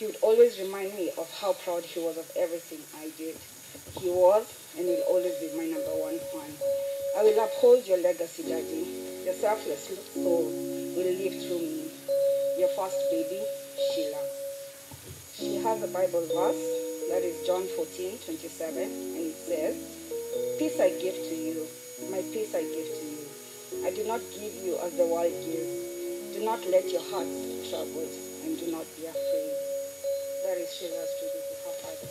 He would always remind me of how proud he was of everything I did. He was and will always be my number one fan. I will uphold your legacy, Daddy. Your selfless soul will live through me. Your first baby, Sheila. She has a Bible verse, that is John 14:27, and it says, "Peace I give to you, my peace I give to you. I do not give you as the world gives. Do not let your hearts be troubled, and do not be afraid." That is Sheila's tribute to her father.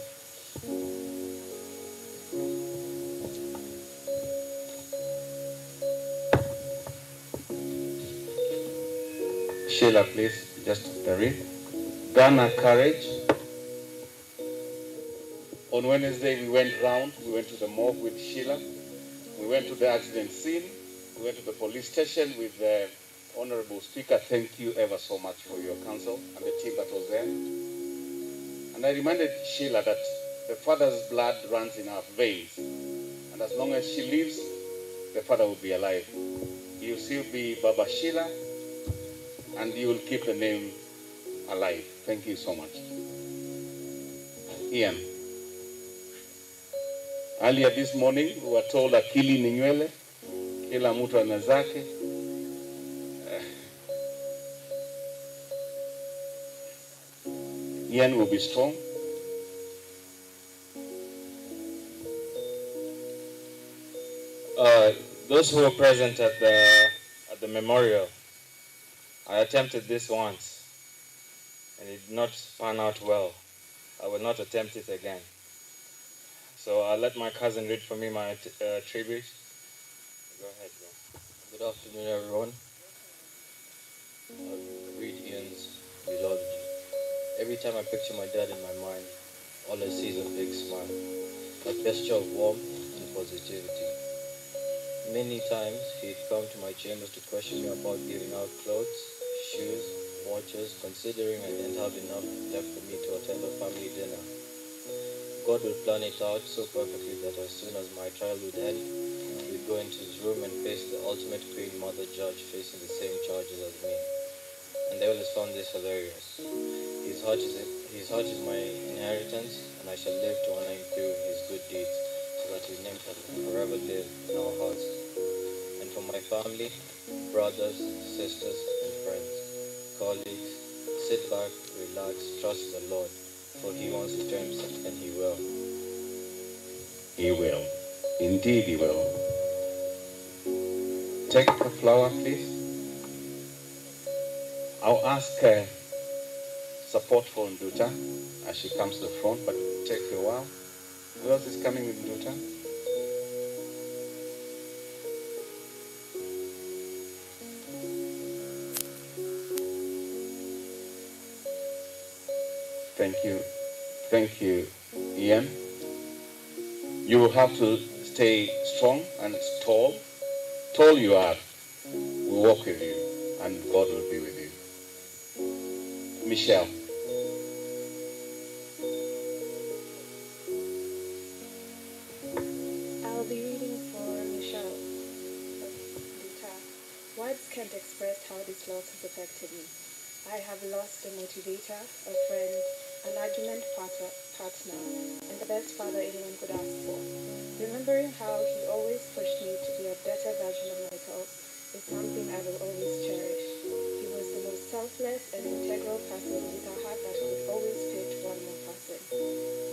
Sheila, please, just the read. Garner courage. On Wednesday, we went round. We went to the morgue with Sheila. We went to the accident scene. We went to the police station with the Honorable Speaker. Thank you ever so much for your counsel and the team that was there. And I reminded Sheila that the father's blood runs in her veins. And as long as she lives, the father will be alive. You'll still be Baba Sheila, and you will keep the name alive. Thank you so much. Ian. Earlier this morning, we were told akili ni nywele, kila mtu ana zake. Ian will be strong. Those who were present at the memorial, I attempted this once, and it did not pan out well. I will not attempt it again. So I'll let my cousin read for me my tribute. Go ahead, bro. Good afternoon, everyone. I'll read Ian's eulogy. Every time I picture my dad in my mind, all I see is a big smile, a gesture of warmth and positivity. Many times he'd come to my chambers to question me about giving out clothes, shoes, watches, considering I didn't have enough left for me to attend a family dinner. God would plan it out so perfectly that as soon as my trial would end, we'd go into his room and face the ultimate Queen Mother judge facing the same charges as me. And I always found this hilarious. His heart is my inheritance, and I shall live to honor him through his good deeds, so that his name shall forever live in our hearts. And for my family, brothers, sisters, and friends, colleagues, sit back, relax, trust the Lord, for he wants his terms, and he will. He will. Indeed he will. Take the flower, please. I'll ask support for Nduta as she comes to the front, but it takes a while. Who else is coming with Nduta? Thank you. Thank you, Ian. You will have to stay strong and tall. Tall you are. We'll walk with you, and God will be with you. Michelle. I'll be reading for Michelle. Nduta. Words can't express how this loss has affected me. I have lost a motivator, a friend, an argument partner, and the best father anyone could ask for. Remembering how he always pushed me to be a better version of myself is something I will always cherish. He was the most selfless and integral person with a heart that could always fit one more person.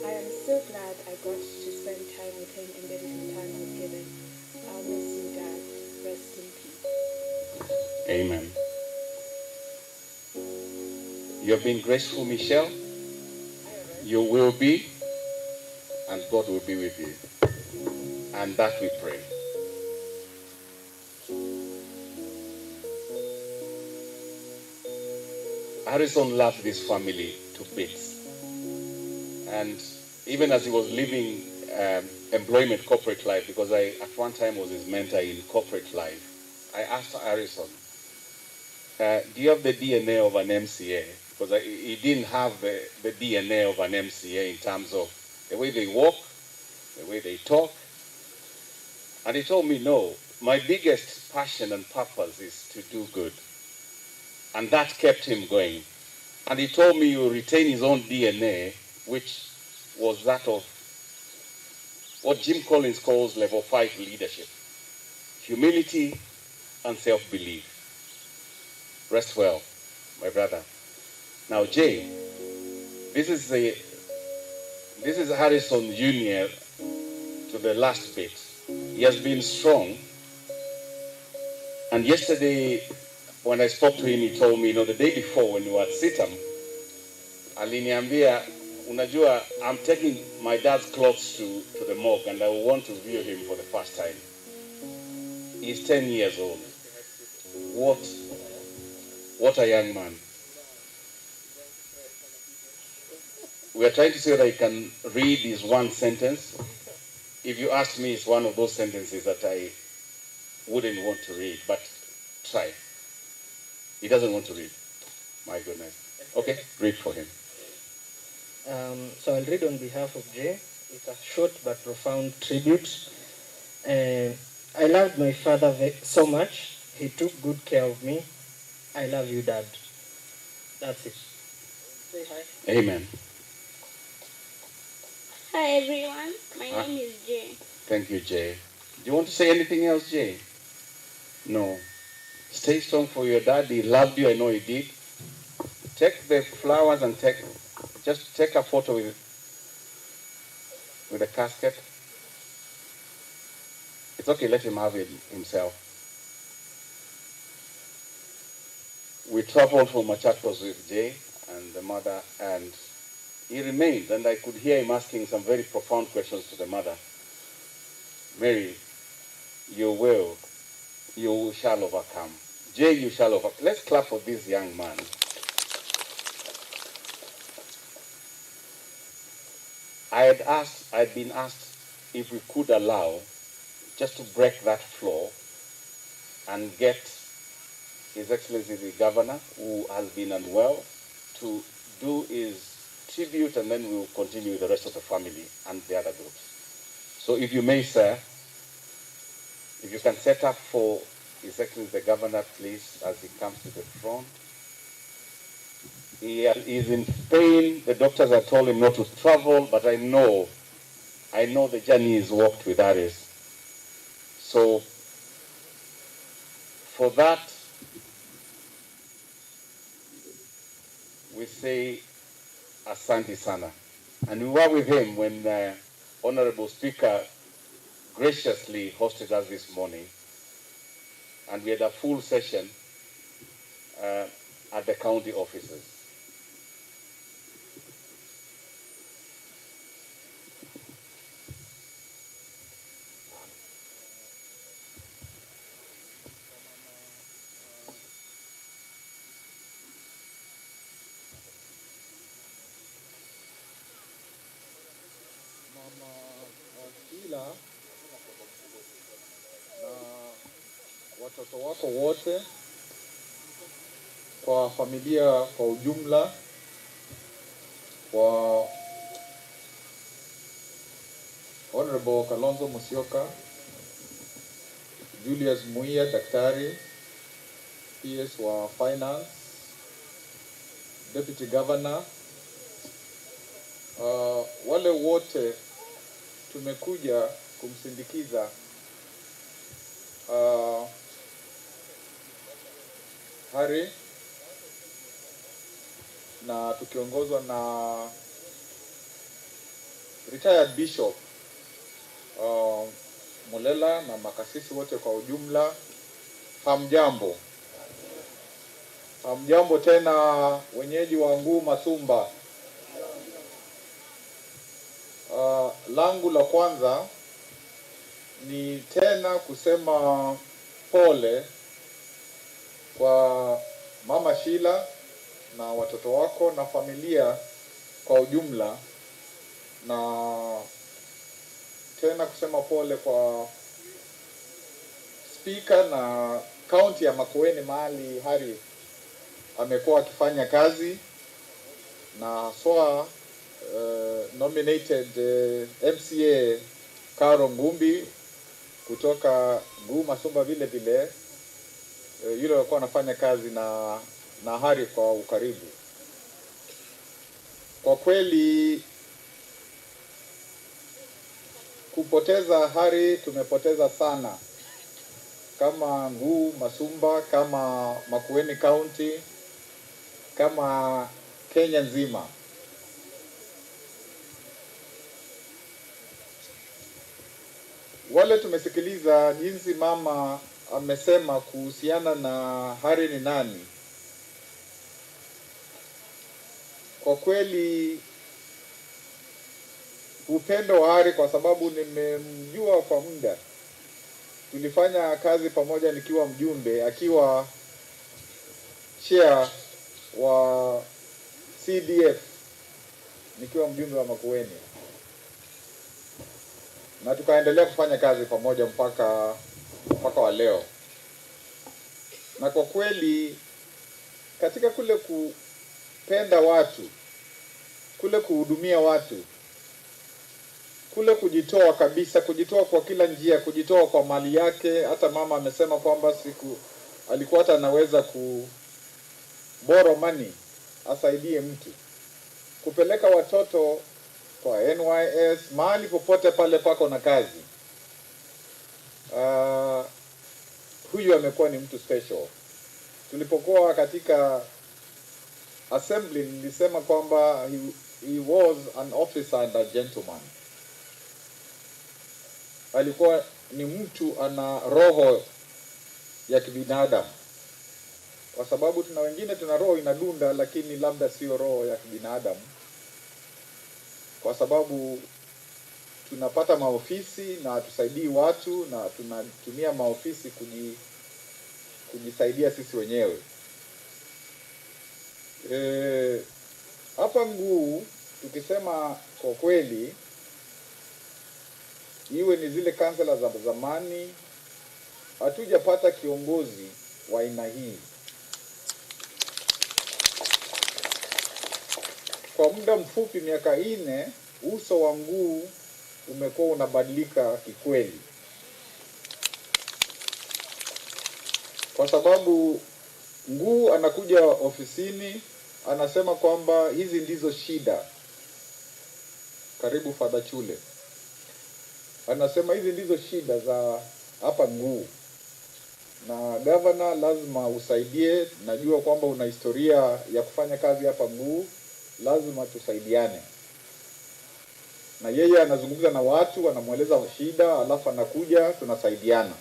I am so glad I got to spend time with him in the little time I was given. I'll miss you, Dad. Rest in peace. Amen. You have been graceful, Michelle. You will be, and God will be with you. And that we pray. Harrison loved this family to bits. And even as he was leaving employment, corporate life, because I at one time was his mentor in corporate life, I asked Harrison, do you have the DNA of an MCA? Because he didn't have the DNA of an MCA in terms of the way they walk, the way they talk. And he told me, no, my biggest passion and purpose is to do good. And that kept him going. And he told me he will retain his own DNA, which was that of what Jim Collins calls level 5 leadership: humility and self-belief. Rest well, my brother. Now, Jay, this is Harrison Jr. to the last bit. He has been strong. And yesterday, when I spoke to him, he told me, you know, the day before when we were at CITAM, aliniambia, unajua, I'm taking my dad's clothes to the morgue and I want to view him for the first time. He's 10 years old. What a young man. We are trying to see whether he can read his one sentence. If you ask me, it's one of those sentences that I wouldn't want to read, but try. He doesn't want to read. My goodness. Okay, read for him. So I'll read on behalf of Jay. It's a short but profound tribute. I loved my father so much. He took good care of me. I love you, Dad. That's it. Say hi. Amen. Hi, everyone. My name is Jay. Thank you, Jay. Do you want to say anything else, Jay? No. Stay strong for your dad. He loved you. I know he did. Take the flowers and just take a photo with the casket. It's okay. Let him have it himself. We traveled from Machakos with Jay and the mother, and he remained, and I could hear him asking some very profound questions to the mother. Mary, you shall overcome. Jay, you shall overcome. Let's clap for this young man. I'd been asked if we could allow just to break that floor and get His Excellency the Governor, who has been unwell, to do his tribute, and then we will continue with the rest of the family and the other groups. So if you may, sir, if you can set up for His Excellency the Governor, please, as he comes to the front. He is in pain. The doctors have told him not to travel, but I know the journey he's walked with Aris. So for that, we say Asante Sana. And we were with him when the Honorable Speaker graciously hosted us this morning. And we had a full session at the county offices. Na watoto wako wote, kwa familia kwa ujumla, kwa Honorable Kalonzo Musyoka, Julius Muia Daktari, PS wa Finance, Deputy Governor, wale wote tumekuja kumsindikiza Harry, na tukiongozwa na retired Bishop Mulela na makasisi wote kwa ujumla. Hamjambo. Hamjambo tena wenyeji wa Nguu Masumba. Langu la kwanza ni tena kusema pole kwa Mama Sheila na watoto wako na familia kwa ujumla, na tena kusema pole kwa Speaker na kaunti ya Makueni mahali Harry amekuwa akifanya kazi, na haswa nominated MCA Caro Ngumbi kutoka Nguu Masumba vile vile, yule alikuwa anafanya kazi na Harry kwa ukaribu. Kwa kweli kupoteza Harry tumepoteza sana, kama Nguu Masumba, kama Makueni County, kama Kenya nzima. Wale tumesikiliza jinsi mama amesema kuhusiana na Harry ni nani. Kwa kweli upendo wa Harry, kwa sababu nimemjua kwa muda, tulifanya kazi pamoja nikiwa mjumbe, akiwa chair wa CDF, nikiwa mjumbe wa Makueni, na tukaendelea kufanya kazi pamoja mpaka wa leo. Na kwa kweli katika kule kupenda watu, kule kuhudumia watu, kule kujitoa kabisa, kujitoa kwa kila njia, kujitoa kwa mali yake. Hata mama amesema kwamba siku alikuwa hata anaweza ku borrow money asaidie mtu, kupeleka watoto kwa NYS, mahali popote pale pako na kazi. Huyu amekuwa ni mtu special. Tulipokuwa katika assembly nilisema kwamba he was an officer and a gentleman. Alikuwa ni mtu ana roho ya kibinadamu, kwa sababu tuna wengine tuna roho inadunda, lakini labda sio roho ya kibinadamu, kwa sababu tunapata maofisi na hatusaidii watu, na tunatumia maofisi kujisaidia sisi wenyewe. Hapa Nguu tukisema kwa kweli, iwe ni zile kansela za zamani, hatujapata kiongozi wa aina hii. Kwa muda mfupi, miaka 4, uso wa Nguu umekuwa unabadilika kikweli, kwa sababu Nguu anakuja ofisini anasema kwamba hizi ndizo shida. Karibu Father Chule. Anasema hizi ndizo shida za hapa Nguu, na governor lazima usaidie. Najua kwamba una historia ya kufanya kazi hapa Nguu, lazima tusaidiane. Na yeye anazungumza na watu, anamueleza shida, alafu anakuja tunasaidiana.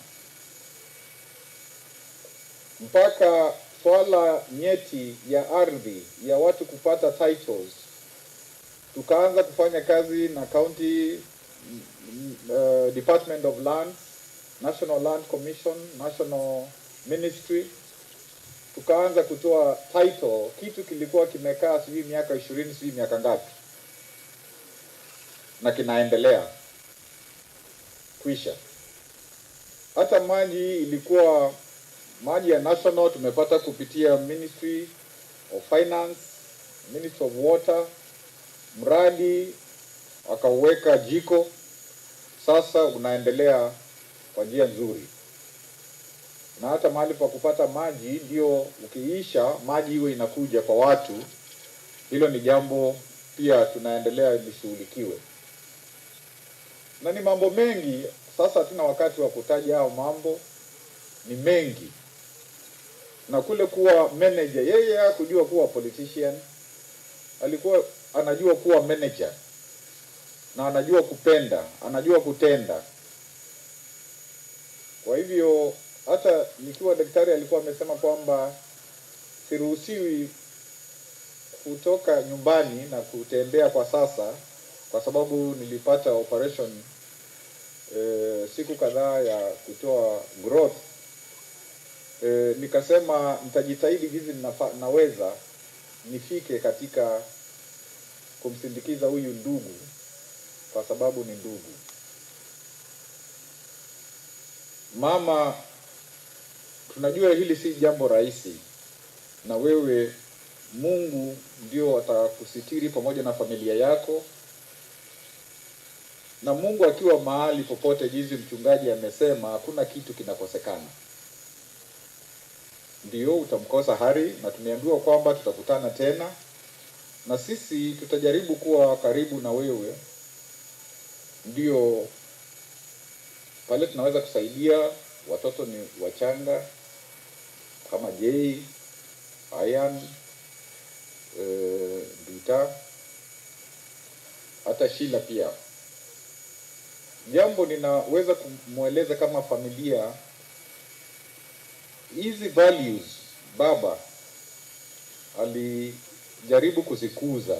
Mpaka swala nyeti ya ardhi ya watu kupata titles, tukaanza kufanya kazi na County Department of Lands, National Land Commission, National Ministry. Tukaanza kutoa title, kitu kilikuwa kimekaa sijui miaka 20, sijui miaka ngapi, na kinaendelea kuisha. Hata maji ilikuwa maji ya national tumepata kupitia Ministry of Finance, Ministry of Water, mradi akauweka jiko, sasa unaendelea kwa njia nzuri. Na hata mahali pa kupata maji ndio ukiisha maji iwe inakuja kwa watu, hilo ni jambo pia tunaendelea lishughulikiwe. Na ni mambo mengi, sasa hatuna wakati wa kutaja hao mambo, ni mengi. Na kule kuwa manager, yeye hakujua kuwa politician, alikuwa anajua kuwa manager, na anajua kupenda, anajua kutenda. Kwa hivyo hata nikiwa daktari alikuwa amesema kwamba siruhusiwi kutoka nyumbani na kutembea kwa sasa, kwa sababu nilipata operation siku kadhaa ya kutoa growth. Nikasema nitajitahidi jinsi naweza nifike katika kumsindikiza huyu ndugu, kwa sababu ni ndugu. Mama, tunajua hili si jambo rahisi, na wewe Mungu ndio atakusitiri pamoja na familia yako. Na Mungu akiwa mahali popote, jinsi mchungaji amesema, hakuna kitu kinakosekana. Ndio utamkosa Harry, na tumeambiwa kwamba tutakutana tena, Na sisi tutajaribu kuwa karibu na wewe, ndio pale tunaweza kusaidia. Watoto ni wachanga kama Jay, Ayan, Dita, hata Sheila pia. Jambo ninaweza kumweleza kama familia, hizi values baba alijaribu kuzikuza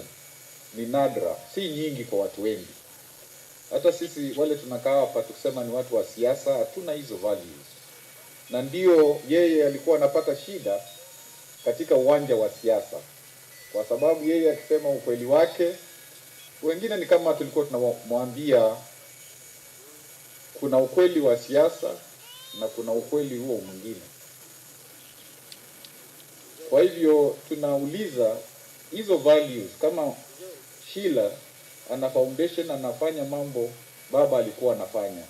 ni nadra, si nyingi kwa watu wengi. Hata sisi wale tunakaa hapa tukisema ni watu wa siasa, hatuna hizo values, na ndio yeye alikuwa anapata shida katika uwanja wa siasa, kwa sababu yeye akisema ukweli wake, wengine ni kama tulikuwa tunamwambia kuna ukweli wa siasa na kuna ukweli huo mwingine. Kwa hivyo tunauliza hizo values, kama Sheila ana foundation, anafanya mambo baba alikuwa anafanya,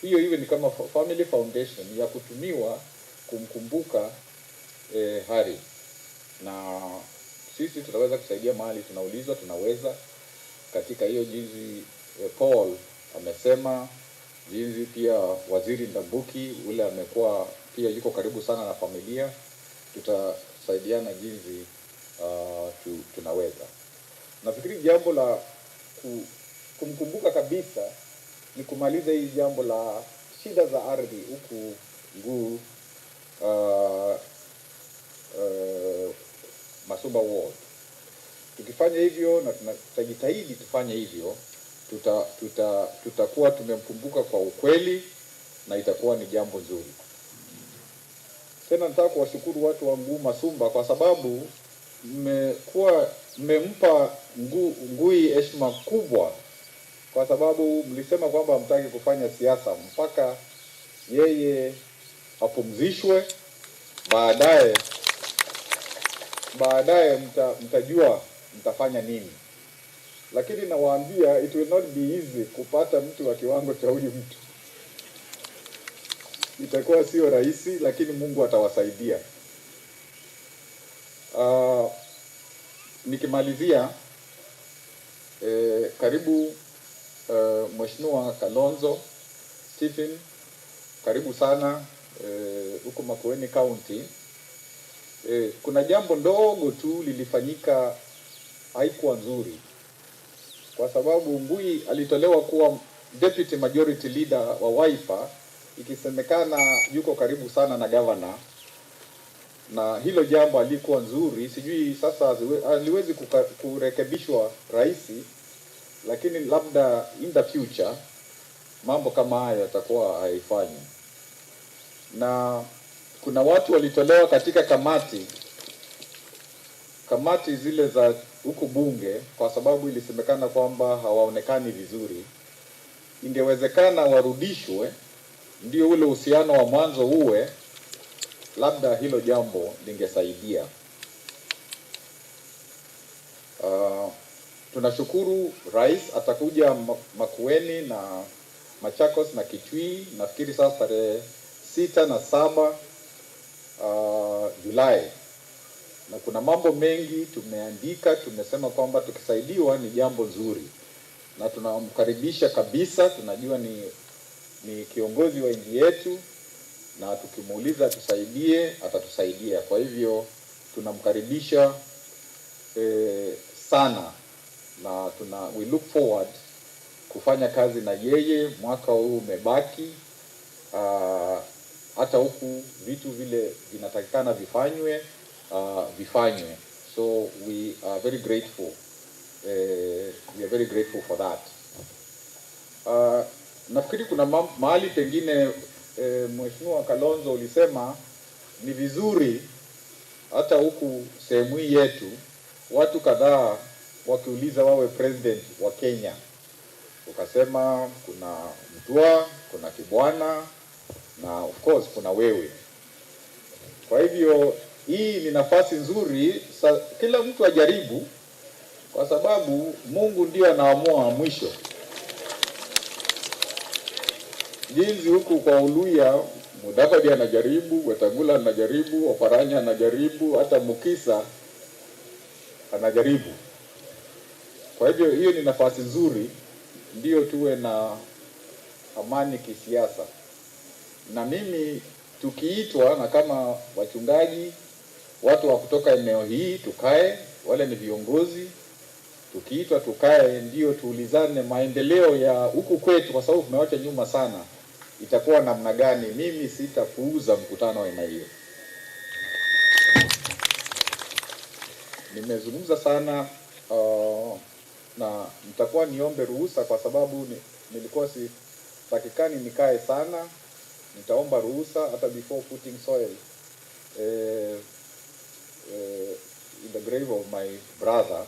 hiyo iwe ni kama family foundation ya kutumiwa kumkumbuka Harry, na sisi tutaweza kusaidia mahali tunaulizwa, tunaweza katika hiyo jinsi Paul amesema, jinsi pia Waziri Ndambuki ule amekuwa pia yuko karibu sana na familia, tutasaidiana jinsi tunaweza. Nafikiri jambo la kumkumbuka kabisa ni kumaliza hii jambo la shida za ardhi huku Nguu Masumba Ward. Tukifanya hivyo na tutajitahidi tufanye hivyo, tutakuwa tumemkumbuka kwa ukweli na itakuwa ni jambo nzuri. Tena nataka kuwashukuru watu wa Nguu Masumba kwa sababu mmempa Ngui heshima kubwa, kwa sababu mlisema kwamba hamtaki kufanya siasa mpaka yeye apumzishwe, baadaye mtajua mtafanya nini. Lakini nawaambia it will not be easy kupata mtu wa kiwango cha huyu mtu, itakuwa sio rahisi, lakini Mungu atawasaidia. Nikimalizia karibu Mheshimiwa Kalonzo Stephen, karibu sana huko Makueni County. Kuna jambo ndogo tu lilifanyika, haikuwa nzuri, kwa sababu Ngui alitolewa kuwa deputy majority leader wa Wiper, ikisemekana yuko karibu sana na governor, na hilo jambo halikuwa nzuri. Sijui sasa haliwezi kurekebishwa rahisi, lakini labda in the future mambo kama haya yatakuwa haifanyi. Na kuna watu walitolewa katika kamati zile za huku bunge kwa sababu ilisemekana kwamba hawaonekani vizuri. Ingewezekana warudishwe, ndio ule uhusiano wa mwanzo uwe, labda hilo jambo lingesaidia. Tunashukuru rais atakuja Makueni na Machakos na Kitui, nafikiri sasa tarehe 6 na 7 Julai, na kuna mambo mengi tumeandika, tumesema kwamba tukisaidiwa ni jambo nzuri, na tunamkaribisha kabisa. Tunajua ni kiongozi wa nchi yetu, na tukimuuliza atusaidie atatusaidia. Kwa hivyo tunamkaribisha sana, na we look forward kufanya kazi na yeye. Mwaka huu umebaki, hata huku vitu vile vinatakikana vifanywe, vifanywe. So we are very grateful. We are very grateful for that. Nafikiri kuna mahali pengine Mheshimiwa Kalonzo ulisema ni vizuri hata huku sehemu hii yetu watu kadhaa wakiuliza wawe president wa Kenya, ukasema kuna Mutua, kuna Kibwana na of course kuna wewe. Kwa hivyo hii ni nafasi nzuri, kila mtu ajaribu, kwa sababu Mungu ndio anaamua mwisho. Jinsi huku kwa Uluya Mudavadi anajaribu, Wetangula anajaribu, Oparanya anajaribu, hata Mukisa anajaribu. Kwa hivyo hiyo ni nafasi nzuri, ndio tuwe na amani kisiasa. Na mimi tukiitwa na kama wachungaji, watu wa kutoka eneo hii tukae, wale ni viongozi, tukiitwa tukae, ndio tuulizane maendeleo ya huku kwetu, kwa sababu tumewacha nyuma sana, itakuwa namna gani. Mimi sitapuuza mkutano wa aina hiyo. Nimezungumza sana na nitakuwa niombe ruhusa kwa sababu nilikuwa sitakikani nikae sana. Nitaomba ruhusa hata before putting soil in the grave of my brother,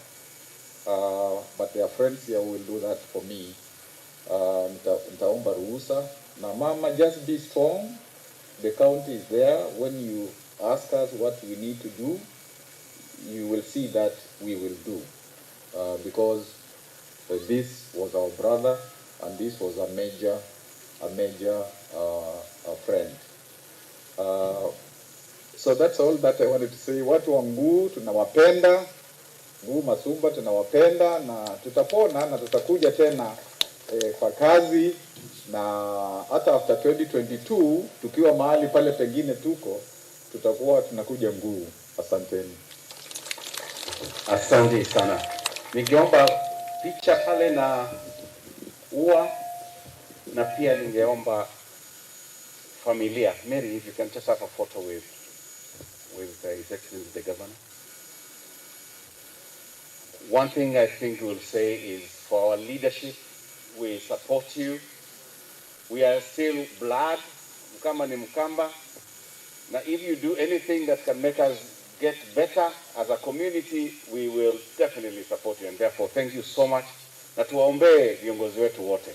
but there are friends here who will do that for me. Nitaomba ruhusa. Na mama, just be strong. The county is there. When you ask us what we need to do, you will see that we will do, because this was our brother and this was a major friend. So that's all that I wanted to say. Watu wa Nguu tunawapenda, Nguu Masumba tunawapenda na tutapona na tutakuja tena kwa kazi, na hata after 2022 tukiwa mahali pale pengine tuko, tutakuwa tunakuja Nguu. Asanteni. Asante sana. Ningeomba picha pale na ua, na pia ningeomba familia. Mary, if you can just have a photo with His Excellency the Governor. One thing I think we'll say is for our leadership, we support you. We are still blood, Mkamba ni Mkamba. Now, if you do anything that can make us get better as a community, we will definitely support you. And therefore, thank you so much. Na tuwaombee viongozi wetu wote.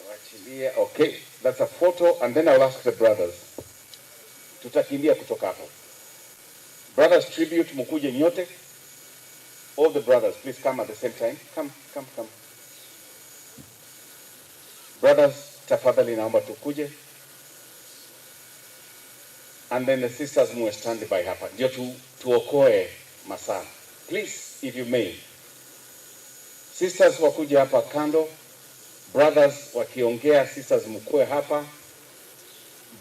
Wachilie. Okay, that's a photo, and then I'll ask the brothers. Tutakimbia kutoka hapo. Brothers tribute, mkuje nyote. All the brothers, please come at the same time. Come, come, come. Brothers, tafadhali naomba tukuje. And then the sisters muwe stand by hapa. Ndio tuokoe masaa. Please, if you may. Sisters wakuje hapa kando. Brothers wakiongea, sisters mkue hapa.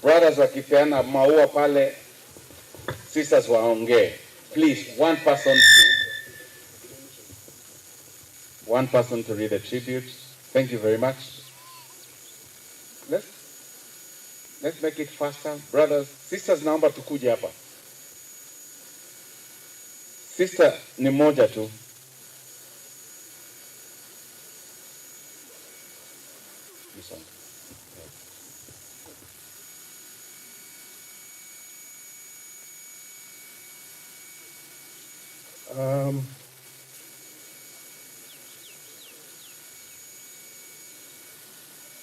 Brothers wakipeana maua pale, sisters waongee. Please, one person to read a tribute. Thank you very much. Let's make it faster. Brothers, sisters naomba tukuje hapa. Sister ni moja tu. This one.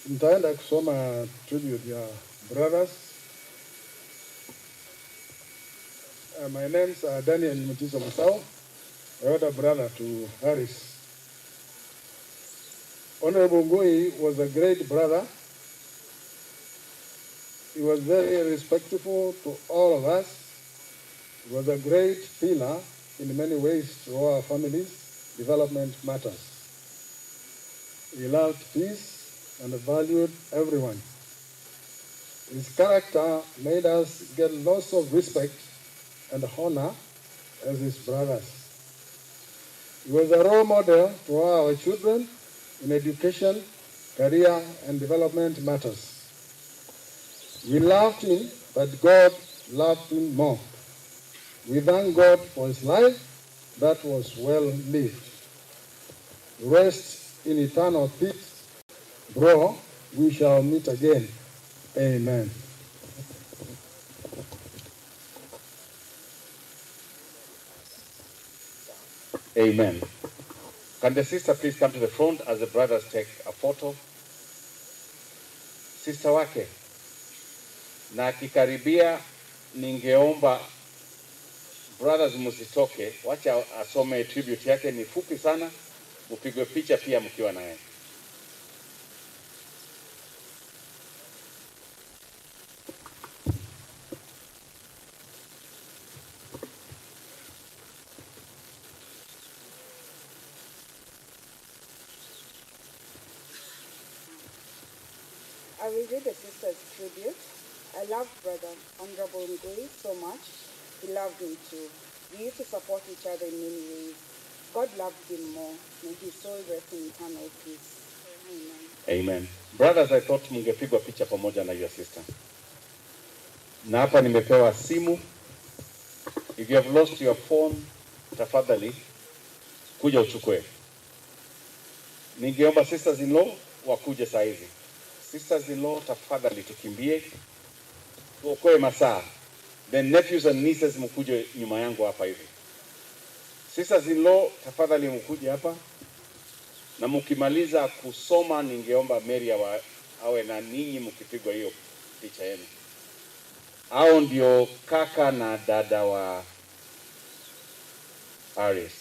Nitaenda kusoma tribute ya brothers. My name's Daniel Mutiso Masao, elder brother to Harris. Honorable Ngui was a great brother. He was very respectful to all of us. He was a great pillar in many ways to our families' development matters. He loved peace and valued everyone. His character made us get lots of respect and honor as his brothers. He was a role model to our children in education, career, and development matters. We loved him, but God loved him more. We thank God for his life that was well lived. Rest in eternal peace, bro. We shall meet again. Amen. Amen. Can the sister please come to the front as the brothers take a photo? Sister wake. Na akikaribia, ningeomba brothers msitoke, wacha asome tribute yake, ni fupi sana, mpigwe picha pia mkiwa naye. will read the sister's tribute. I loved Brother Honorable Ngui so much. He loved me too. We used to support each other in many ways. God loved him more. May his soul rest in eternal peace. Amen. Amen. Brothers, I thought mungepigwa picha pamoja na your sister. Na hapa nimepewa simu. If you have lost your phone, tafadhali kuja uchukue. Ningeomba sisters in law wakuje saa hizi. Sisters in law, tafadhali tukimbie, tuokoe masaa. Then nephews and nieces mkuje nyuma yangu hapa hivi. Sisters in law, tafadhali mkuje hapa na mkimaliza kusoma, ningeomba Mary awe na ninyi mkipigwa hiyo picha yenu. Hao ndio kaka na dada wa Aris.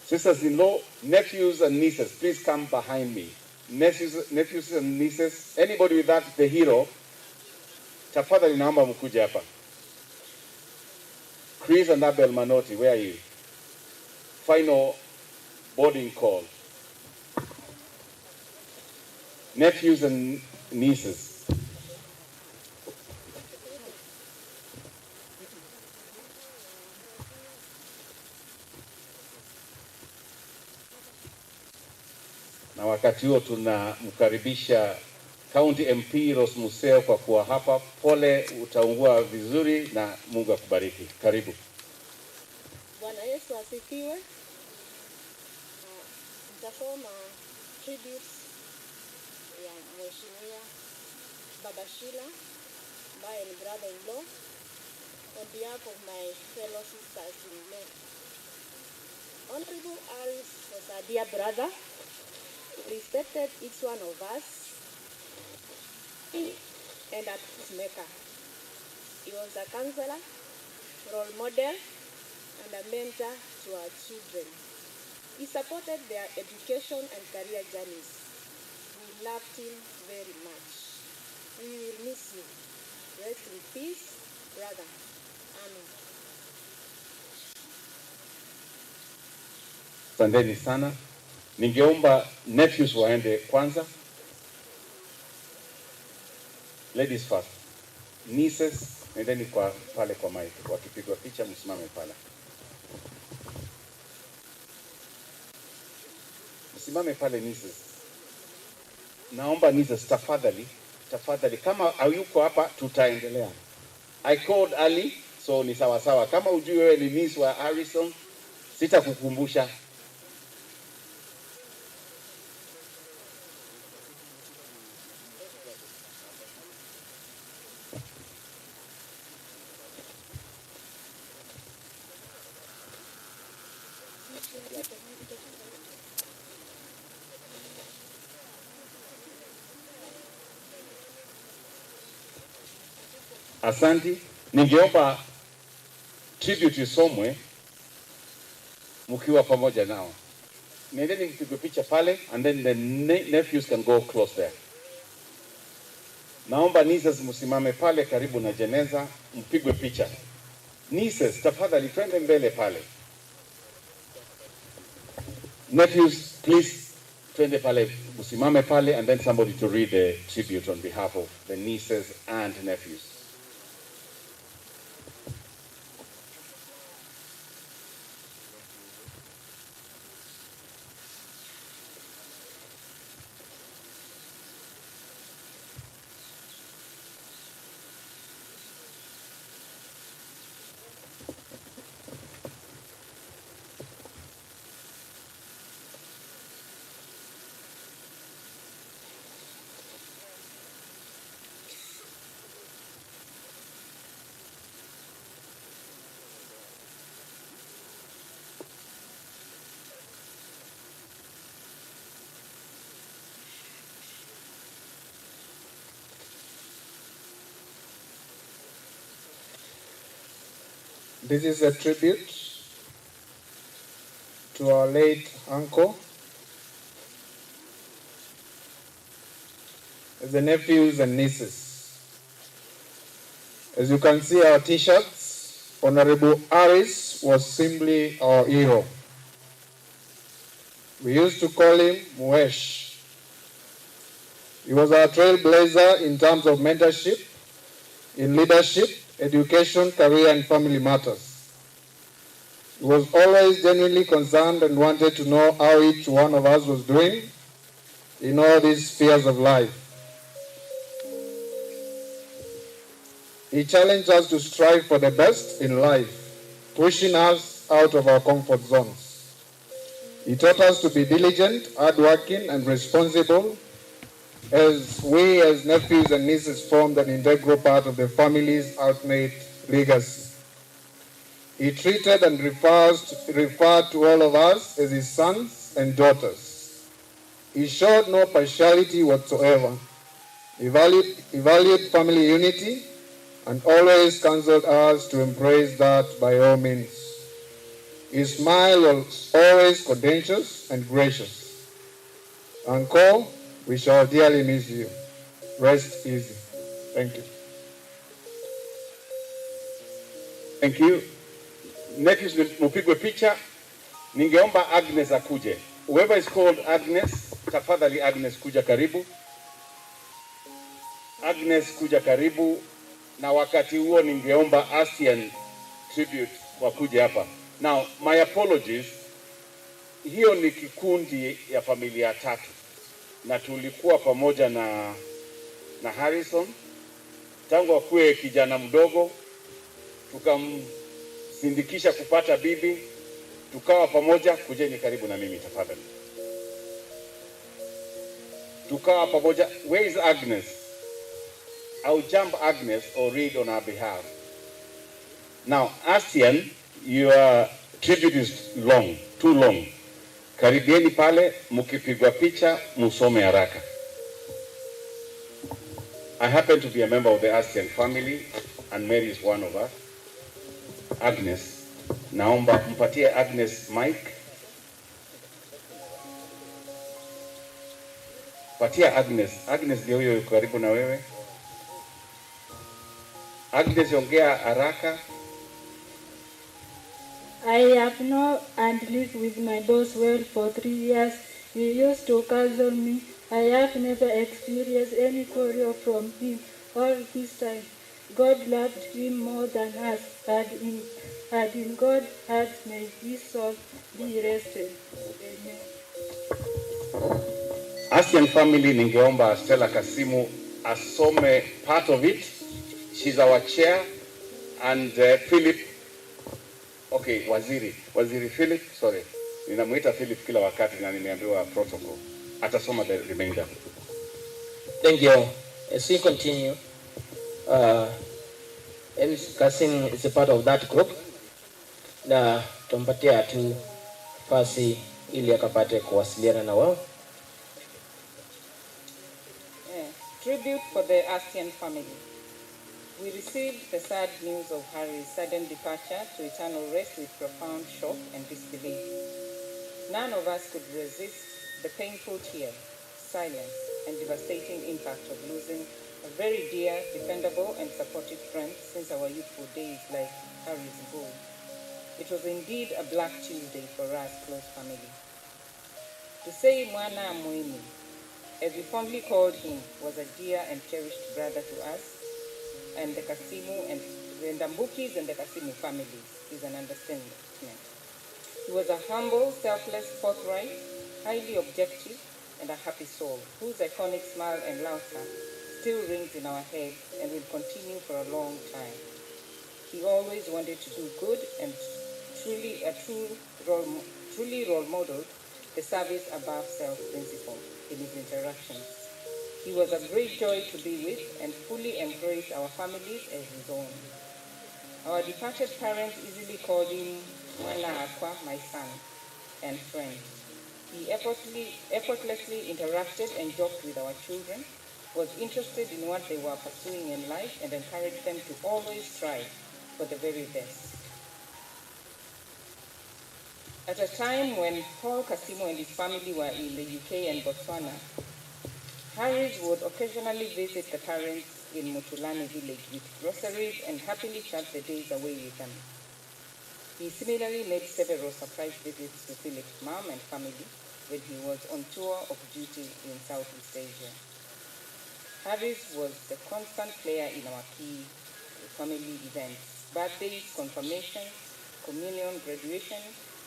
Sisters-in-law, nephews and nieces, please come behind me. Nephews and nieces, anybody with that, the hero, tafadhali naomba mkuje hapa. Chris and Abel Manoti, where are you? Final boarding call. Nephews and nieces. Na wakati huo tunamkaribisha County MP Rose Museo kwa kuwa hapa. Pole, utaungua vizuri na Mungu akubariki. Karibu. Bwana Yesu asifiwe. Nitasoma tributes ya Mheshimiwa Baba Sheila ambaye ni brother-in-law on behalf of my fellow sisters-in-law. Honorable Aris was a dear brother, respected each one of us, and a peacemaker. He was a counselor, role model, and a mentor to our children. He supported their education and career journeys. We loved him very much. We will miss you. Rest in peace, brother. Amen. Asanteni sana. Ningeomba nephews waende kwanza. Ladies first. Nieces, nendeni kwa pale kwa mic. Wakipigwa picha msimame pale. Msimame pale nieces. Naomba nieces tafadhali, tafadhali kama hayuko hapa tutaendelea. I called Ali, so ni sawa sawa. Kama hujui wewe ni niece wa Harrison, sitakukumbusha. Asanti. Ningeomba tribute isomwe mkiwa pamoja nao. Nendeni mpigwe picha pale and then the nephews can go close there. Naomba nieces msimame pale karibu na jeneza mpigwe picha. Nieces, tafadhali twende mbele pale. Nephews, please twende pale, msimame pale and then somebody to read the tribute on behalf of the nieces and nephews. This is a tribute to our late uncle, the nephews and nieces. As you can see our t-shirts, Honorable Aris was simply our hero. We used to call him Muesh. He was our trailblazer in terms of mentorship, in leadership, education, career, and family matters. He was always genuinely concerned and wanted to know how each one of us was doing in all these spheres of life. He challenged us to strive for the best in life, pushing us out of our comfort zones. He taught us to be diligent, hardworking, and responsible, as we as nephews and nieces formed an integral part of the family's ultimate legacy. He treated and referred to all of us as his sons and daughters. He showed no partiality whatsoever. He valued family unity and always counseled us to embrace that by all means. His smile was always contagious and gracious. Uncle, we shall dearly miss you. Rest easy. Thank you. Thank you. Nephews, mupigwe picha. Ningeomba Agnes akuje. Whoever is called Agnes, tafadhali Agnes kuja karibu. Agnes kuja karibu, na wakati huo ningeomba Asian tribute wakuje hapa. Now, my apologies, hiyo ni kikundi ya familia tatu na tulikuwa pamoja na Harrison tangu akuwe kijana mdogo, tukamsindikisha kupata bibi, tukawa pamoja. Kujeni karibu na mimi tafadhali. Tukawa pamoja. Where is Agnes? I'll jump Agnes or read on our behalf. Now, Asian, your tribute is long, too long. Karibieni pale, mkipigwa picha musome haraka. I happen to be a member of the Asian family and Mary is one of us. Agnes, naomba mpatie Agnes mic. Patia Agnes. Agnes ndio huyo yuko karibu na wewe. Agnes, ongea haraka. I have known and lived with my boss well for 3 years. He used to counsel me. I have never experienced any quarrel from him all this time. God loved him more than us, and in God's heart may his soul be rested. Amen. Asian family, ningeomba Stella Kasimu asome part of it. She's our chair, and Philip, okay, Waziri Philip, sorry, ninamuita Philip kila wakati na nimeambiwa protocol. Atasoma the remainder. Thank you. As we continue, MC Kasim is a part of that group na tumpatia tu nafasi ili akapate kuwasiliana na wao. Yeah. Tribute for the Asian family. We received the sad news of Harry's sudden departure to eternal rest with profound shock and disbelief. None of us could resist the painful tears, silence, and devastating impact of losing a very dear, dependable, and supportive friend since our youthful days like Harry's Bull. It was indeed a black Tuesday for us close family. To say Mwana Muimi, as we fondly called him, was a dear and cherished brother to us, and the Kasimu and the Ndambukis and the Kasimu families is an understatement. He was a humble, selfless, forthright, highly objective, and a happy soul, whose iconic smile and laughter still rings in our heads and will continue for a long time. He always wanted to do good and truly role modeled the service above self principle in his interactions. He was a great joy to be with and fully embraced our families as his own. Our departed parents easily called him Mwana Akwa, my son, and friend. He effortlessly interacted and joked with our children, was interested in what they were pursuing in life, and encouraged them to always strive for the very best. At a time when Paul Kasimu and his family were in the UK and Botswana, Harris would occasionally visit the parents in Mutulani village with groceries and happily chat the days away with them. He similarly made several surprise visits to Philip's mom and family when he was on tour of duty in Southeast Asia. Harris was the constant player in our key family events: birthdays, confirmations, communion, graduation,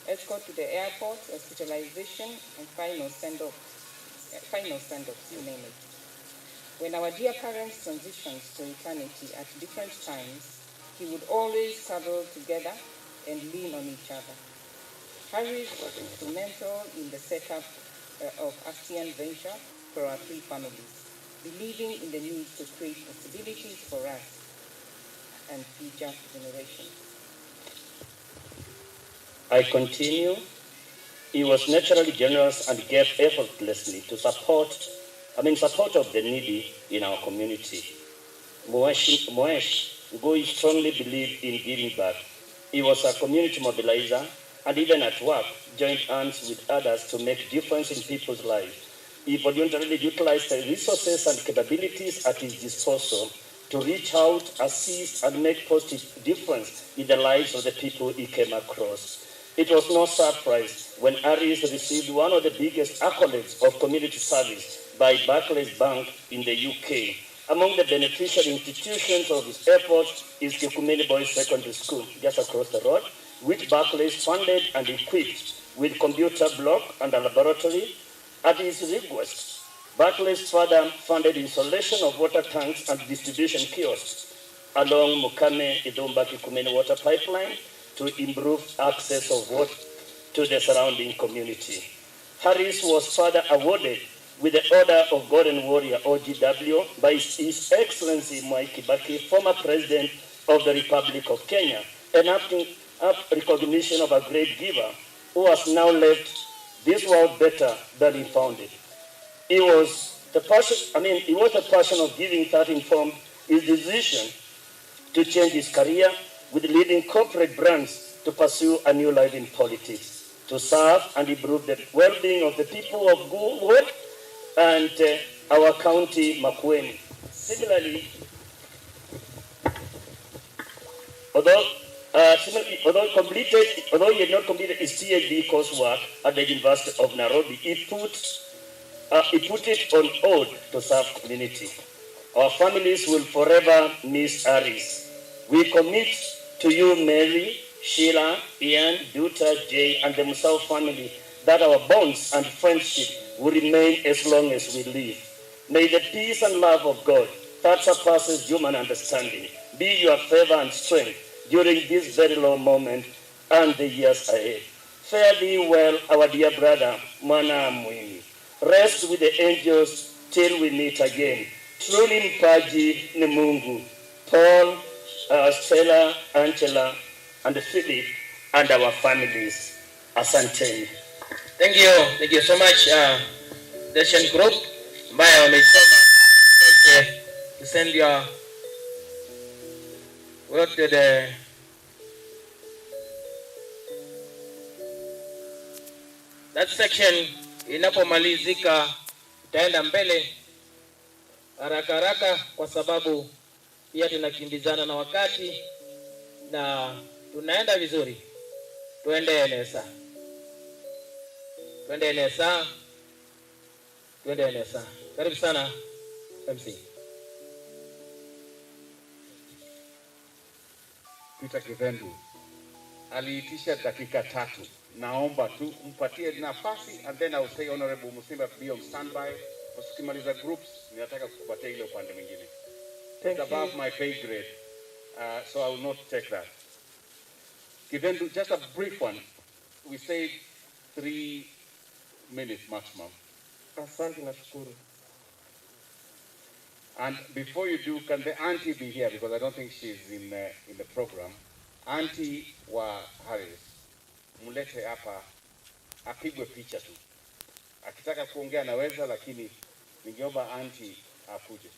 escort to the airport, hospitalization, and final send-offs, you name it. When our dear parents transitioned to eternity at different times, he would always cuddle together and lean on each other. Harris was instrumental in the setup of Astian Venture for our three families, believing in the need to create possibilities for us and future generations. I continue. He was naturally generous and gave effortlessly to support of the needy in our community. Moesh Ngui strongly believed in giving back. He was a community mobilizer and even at work joined hands with others to make difference in people's lives. He voluntarily utilized the resources and capabilities at his disposal to reach out, assist, and make positive difference in the lives of the people he came across. It was no surprise when Harris received one of the biggest accolades of community service by Barclays Bank in the UK. Among the beneficial institutions of his efforts is Kikumeni Boys Secondary School, just across the road, which Barclays funded and equipped with computer block and a laboratory. At his request, Barclays further funded installation of water tanks and distribution kiosks along Mukame Ithumba Kikumeni water pipeline to improve access of water to the surrounding community. Harris was further awarded with the Order of Golden Warrior, OGW, by His Excellency Mwai Kibaki, former President of the Republic of Kenya, enacting up recognition of a great giver who has now left this world better than he found it. It was the passion of giving that informed his decision to change his career with leading corporate brands to pursue a new life in politics, to serve and improve the well-being of the people of Gulwood and our county, Makueni. Similarly, although he had not completed his PhD coursework at the University of Nairobi, he put it on hold to serve community. Our families will forever miss Harris. We commit to you, Mary, Sheila, Ian, Duta, Jay, and the Musau family, that our bonds and friendship will remain as long as we live. May the peace and love of God that surpasses human understanding be your favor and strength during this very low moment and the years ahead. Fare thee well, our dear brother, Mwana Mwini. Rest with the angels till we meet again. Truly mpaji ni Mungu. Paul, Stella, Angela, and Philip, and our families. Asanteni. Thank you. Thank you so much, Deshan Group. Ambaye wameisoma to send your work to the that section. Inapomalizika itaenda mbele haraka haraka kwa sababu pia tunakimbizana na wakati na tunaenda vizuri. Tuende NSA. Tuende NSA. Tuende NSA. Karibu sana MC. Peter Kithendu aliitisha dakika 3. Naomba tu mpatie nafasi and then I will say Honorable Musimba be on standby. Usikimaliza groups ninataka kukupatia ile upande mwingine. It's above my pay grade. So I will not take that. Kithendu, just a brief one. We said 3 minutes maximum. Asante nashukuru. And before you do, can the auntie be here? Because I don't think she's in the program. Auntie wa Harris, mlete hapa, apigwe picha tu. Akitaka kuongea naweza, lakini ningeomba auntie akuje.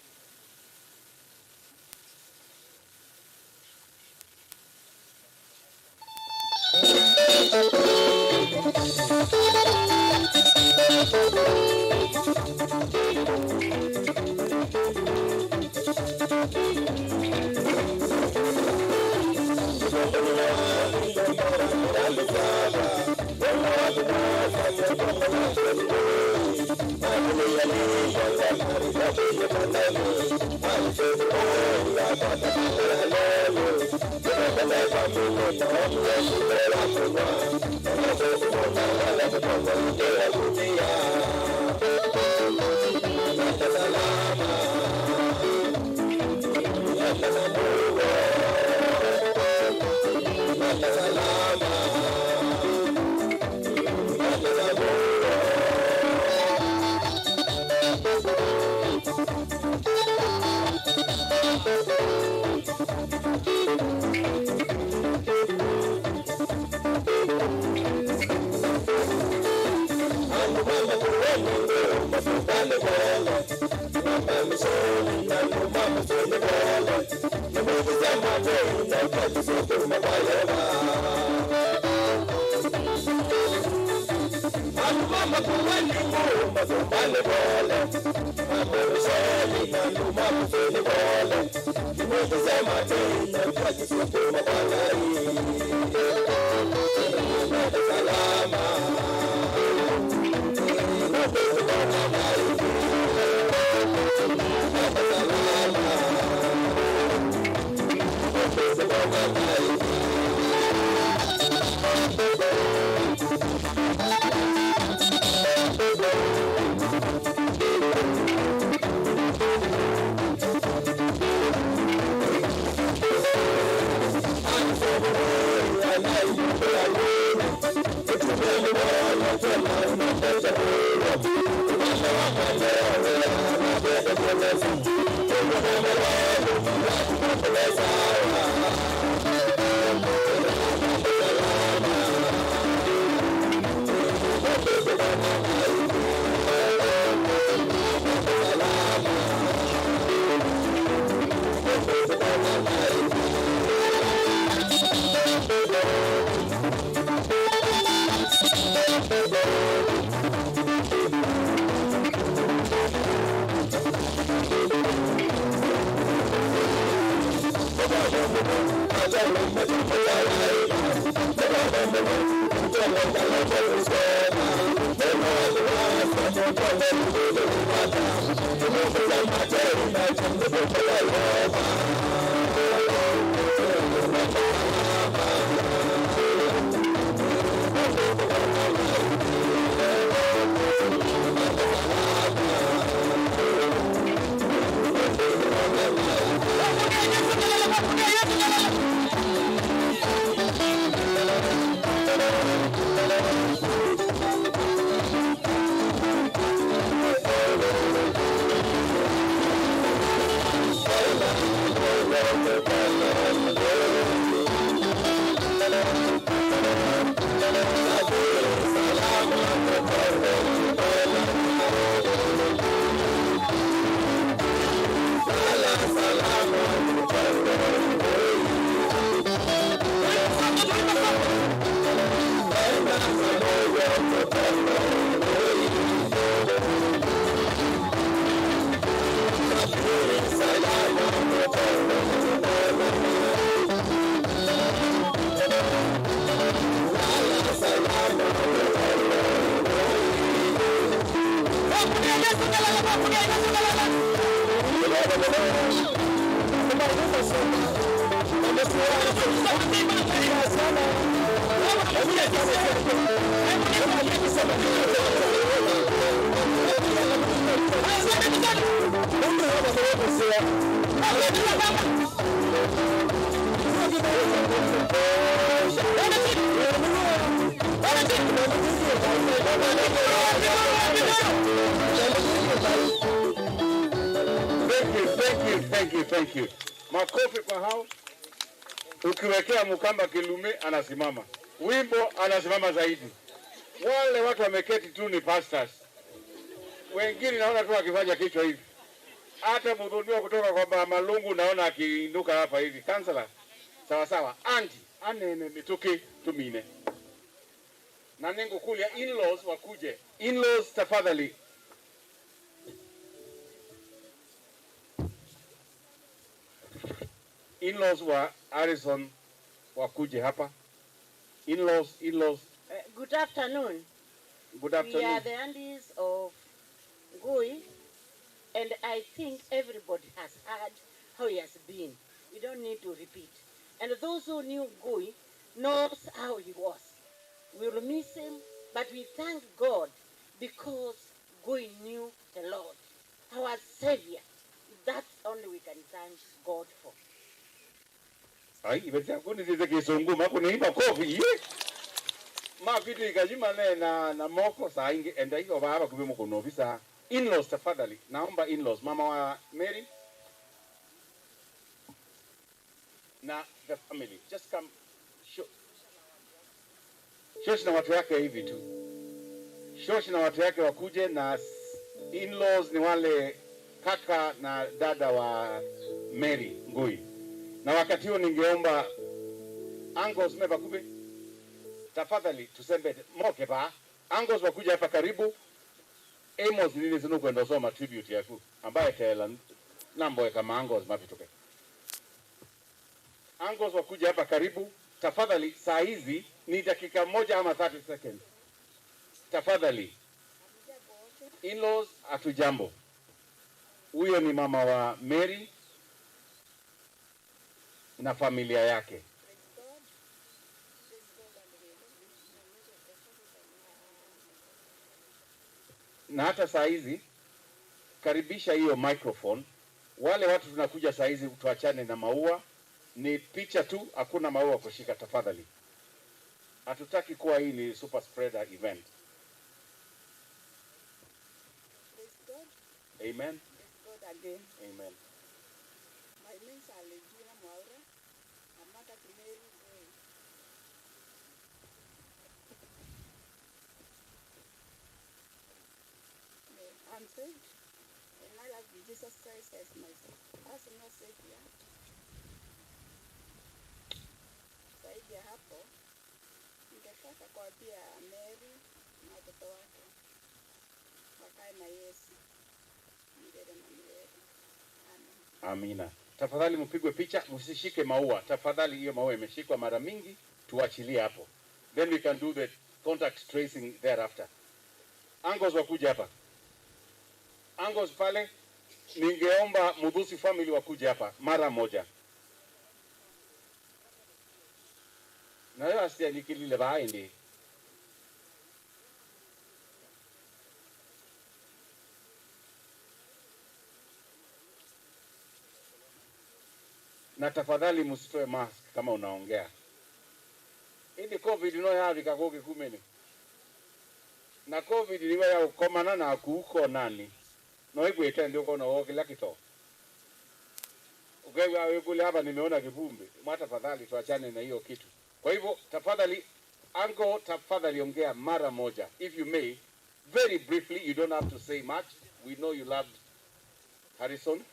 Thank you, thank you. Makofi kwa hao. Ukiwekea Mkamba kilume anasimama, wimbo anasimama zaidi. Wale watu wameketi tu ni pastors, wengine naona tu akifanya kichwa hivi. Hata mhudhuria kutoka kwa Malungu naona akiinuka hapa hivi. Kansala, sawa sawa. Anti anene mituki tumine na nengo kulia in-laws wakuje. In-laws tafadhali. In-laws wa Harrison wakuje hapa. In-laws, in-laws. Good afternoon. Good afternoon. We are the aunties of Ngui, and I think everybody has heard how he has been. We don't need to repeat. And those who knew Ngui knows how he was. We will miss him, but we thank God because Ngui knew the Lord, our Savior. That's only we can thank God for. Ai, ibetia kuni zize kisungu makuni makofi ye. Ma vitu ikajima ne na moko saa ingi enda iko baba kubi mkono ofisa. In-laws tafadhali. Naomba in-laws, mama wa Mary na the family. Just come show. Shosh na watu yake hivi tu. Shosh na watu yake wakuje na in-laws ni wale kaka na dada wa Mary Ngui. Na wakati huo ningeomba uncles meba kube, tafadhali tusembe moke ba uncles wakuja hapa karibu. Amos nini zinu kwenda soma tribute yaku ambaye tela nambo kama uncles mapituke. Uncles wakuja hapa karibu tafadhali. Saa hizi ni dakika moja ama 30 seconds tafadhali. In-laws hatujambo. Huyo ni mama wa Mary na familia yake. Na hata saa hizi karibisha hiyo microphone. Wale watu tunakuja saa hizi tuachane na maua, ni picha tu, hakuna maua kushika tafadhali. Hatutaki kuwa hii ni super spreader event. Praise God. Amen. Praise God again. Amen. My name is Alejina Mwaura. I'm mother to Mary Ngui. I'm saved, and I love Jesus Christ as my personal savior. Zaidi ya hapo, ningetaka kuambia Mary na watoto wake wakae na Yesu milele na milele. Amen. Amina. Tafadhali mpigwe picha, msishike maua. Tafadhali, hiyo maua imeshikwa mara mingi, tuachilie hapo. Then we can do the contact tracing thereafter. Uncles wakuja hapa. Uncles pale, ningeomba Mudhusi family wakuja hapa mara moja. Na yo asia nikilile baindi. Na tafadhali msitoe mask kama unaongea. Ili COVID no yavi kakoge kumene. Na COVID liwa ya ukomana na kuuko nani. No igwete ndio kona woke lakito. Ukewa wewe kule hapa nimeona kivumbi. Mwa tafadhali tuachane na hiyo kitu. Kwa hivyo tafadhali uncle, tafadhali ongea mara moja. If you may, very briefly, you don't have to say much. We know you loved Harrison.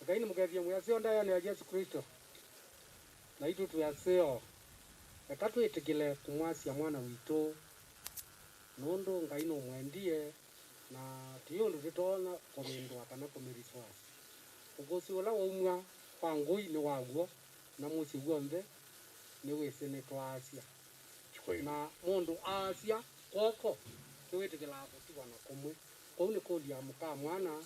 Ngai mugethie mwasio ndaya ni ya Yesu Kristo na itu tuyasio eka twitikile kumwasia mwana witu nundu Ngai numwendie na ti undu tutona kumindwa kana kumiriswasi ugusi ula waumwa kwa Ngui ni waguo na muci guonthe ni wisi ni twasia na mundu asia kwoko ni witikilaa gutigwa na kumwe kou ni kuria muka mwana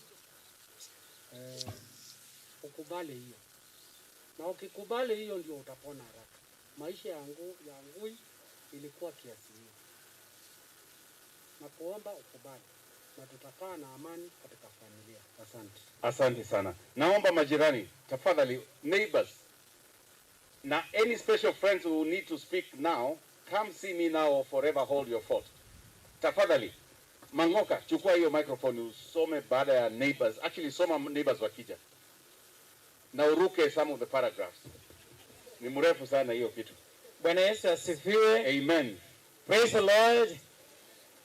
ukubali hiyo, na ukikubali hiyo ndio utapona haraka. Maisha yangu ya Ngui ilikuwa kiasi hiyo, na kuomba ukubali na tutakaa na amani katika familia. Asante. Asante sana. Naomba majirani tafadhali, neighbors na any special friends who need to speak now, come see me now or forever hold your thought. Tafadhali Mangoka, chukua hiyo microphone usome baada ya neighbors. Actually soma neighbors wakija. Na uruke some of the paragraphs. Ni mrefu sana hiyo kitu. Bwana Yesu asifiwe. Amen. Praise the Lord.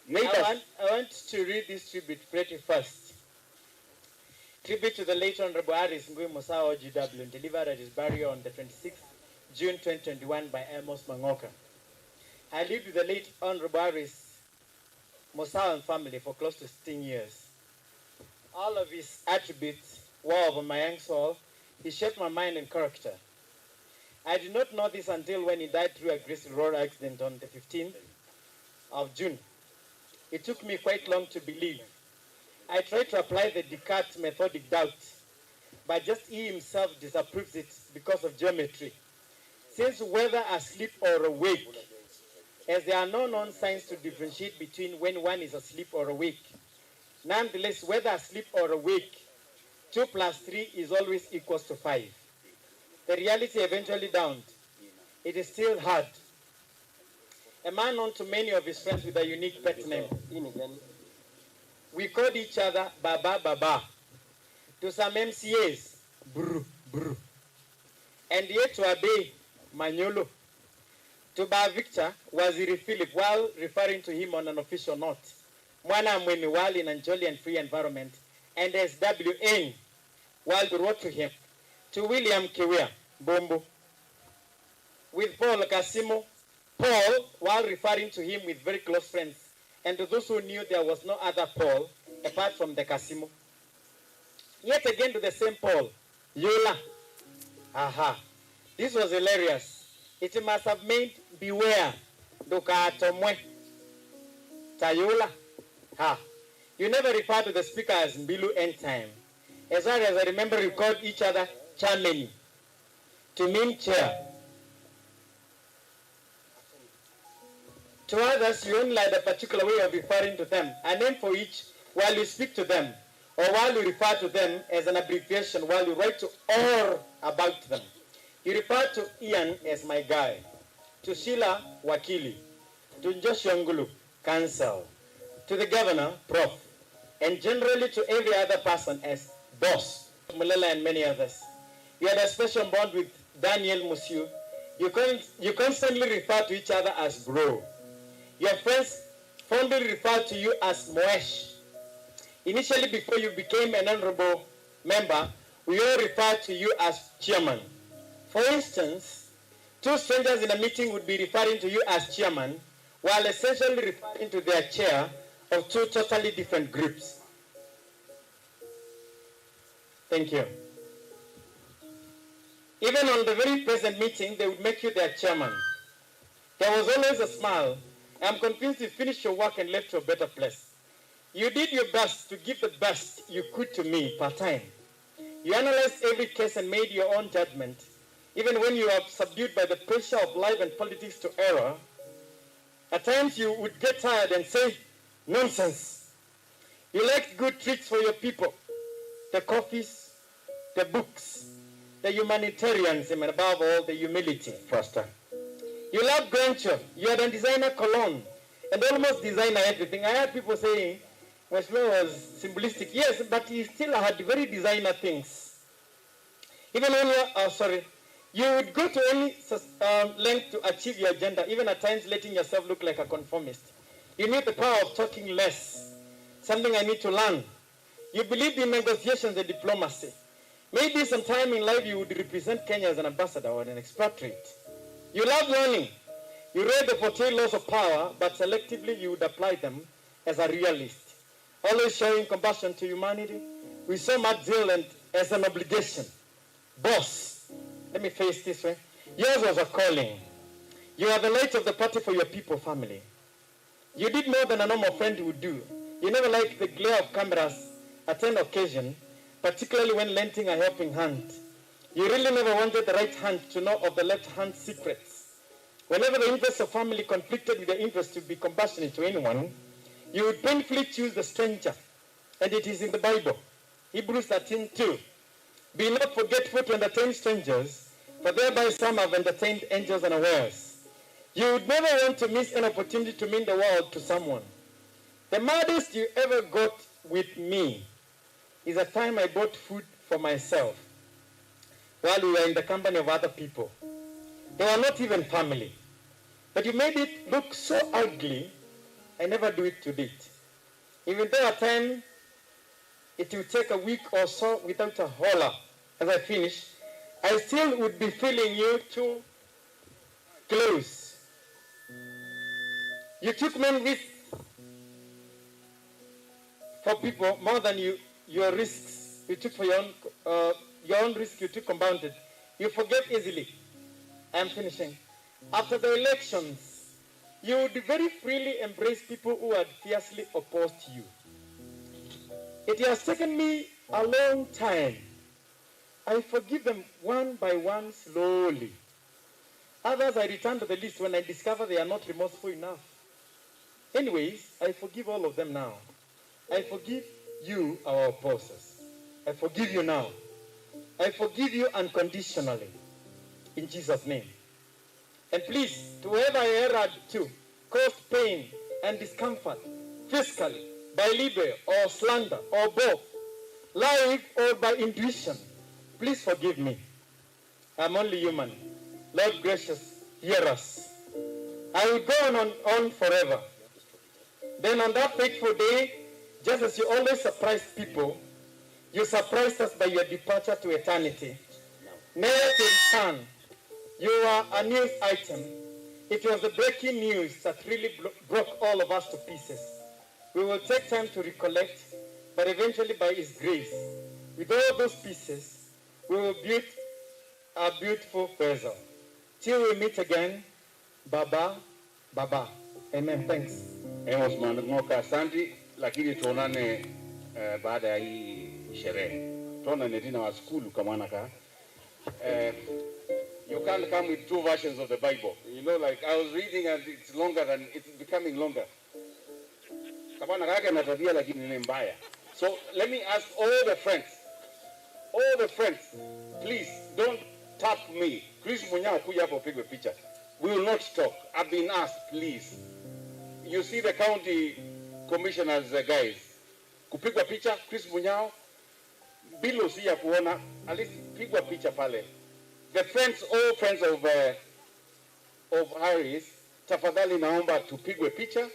Neighbors. I want to read this tribute pretty fast. Tribute to the late Honorable Harris Ngui Musau GW, delivered at his burial on the 26th June 2021 by Amos Mangoka. I lived with the late Honorable Harris Musau and family for close to 16 years. All of his attributes were over my young soul. He shaped my mind and character. I did not know this until when he died through a grisly road accident on the 15th of June. It took me quite long to believe. I tried to apply the Descartes methodic doubt, but just he himself disapproves it because of geometry. Since whether asleep or awake, as there are no known signs to differentiate between when one is asleep or awake. Nonetheless, whether asleep or awake, 2 plus 3 is always equals to 5. The reality eventually dawned. It is still hard. A man known to many of his friends with a unique pet name. We called each other Baba Baba. To some MCAs, Bru Bru. And yet to Abe Manyolo. To Ba Victor, Waziri Philip, while referring to him on an official note, Mwana Mwemi while in a jolly and free environment, and SWN, while we wrote to him, to William Kiwia, Bombo. With Paul Kasimo, Paul, while referring to him with very close friends, and to those who knew there was no other Paul apart from the Kasimo. Yet again to the same Paul, Yola. Aha. This was hilarious. It must have meant beware. Ndukatomwe. Tayola. Ha. You never refer to the speaker as Mbilu end time. As far as I remember, you called each other Chameni, to mean chair. To others, you only had a particular way of referring to them, a name for each while you speak to them, or while you refer to them as an abbreviation while you write to or about them. You refer to Ian as my guy, to Sheila Wakili, to Joshua Ngulu, counsel, to the governor, prof, and generally to every other person as boss, Mulela and many others. You had a special bond with Daniel Musiu. You constantly refer to each other as bro. Your friends fondly refer to you as Moesh. Initially, before you became an honorable member, we all referred to you as chairman. For instance, two strangers in a meeting would be referring to you as chairman, while essentially referring to their chair of two totally different groups. Thank you. Even on the very present meeting, they would make you their chairman. There was always a smile. I'm convinced you finished your work and left to a better place. You did your best to give the best you could to me part time. You analyzed every case and made your own judgment. Even when you are subdued by the pressure of life and politics to error, at times you would get tired and say, nonsense. You liked good treats for your people, the coffees, the books, the humanitarianism, and above all, the humility. Faster. You loved grandeur. You had a designer cologne and almost designer everything. I heard people saying Mheshimiwa was simplistic. Yes, but he still had very designer things. Even when you you would go to any length to achieve your agenda, even at times letting yourself look like a conformist. You need the power of talking less, something I need to learn. You believed in negotiations and diplomacy. Maybe sometime in life you would represent Kenya as an ambassador or an expatriate. You love learning. You read the 48 laws of power, but selectively you would apply them as a realist. Always showing compassion to humanity with so much zeal and as an obligation. Boss, let me face this way. Yours was a calling. You are the light of the party for your people, family. You did more than a normal friend would do. You never liked the glare of cameras at an occasion, particularly when lending a helping hand. You really never wanted the right hand to know of the left hand's secrets. Whenever the interests of family conflicted with the interest to be compassionate to anyone, you would painfully choose the stranger. And it is in the Bible. Hebrews 13:2. Be not forgetful to entertain strangers, for thereby some have entertained angels unawares. You would never want to miss an opportunity to mean the world to someone. The maddest you ever got with me is a time I bought food for myself while we were in the company of other people. They were not even family. But you made it look so ugly, I never do it to date. Even though at times it will take a week or so without a holler as I finish, I still would be feeling you too close. You took many risks for people more than your risks. You took for your own risk, you took compounded. You forget easily. I am finishing. After the elections, you would very freely embrace people who had fiercely opposed you. It has taken me a long time. I forgive them one by one slowly. Others I return to the list when I discover they are not remorseful enough. Anyways, I forgive all of them now. I forgive you, our opposers. I forgive you now. I forgive you unconditionally. In Jesus' name. And please, to whoever I erred to, caused pain and discomfort, physically, by libel or slander or both, live or by intuition, please forgive me. I'm only human. Lord gracious, hear us. I will go on forever. Then on that fateful day, just as you always surprise people, you surprised us by your departure to eternity. Never to return. You are a news item. It was the breaking news that really broke all of us to pieces. We will take time to recollect, but eventually by His grace, with all those pieces, we will build a beautiful vessel. Till we meet again, Baba, Baba. Amen. Thanks. Amos Mangoka, asante, lakini tuonane baada ya hii sherehe. Tuonane tena wa skulu kamwana ka. You can't come with two versions of the Bible. You know, like I was reading and it's longer than, it's becoming longer. Kamwana kake na tabia lakini ni mbaya. So let me ask all the friends, please don't tap me. Chris Munyao kuja hapo pigwe picha. We will not talk. I've been asked, please. You see the county commissioners, guys. Kupigwa picha, Chris Munyao, bilo si ya kuona, at least pigwa picha pale. The friends, all friends of Harris, tafadhali naomba tupigwe picha.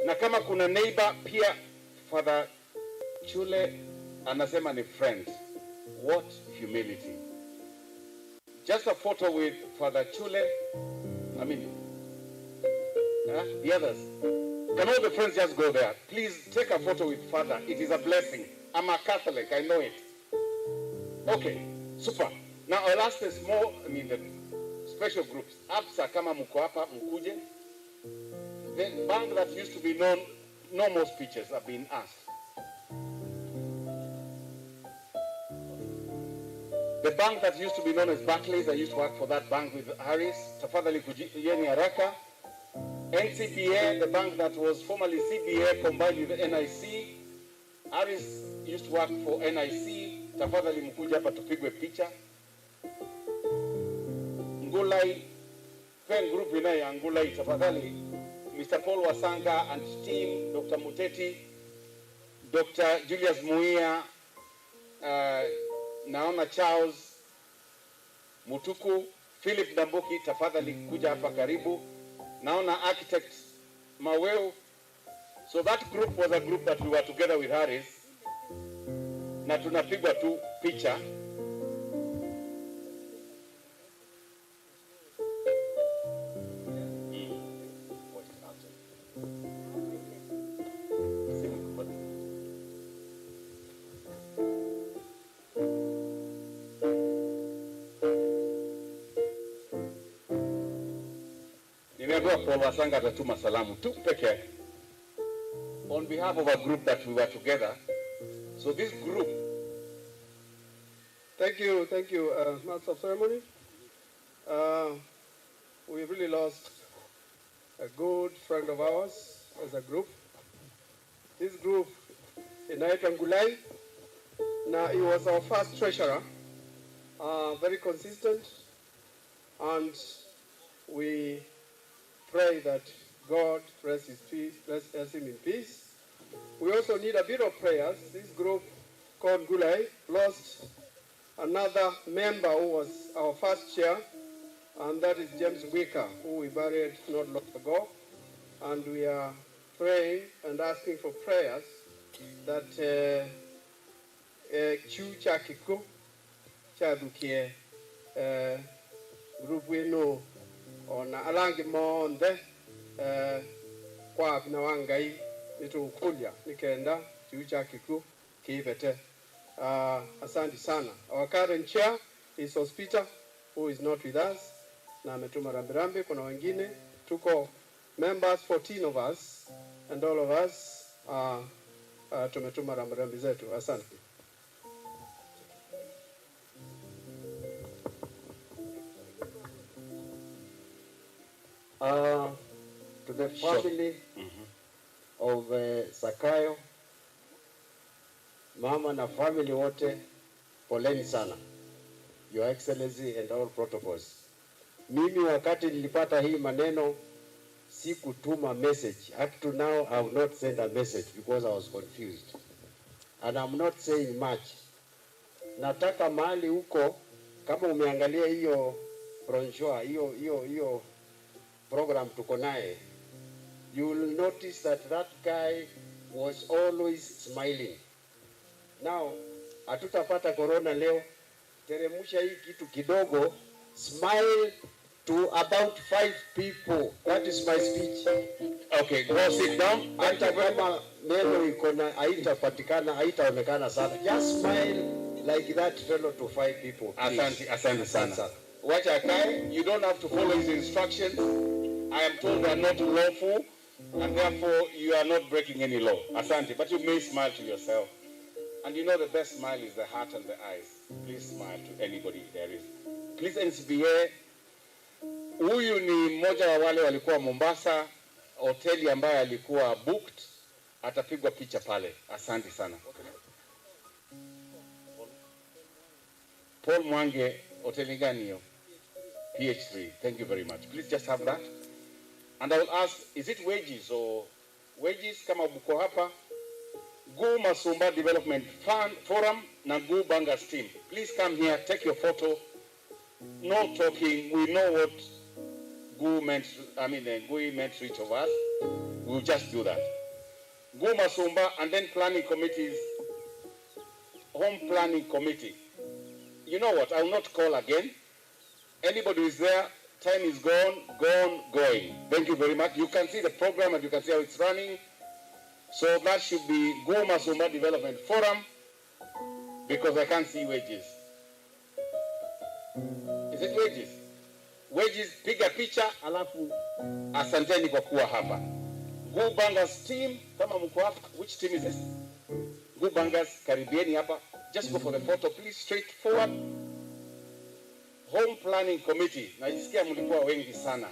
Na kama kuna neighbor pia, Father Chule anasema ni friend. What humility. Just a photo with Father Chule. I mean, the others. Can all the friends just go there? Please take a photo with Father. It is a blessing. I'm a Catholic, I know it. Okay, super. Now I'll ask the small, I mean the special groups. Absa kama mko hapa mkuje. The bank that used to be known, no more speeches have been asked. The bank that used to be known as Barclays, I used to work for that bank with Harris. Tafadhali kujeni haraka. NCBA, the bank that was formerly CBA combined with NIC. Harris used to work for NIC. Tafadhali mkuja hapa tupigwe picha. Ngulai, Pen Group inayo Ngulai, tafadhali. Mr. Paul Wasanga and team, Dr. Muteti, Dr. Julius Muia, Naona Charles, Mutuku, Philip Ndambuki, tafadhali kuja hapa karibu. Naona architect Maweu. So that group was a group that we were together with Harris. Na tunapigwa tu picha. Nimeambiwa Paul Wasanga atatuma salamu tu peke yake. On behalf of a group that we were together. So this group. Thank you, Master of Ceremony. We really lost a good friend of ours as a group. This group, inaitwa Ngulai. Now he was our first treasurer, very consistent, and we pray that God rest his peace, rest him in peace. We also need a bit of prayers. This group called Ngulai lost another member who was our first chair, and that is James Wika, who we buried not long ago. And we are praying and asking for prayers that Chu Chakiku Chadukie group we know ona alangi monde kwa na wangai nitukulia nikenda Chu Chakiku kibete. Asante sana. Our current chair is Hospita, who is not with us, na ametuma rambirambi. Kuna wengine tuko members, 14 of us, and all of us are Tumetuma rambirambi zetu. Asante. To the family of Sakayo, mama na family wote, poleni sana. Your Excellency and all protocols. Mimi wakati nilipata hii maneno sikutuma message. Up to now I have not sent a message because I was confused. And I'm not saying much. Nataka mahali huko, kama umeangalia hiyo brochure, hiyo program tuko naye, you will notice that that guy was always smiling. Now, hatutapata corona leo. Teremusha hii kitu kidogo, smile to about 5 people. That is my speech. Okay, go sit down. Hata kama meno iko na haitapatikana, haitaonekana sana. Just smile like that fellow to 5 people, please. Asante, asante sana. Wacha akae. You don't have to follow his instructions. I am told they are not lawful, and therefore you are not breaking any law. Asante, but you may smile to yourself. And you know the best smile is the heart and the eyes. Please smile to anybody there is. Please NCBA, huyu ni mmoja wa wale walikuwa Mombasa, hoteli ambayo alikuwa booked, atapigwa picha pale. Asante sana. Paul Mwange, hoteli gani hiyo? PH3. Thank you very much. Please just have that. And I will ask, is it wages or wages kama mko hapa? Guu Masumba Development Fund Forum na Guu Bangers team. Please come here, take your photo. No talking. We know what Guu meant, I mean, Ngui meant to each of us. We'll just do that. Guu Masumba and then planning committees, home planning committee. You know what? I will not call again. Anybody who is there, time is gone, gone, going. Thank you very much. You can see the program and you can see how it's running. So that should be Guu Masumba Development Forum, because I can't see wages. Is it wages? Wages, piga picha, alafu asanteni kwa kuwa hapa. Guu Bangers team, kama mko hapa, which team is this? Guu Bangers, karibieni hapa. Just go for the photo, please, straight forward. Home Planning Committee, najisikia mlikuwa wengi sana.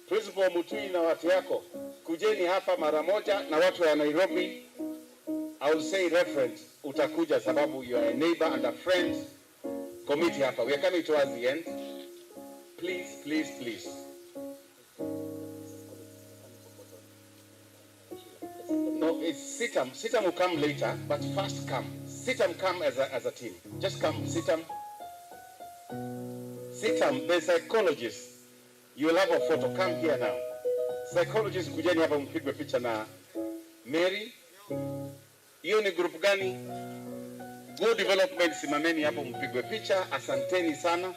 Principal Mutui na watu yako, kujeni hapa mara moja, na watu wa Nairobi, I will say reference, utakuja sababu you are a neighbor and a friend. Committee hapa, we are coming towards the end. Please, please, please. No, it's Sitam. Sitam will come later, but first come. Sitam come as a team. Just come, Sitam. Sitam, the psychologist. You will have a photo. Come here now. Psychologist, kujeni hapa mpigwe picha na Mary. Hiyo ni group gani? Good Development, simameni hapo mpigwe picha. Asanteni sana.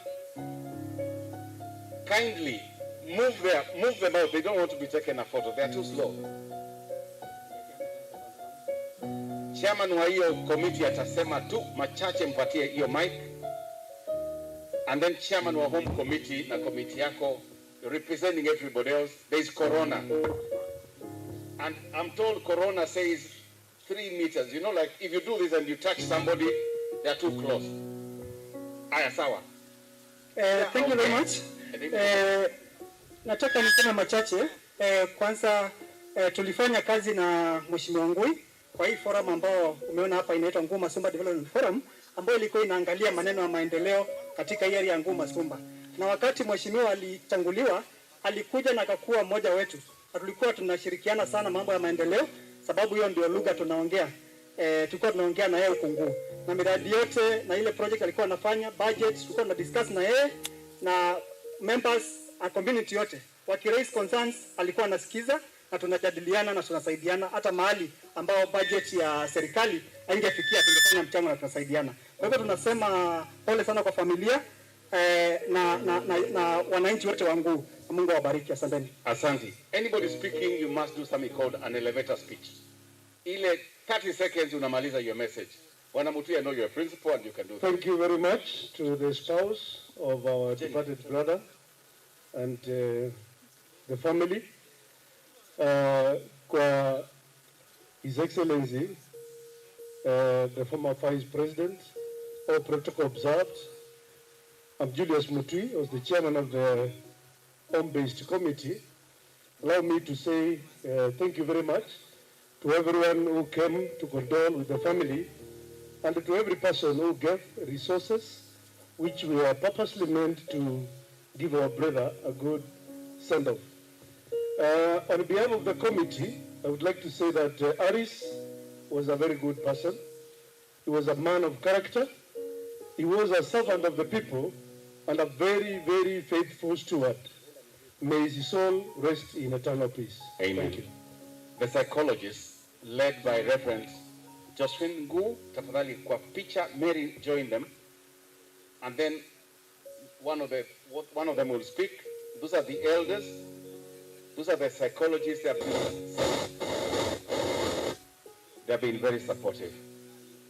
Kindly move there, move them out. They don't want to be taken a photo. They are too slow. Chairman wa hiyo committee atasema tu machache, mpatie hiyo mic. And then chairman wa home committee na committee yako representing everybody else. There is corona. And I'm told corona says 3 meters. You know, like if you do this and you touch somebody, they are too close. Aya, sawa. Thank you very much. Nataka niseme machache. Kwanza tulifanya kazi na Mheshimiwa Ngui kwa hii forum ambao umeona hapa inaitwa Nguu Masumba Development Forum, ambayo ilikuwa inaangalia maneno ya maendeleo katika area ya Nguu Masumba. Na wakati mheshimiwa alitanguliwa, alikuja na akakuwa mmoja wetu. Na tulikuwa tunashirikiana sana mambo ya maendeleo, sababu hiyo ndio lugha tunaongea. Tulikuwa tunaongea na yeye huko Nguu. Na miradi yote na ile project alikuwa anafanya, budget tulikuwa tuna discuss na yeye na members and community yote. Waki raise concerns alikuwa anasikiza na tunajadiliana na tunasaidiana, hata mahali ambao budget ya serikali haingefikia tungefanya mchango na tunasaidiana. Kwa hivyo tunasema pole sana kwa familia na wananchi wote wa Nguu. Mungu awabariki. Asanteni. Asante. Anybody speaking, you must do something called an elevator speech. Ile 30 seconds unamaliza your message. Bwana Mutui, I know you're a principal and you can do that. Thank you very much to the spouse of our departed brother and the family. Kwa His Excellency, the former Vice President, all protocol observed. I'm Julius Mutui, I was the chairman of the home-based committee. Allow me to say thank you very much to everyone who came to condole with the family and to every person who gave resources which we are purposely meant to give our brother a good send-off. On behalf of the committee, I would like to say that Aris was a very good person. He was a man of character. He was a servant of the people and a very, very faithful steward. May his soul rest in eternal peace. Amen. Thank you. The psychologist, led by Reverend Josephine Ngu, tafadhali kwa picha, Mary join them. And then one of them will speak. Those are the elders. Those are the psychologists. They have been very supportive.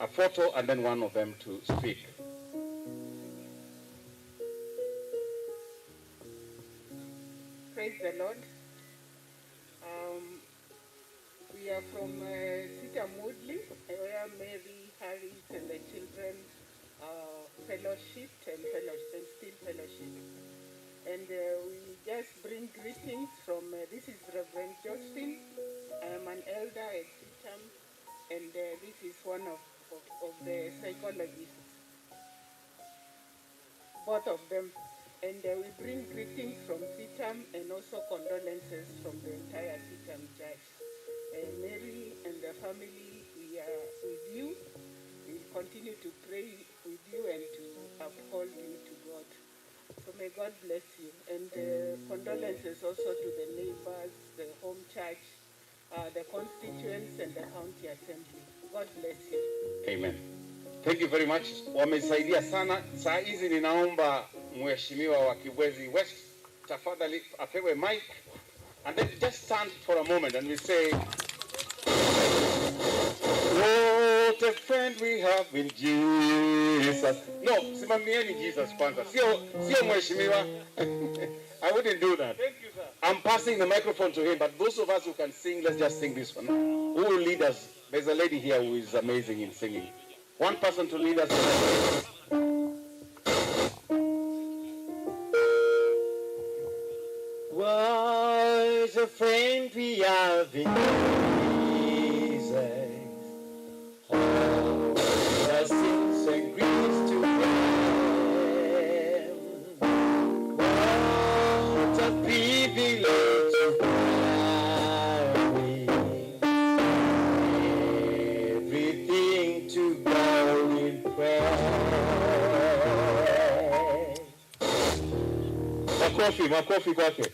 A photo and then one of them to speak. Praise the Lord. We are from CITAM Woodley, where Mary, Harris, and the children fellowshipped and still fellowship. And we just bring greetings from, this is Reverend Josephine. I am an elder at CITAM, and this is one of the psychologists, both of them. And we bring greetings from CITAM and also condolences from the entire CITAM church. Mary and the family, we are with you. We will continue to pray with you and to uphold you to God. So may God bless you. And condolences also to the neighbors, the home church, the constituents, and the county assembly. God bless you. Amen. Thank you very much. Wamesaidia sana. Saa hizi ninaomba Mheshimiwa wa Kibwezi West tafadhali apewe mic and then just stand for a moment and we say, what a friend we have in Jesus. No, simamieni Jesus kwanza. Sio mheshimiwa. I wouldn't do that. Thank you, sir. I'm passing the microphone to him, but those of us who can sing, let's just sing this one. Who will lead us? There's a lady here who is amazing in singing. One person to lead us. What a friend we have in Jesus. All our sins and griefs to bear. What a privilege to carry everything to God in prayer. Makofi, makofi kwake.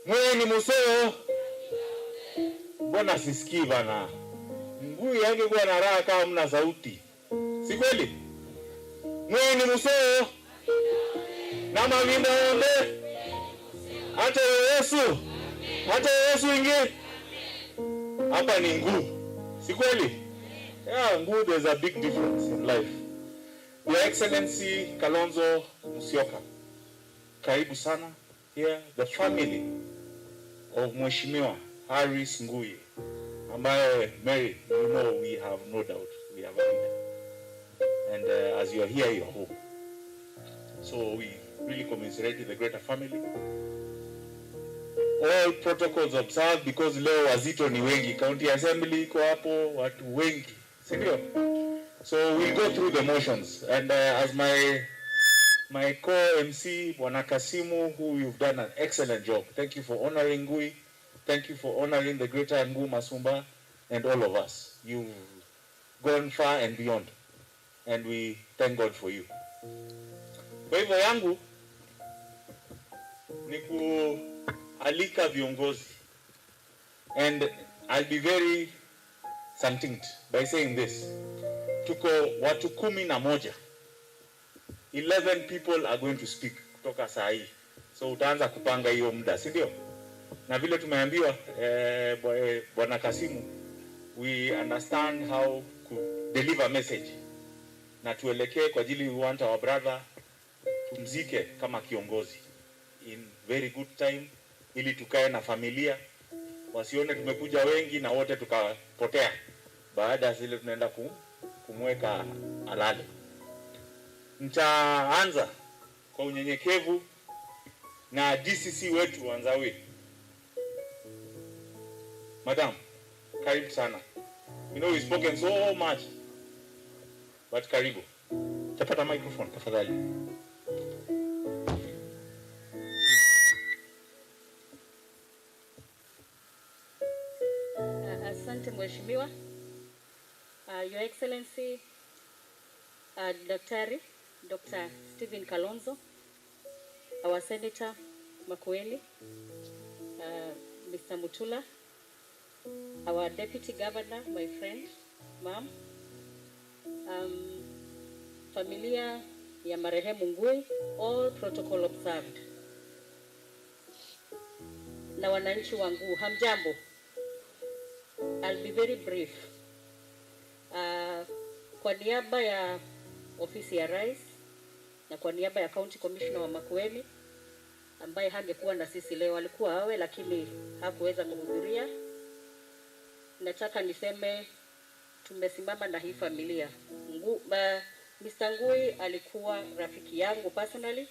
Mweni museo. Mbona sisikii bana? Ngui angekuwa na raha kama mna sauti. Si kweli? Mweni museo. Na mavinda ombe. Hata Yesu. Hata Yesu ingie. Hapa ni nguu. Si kweli? Yeah, nguu, there's a big difference in life. Your Excellency Kalonzo Musyoka. Karibu sana. Here, the family of Mheshimiwa Harris Ngui, ambaye Mary, you know we have no doubt we have a leader. And as you are here, you are home. So we really commiserate with the greater family. All protocols observed because leo wazito ni wengi. County Assembly iko hapo, watu wengi. Si ndio? So we'll go through the motions. And as my co-MC, Bwana Kasimu, who you've done an excellent job. Thank you for honoring Ngui. Thank you for honoring the greater Ngu Masumba and all of us. You've gone far and beyond. And we thank God for you. Kwa hivyo yangu ni kualika viongozi. And I'll be very succinct by saying this. Tuko watu 11. 11 people are going to speak kutoka saa hii. So utaanza kupanga hiyo muda, si ndio? Na vile tumeambiwa Bwana Kasimu, we understand how to deliver message. Na tuelekee kwa ajili we want our brother tumzike kama kiongozi in very good time ili tukae na familia. Wasione tumekuja wengi na wote tukapotea. Baada ya zile tunaenda kumweka alale. Nitaanza kwa unyenyekevu na DCC wetu wa Nzaui. Madam, karibu sana. You know we've spoken so much, but karibu. Tapata microphone tafadhali. Asante Mheshimiwa. Your Excellency, Daktari Dr. Stephen Kalonzo, our Senator Makueni, Mr. Mutula, our Deputy Governor, my friend, ma'am, familia ya marehemu Ngui, all protocol observed, na wananchi wa Nguu, hamjambo. I'll be very brief. Kwa niaba ya ofisi ya Rais na kwa niaba ya County Commissioner wa Makueni ambaye hangekuwa na sisi leo, alikuwa awe lakini hakuweza kuhudhuria, nataka niseme tumesimama na hii familia. Mr. Ngui alikuwa rafiki yangu personally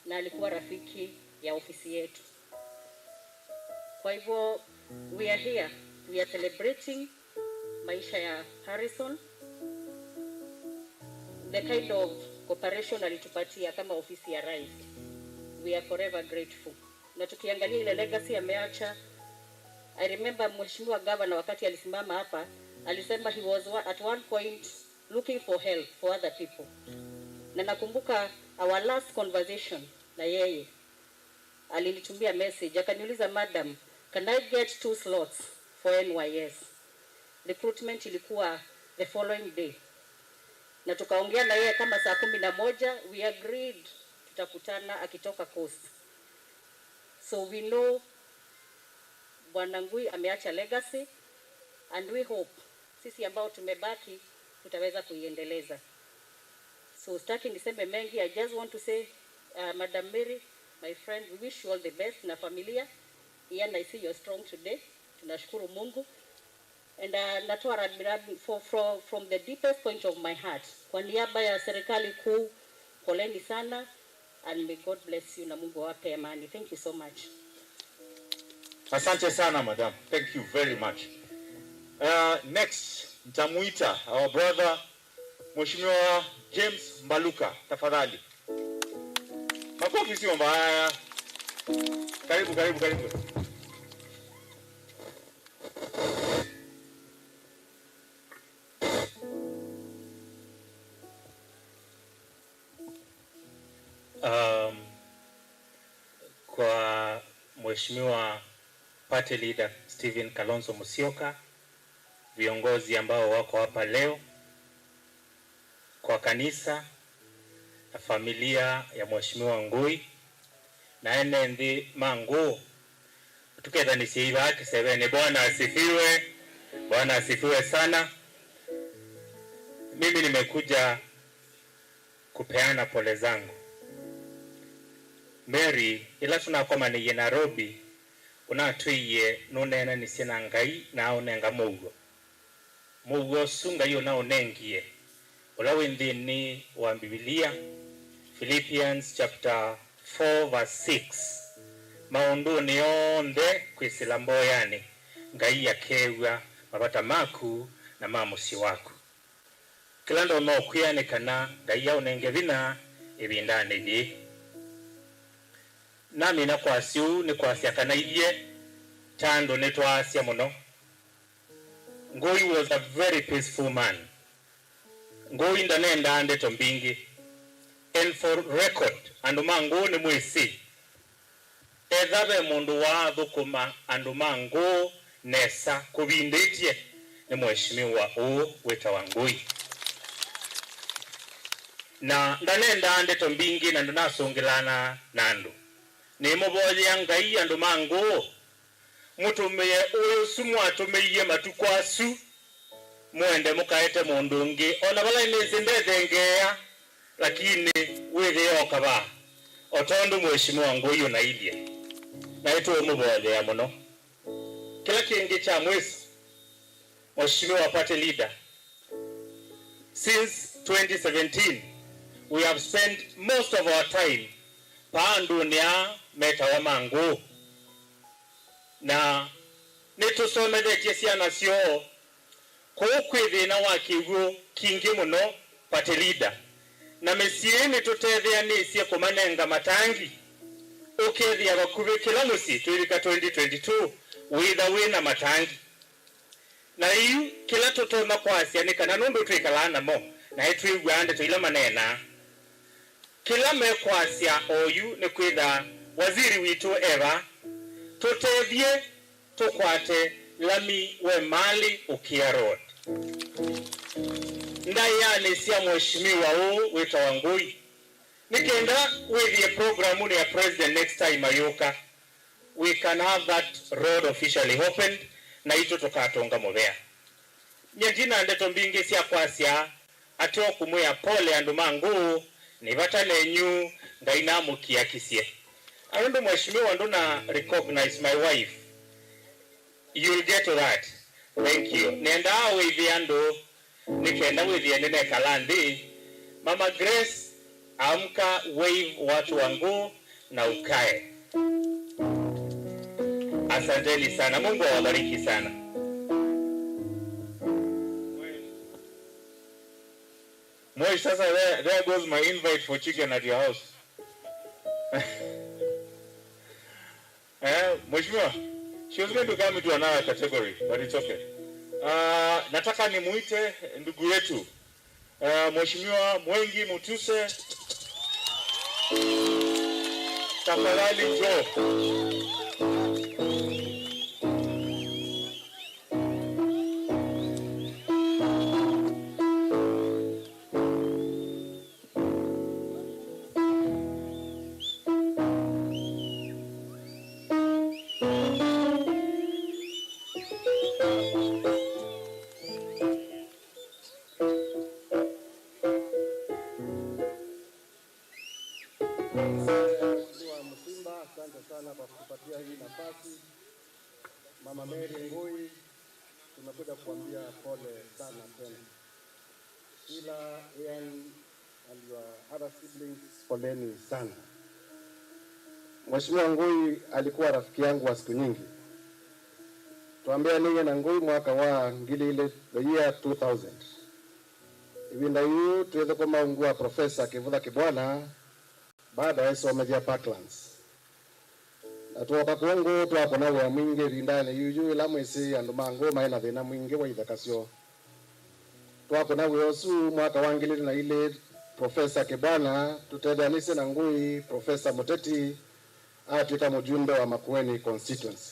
na alikuwa rafiki ya ofisi yetu. Kwa hivyo we are here, we are celebrating maisha ya Harrison, the kind of cooperation alitupatia kama ofisi ya Rais. We are forever grateful. Na tukiangalia ile legacy ameacha, I remember Mheshimiwa Governor wakati alisimama hapa alisema he was at one point looking for help for other people. Na nakumbuka our last conversation na yeye, alinitumia message akaniuliza, madam, can I get 2 slots for NYS? Recruitment ilikuwa the following day. Na tukaongea na yeye kama saa 11, we agreed tutakutana akitoka coast. So we know Bwana Ngui ameacha legacy and we hope sisi ambao tumebaki tutaweza kuiendeleza. So sitaki niseme mengi, I just want to say, Madam Mary, my friend, we wish you all the best na familia. Ian, I see you're strong today. Tunashukuru Mungu. And natoa rambirambi from the deepest point of my heart. Kwa niaba ya serikali kuu, poleni sana and may God bless you na Mungu awape amani. Thank you so much. Asante sana madam. Thank you very much. Next, nitamuita our brother Mheshimiwa James Mbaluka, tafadhali. Makofi sio mbaya. Karibu, karibu, karibu. Kwa Mheshimiwa Party Leader Stephen Kalonzo Musyoka, viongozi ambao wako hapa leo, kwa kanisa na familia ya Mheshimiwa Ngui na ene nthi mangu tukethanĩcie ibaki sevene. Bwana asifiwe, Bwana asifiwe sana. Mimi nimekuja kupeana pole zangu Mary, ila tunakomaniye Nairobi unatwiye nunena nisie na Ngai na unenga muguo muguo usu Ngai unaunengie ula wi nthini wa Bibilia Philippians chapter 4 verse 6 maunduni yonthe kwisila mboyani Ngai akewa mabata maku na ma musi waku kila ndo no kwianikana Ngai aunenge vina ibindani thi nami na kwasiu ni kwasia kana ithie tando ni twasia muno. Ngui was a very peaceful man. Ngui ndanenda ndeto mbingi. And for record, andu ma Nguu ni mwisi ethabe mundu wa thukuma andu ma Nguu nesa kuvinditie ni mheshimiwa uu witawa Ngui. Na ndanenda ndeto mbingi na ndunasungilana na andu nimuvoyea Ngai andu ma Nguu mutumie uyu mwatumiie matuku asu mwende mukaete mundu ungi ona vala nisi ndethengea lakini withioka ba otondu mheshimiwa Ngui unailie na itu muvoyea muno. Kila kingi cha mwezi, Mheshimiwa Party Leader, since 2017 we have spent most of our time pandunia meta wa mangu na nitusomethetie ciana cio kuu kwi thina wa kiugo kingi muno party leader, na micii nitutetheanicie kumanenga matangi ukethia vakuvi kila mucii twivika 2022 witha wina matangi na iu kila tutoma kwasia ni kana nundu twikalaa namo na itwigua ndeto ila manena kila mekwasia oyu ni kwitha waziri witu eva tutethie tukwate lami we mali Ukia Road ndayani sia mheshimiwa uu wita Wangui nikenda withie programu ya president next time ayuka we can have that road officially opened na itu tukatonga muvea nyendina ndeto mbingi sia kwasia atio kumwia pole andu mangu ni vata nenyu ngai namukiakisie andu mheshimiwa nduna recognize my wife, you'll get to that, thank you. Nenda withie andu nikenda withie nene kalandi Mama Grace, amka, wave watu wangu na ukae. Asanteni sana, Mungu awabariki sana. Moi, sasa there goes my invite for chicken at your house. Mheshimiwa, she was going to come into another category, but it's okay. Nataka nimuite ndugu yetu Mheshimiwa Mwengi Mutuse, tafadhali njoo. Asante sana kwa kutupatia hii nafasi. Mama Mary Ngui, tumekuja kuambia pole sana tena. Sheila, Ian and your other siblings, poleni sana. Mheshimiwa Ngui alikuwa rafiki yangu wa siku nyingi. Tuambia ninyi na Ngui mwaka wa ngili ile, the year 2000. Ibinda yu tuweze koma ungua Profesa Kivutha Kibwana baada ya somethia Parklands. Na tuoka kuongo twakona wia mwingi rindani yuyu ila mwisi andu mangu maina thina mwingi wa itheka cio. Twakona wia ucu mwaka wa ngili na ile Profesa Kibwana tutetheanise na Ngui Profesa Muteti atuika mujumbe wa Makueni constituency.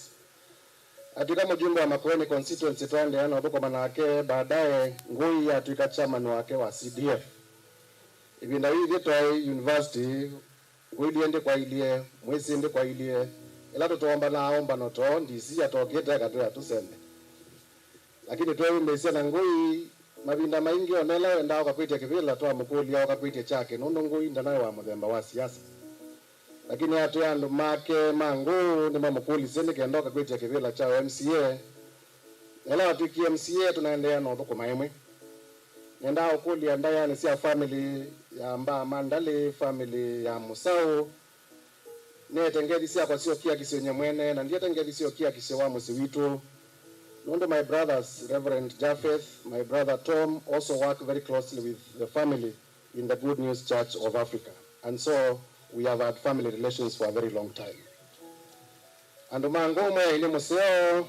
Atuika mujumbe wa Makueni constituency twandeana thukoma nake baadaye Ngui atuika chairman wake wa CDF. Ibinda hii twai university Ngui ndiende kwa ilie mwisi ndi kwa ilie ila tutomba na omba no to ndisi atokete akatwea tuseme lakini twewimbesia na Ngui mavinda maingi onela wenda ukakwitia kivila twa mukulia ukakwitia chake nundu Ngui ndanayo wa muthemba wa siasa lakini atu andu make mangu ni mamukulise nikenda ukakwitia kivila cha MCA ela watuikie MCA tunaendelea na thukuma imwe nenda ukulia ndaya sia family ya mba Mandale family ya Musau netengethi ciakwa cio kia kisio nyamwene na ndietengethi cio kia kisio wa muci witu nundu my brothers Reverend Japheth, my brother Tom also work very closely with the family in the Good News Church of Africa, and so we have had family relations for a very long time. Andu mangu mwe ni museo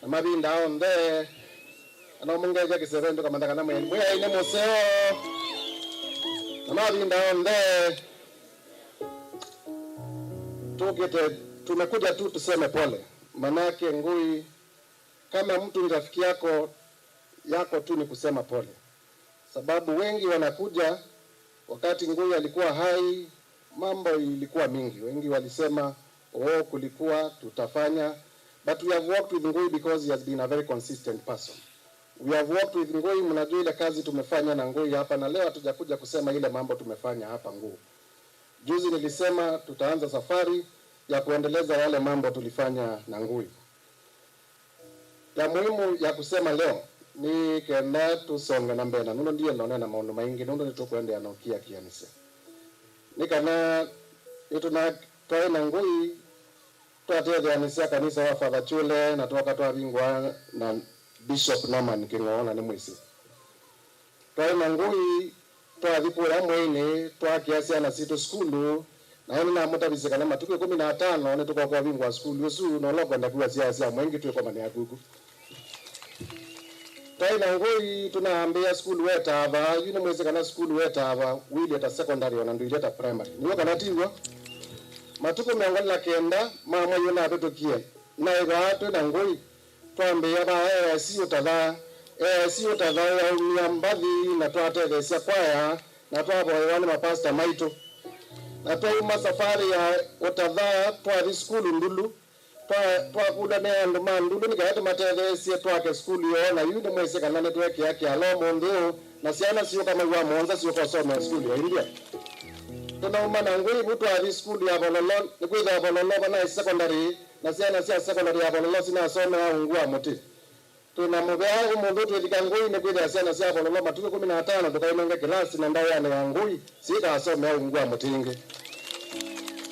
na mavinda onthe ana mungeja kiserendo kamanda kana mwe mwe ni museo na mavinda onthe tukete tumekuja tu tuseme pole, manake Ngui kama mtu ni rafiki yako yako tu ni kusema pole, sababu wengi wanakuja wakati Ngui alikuwa hai mambo ilikuwa mingi, wengi walisema oh kulikuwa tutafanya, but we have worked with Ngui because he has been a very consistent person. We have worked with Ngui, mnajua ile kazi tumefanya na Ngui hapa, na leo hatujakuja kusema ile mambo tumefanya hapa Ngui. Juzi nilisema tutaanza safari ya kuendeleza yale mambo tulifanya na Ngui. Ya muhimu ya kusema leo ni kenda tusonge na mbele nundo ndiye ndone na maundu maingi nundo nitukwendea na ukia kianise ni kana ituna twae na Ngui twatetheanisia kanisa wa Father Chule na twaka twavingwa na Bishop Norman King'oona ni mwisi twae na Ngui twathi kura mwini twakia ciana citu skulu na ini namutavise kana matuku 15 nitukwakwa vingwa skulu usu na ula kwenda kuwa cia cia mwengi twikomania kuku. Twaina Ngui tunaambia skulu wetava yu ni mwisi kana skulu wetava wileta secondary ona nduileta primary niwo kana tiwo matuku 29 mama yuna atutukie na iva twina Ngui twambia va AIC utatha AIC utatha yaumia mbathi na twatethecia kwaya na twavoewa ni mapasta maitu na twauma safari ya utatha twathi skulu ndulu twakula ni andu ma ndulu nikaya tumatetheesie twake skulu yoo na yu ni mwisi kana ni twekia kialo munthi uu na ciana ciuka maua monza ciuka usomea skulu ya India. Tunauma na Ngui vu twathi skulu ya Bololo ni kwithia Bololo vana secondary na ciana cia secondary ya Bololo cinasomea ungu wa muti. Tuna muvea umundu twithika Ngui ni kwithia ciana cia Bololo matuku 15 tukainenga kilasi na ndayane ya Ngui cikasomea ungu wa muti ingi.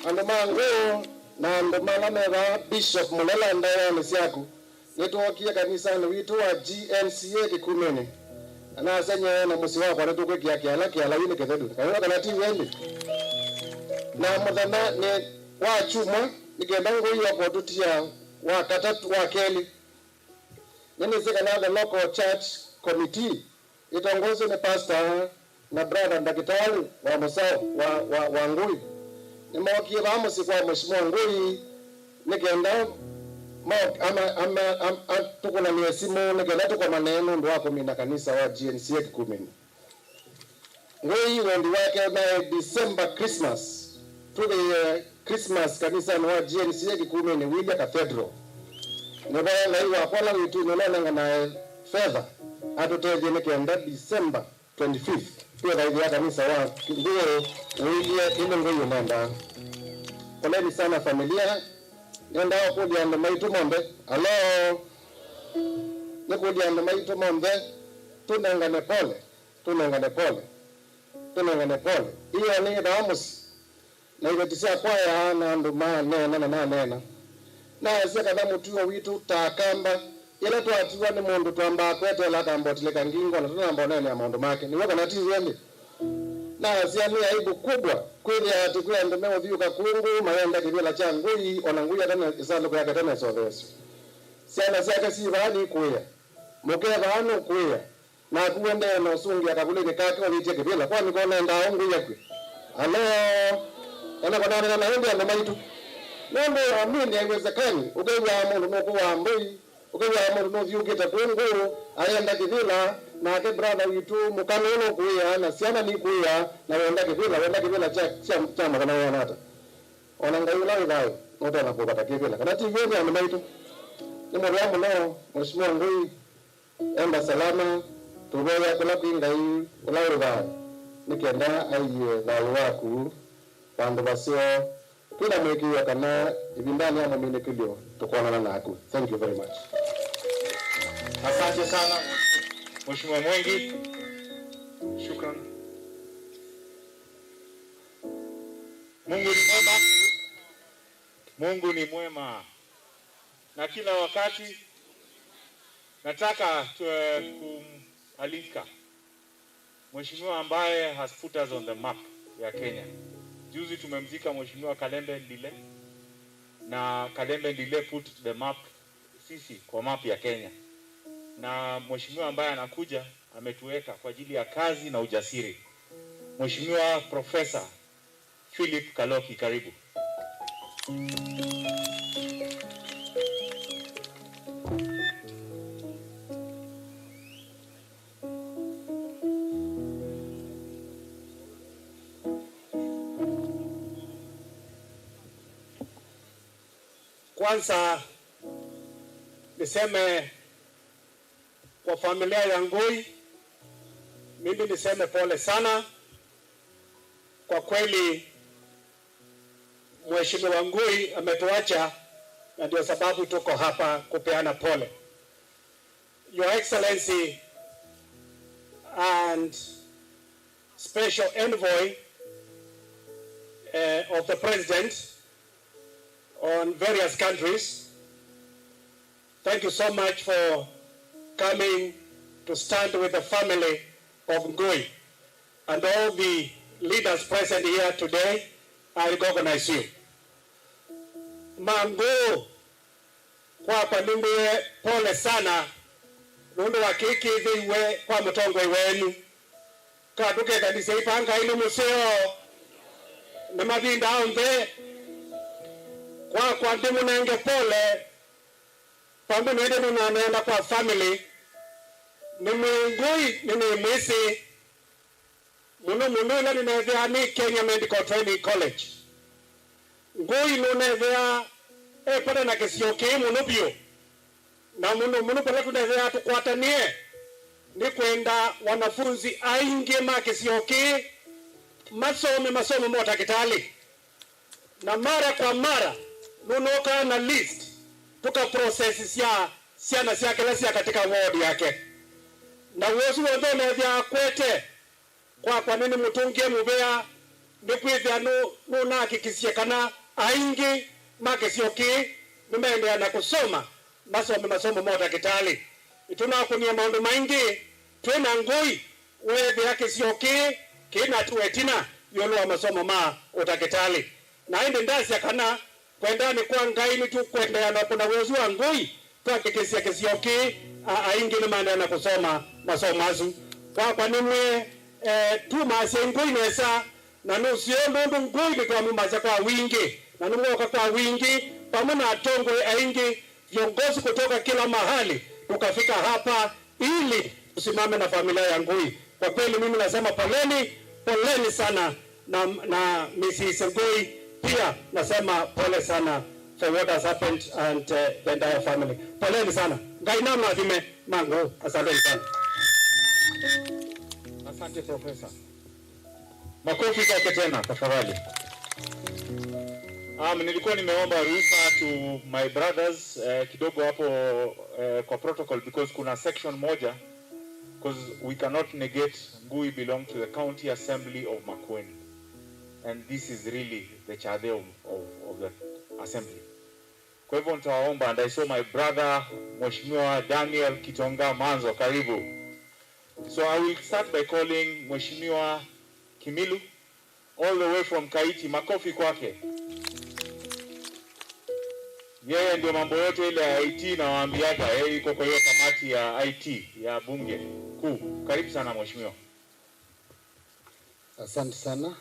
Andu ma Ngui na andu mala meva Bishop Mulela ndayane ciaku nitwokie kanisani witu wa GNCA Kikumene na asenye na musi wakwa nitukwikia kiala kiala yu ni kitheru kaiwa kana ti wendi na muthenya ni wa chumwa nikenda Ngui wakwa tutia wa katatu wa keli nini kana the local church committee itongozwe ni pastor na brother ndakitari wa musao wa Ngui nimokie va musi kwa mheshimiwa Ngui nikenda ama tukunanie simu nikenda tukomane nundu wa kumina kanisa wa GNCA Kikumeni. Ngui wendi wake na December Christmas tuge Christmas kanisa wa GNCA Kikumeni William Cathedral nibaya ngai wakwa witu nonenga na fedha atutethie nikenda December 25th pia thaithia kanisa wa Ngui William ile Ngui unenda. Poleni sana familia. Nenda kulia andu maitu mombe. Alo. Nikulia andu maitu mombe. Tunengane pole. Tunengane pole. Tunengane pole. Iyo ni damus. Na ivetisia kwaya na andu ma nena na na nena. Na asia kada mutuo witu takamba. Ila twatiwa ni mundu twamba kwetela kambotileka ngingo na tunamba nene ya maundu make. Niwo kana tiwendi. Na asia ni aibu kubwa kweli ati kwa andu meothiuka kungu mayenda kivila cha Ngui ona Ngui atana isanduku yake tena sotheso. Ciana ciake ci vaani kuya. Muke vaani kuya. Na kuende na usungi akavulini kake ovitie kivila kwa nikona nda Ngui yakwe. Alo. Kana kwa nani na ndi andu maitu. Nombe amini haiwezekani ukewa mundu nukuwa mbui ukewa mundu nuthiukite kungu ayenda kivila na ake brother witu mukano kuya na ciana ni kuya na wenda kivila cha makana wanata ona ngai ula withayo notona kubata kivila kana ti yeye andu maitu ni mwana muno mheshimiwa Ngui enda salama tuboya kula kwingai ula withayo nikenda aiye thayo waku bandu basio kila mwekiwa kana ibindani ama minikilio tukonana naku. Thank you very much. Asante sana Mheshimiwa Mwengi. Shukran. Mungu ni mwema. Mungu ni mwema. Na kila wakati nataka kumalika mheshimiwa ambaye has put us on the map ya Kenya. Juzi tumemzika Mheshimiwa Kalembe Ndile, na Kalembe Ndile put the map sisi kwa map ya Kenya. Na mheshimiwa ambaye anakuja ametuweka kwa ajili ya kazi na ujasiri. Mheshimiwa Professor Philip Kaloki, karibu. Kwanza niseme kwa familia ya Ngui, mimi niseme pole sana. Kwa kweli Mheshimiwa Ngui ametuacha na ndio sababu tuko hapa kupeana pole. Your Excellency and Special Envoy of the President on various countries, thank you so much for coming to stand with the family of Ngui and all the leaders present here today. I recognize you. Mangu kwakwa nimbie pole sana nundu wa kikithiwe kwa mutongoi wenu katukethanise ipanga ini museo ni mavinda onthe kwakwa ndimunenge pole pamwe nende ninanenda kwa family ni mwingui ni mwisi muno muno ila ninethia ni Kenya Medical Training College. Ngui nunethia epata na kisio kii muno biu na muno muno pala tunethia tukwatanie ni kwenda wanafunzi aingi ma kisio kii masome masomo mo takitali na mara kwa mara nunoka na list tuka process sia siana sia kila sia katika ward yake na uwezo wonthe nethia kwete kwa nini mutungie mubea ni kwithia nunahakikisye kana aingi ma kisio kii nimeendea na kusoma masome masomo mo takitali itunakunia maundu maingi twina ngui wethia kisio kii kina tuetina yolo wa masomo ma utakitali na indi ndasia kana kwendani kwa Ngai ni tukwendea na kuna uwezo wa ngui twakikisia kisio kii aingi ni maendea na kusoma masomo asu kwa nimwe tumasie ngui nesa na nusio nundu ngui ni twamumasia kwa wingi na numuoka kwa wingi pamoja na atongwe aingi viongozi kutoka kila mahali tukafika hapa ili tusimame na familia ya Ngui. Kwa kweli mimi nasema poleni, poleni sana na Mrs. Ngui pia nasema pole sana for what has happened and the entire family. Poleni sana. Ngai na mwathime mangu. Asanteni sana. Asante Profesa. Makofi kwake tena tafadhali. Nilikuwa nimeomba ruhusa to my brothers kidogo hapo kwa protocol because kuna section moja because we cannot negate Ngui belong to the County Assembly of Makueni and this is really the chade of the assembly. Kwa hivyo nitawaomba, and I saw my brother Mheshimiwa Daniel Kitonga Manzo, karibu. So I will start by calling Mheshimiwa Kimilu all the way from Kaiti. Makofi kwake. Yeye ndio mambo yote ile ya IT na waambiaga, yeye yuko kwa hiyo kamati ya IT ya bunge kuu. Karibu sana mheshimiwa. Asante sana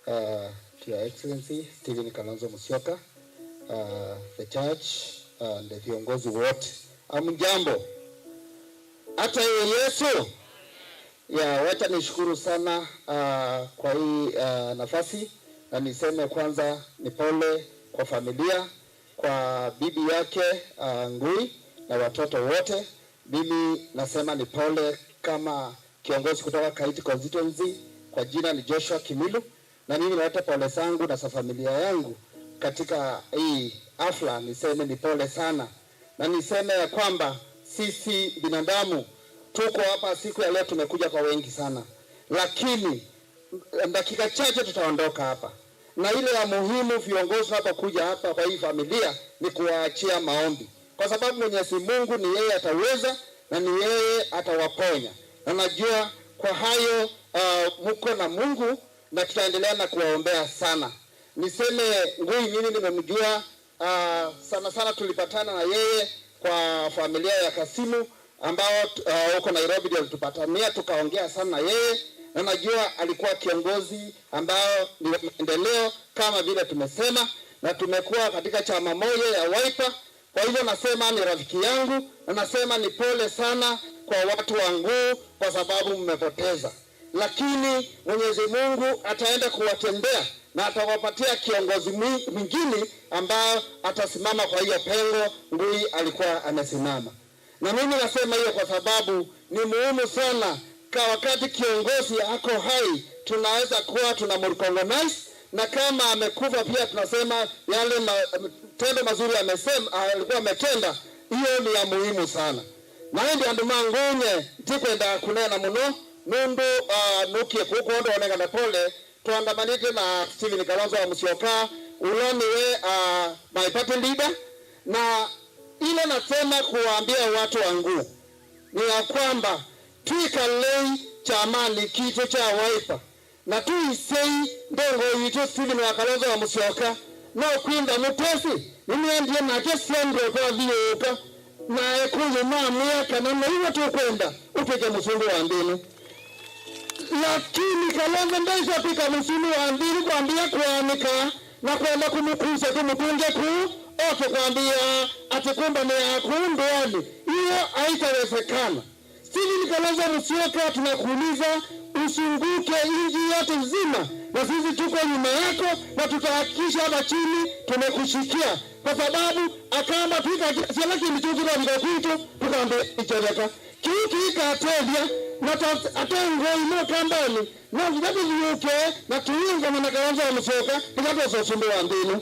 to Your Excellency Stephen Kalonzo Musyoka, the church and the viongozi wote. Amjambo. Hata yeye Yesu. Ya, wacha nishukuru sana kwa hii nafasi na niseme kwanza ni pole kwa familia, kwa bibi yake Ngui na watoto wote. Mimi nasema ni pole kama kiongozi kutoka Kaiti constituency, kwa jina ni Joshua Kimilu, na mimi naleta pole zangu na za familia yangu katika hii hafla. Niseme ni pole sana, na niseme ya kwamba sisi binadamu tuko hapa siku ya leo, tumekuja kwa wengi sana, lakini dakika chache tutaondoka hapa, na ile ya muhimu viongozi tunapokuja hapa kwa hii familia ni kuwaachia maombi, kwa sababu Mwenyezi Mungu ni yeye ataweza na ni yeye atawaponya, na najua kwa hayo mko na Mungu na tutaendelea na kuwaombea sana. Niseme Ngui mimi nimemjua sana sana, tulipatana na yeye kwa familia ya Kasimu ambao huko Nairobi ndio tulipatania, tukaongea sana na yeye, na najua alikuwa kiongozi ambao ni wa maendeleo kama vile tumesema, na tumekuwa katika chama moja ya Wiper. Kwa hivyo nasema ni rafiki yangu, na nasema ni pole sana kwa watu wa Nguu kwa sababu mmepoteza, lakini Mwenyezi Mungu ataenda kuwatendea na atawapatia kiongozi mwingine ambao atasimama kwa hiyo pengo Ngui alikuwa amesimama. Na mimi nasema hiyo kwa sababu ni muhimu sana kwa wakati kiongozi ako hai tunaweza kuwa tunamrecognize, na kama amekufa pia tunasema yale matendo mazuri amesema alikuwa ametenda, hiyo ni ya muhimu sana. Na indi andu mangunye tikwenda kunena muno nundu nukie kukondo onenga na pole tuandamanite na Stephen Kalonzo wa Musyoka ula niwe my party leader, na ile nasema kuwaambia watu wangu ni ya kwamba twikalei chamani kicho cha Wiper na tuisei ndongo yitu Stephen wa Kalonzo wa Musyoka no kwinda mutesi nimwendie nake sendro kwa viuka na ekuye mamia kana na iwe tukwenda upike musungu wa mbinu, lakini Kalonzo ndaisha pika musungu wa mbinu kwambia kuanika na kwenda kumukusa kumukunge ku oke kwambia atikumba ni akundoani, hiyo haitawezekana. Stephen Kalonzo Musyoka, tunakuuliza usunguke nchi yote nzima, na sisi tuko nyuma yako na tutahakikisha hapa chini tumekushikia, kwa sababu akamba tuika selaki michuzi na mkakuito tukambe icheleka kitu ikatevya na atengo imo kambani na vidato viuke na tuinga na Kalonzo Musyoka vidato sosumbu wa mbinu.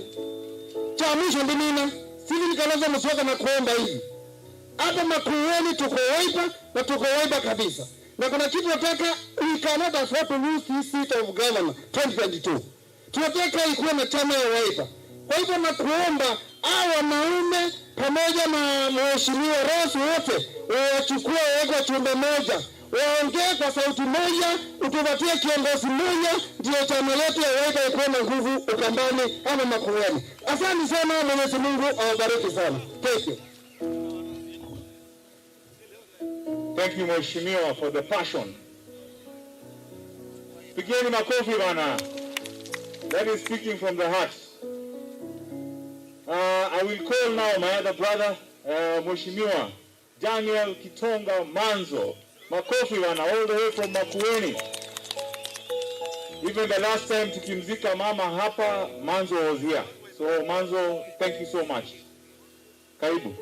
Cha mwisho ndimina Stephen Kalonzo Musyoka na kuomba hivi hapa Makueni tuko Wiper na tuko Wiper kabisa, na kuna kitu nataka, we cannot afford to lose this seat of governor 2022. Tunataka ikuwe na chama ya Wiper. Kwa hivyo nakuomba hao wanaume pamoja na mheshimiwa Rose wote wachukue waweke chumba moja, waongee kwa sauti moja, utupatie kiongozi mmoja, ndio chama letu ya Wiper ikuwe na nguvu Ukambani ama Makueni. Asante sana, Mwenyezi Mungu awabariki sana. Thank you. Thank you Mheshimiwa for the passion. Pigieni makofi bana. That is speaking from the heart. I will call now my other brother, Mheshimiwa Daniel Kitonga Manzo. Makofi bana, all the way from Makueni. Even the last time tukimzika mama hapa, Manzo was here. So Manzo, thank you so much. Karibu.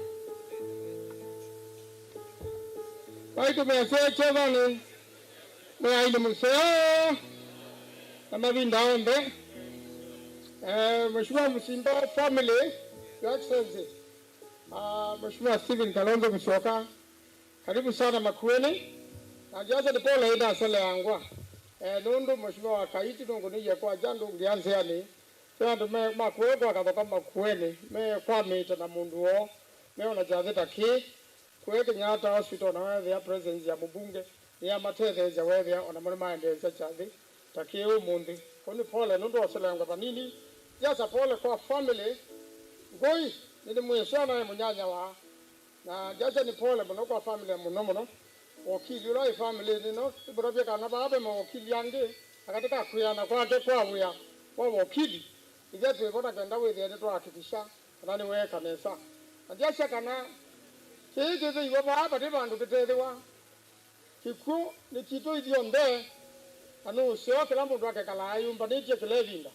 Baitu mese chavani mwaili museo na mavinda ombe. Mheshimiwa Musimba family, Your Excellency, Mheshimiwa Stephen Kalonzo Musyoka, karibu sana Makueni. Na jaza ni pole ida sele yangwa. Nundu Mheshimiwa Kaiti nungu nije kwa jandu ngianze yani. Jandu me Makueni kwa katoka Makueni, me kwa mita na mundu wo, me ona ki. Kwe Kenyatta Hospital na wewe ya presence ya mbunge ni ya matete ya wewe ya ona mwana maendeleo chathi takiu mundi koni pole nundu wasele yangwa nini jasa pole kwa family ngoi nilimweshana na munyanya wa na jasa ni pole muno kwa family muno muno wakili ula family nino iborobye kana babe mawakili yange akatika kuyana kwake kwa buya kwa wakili ije tuibona kenda withie ni twahakikisha kana ni weka nesa na jasa kana kiki iwo baba ndi bandu kitethiwa kiku ni kitu ithionthe anu ucio kila mundu akekala ayumbanĩtie kila ivinda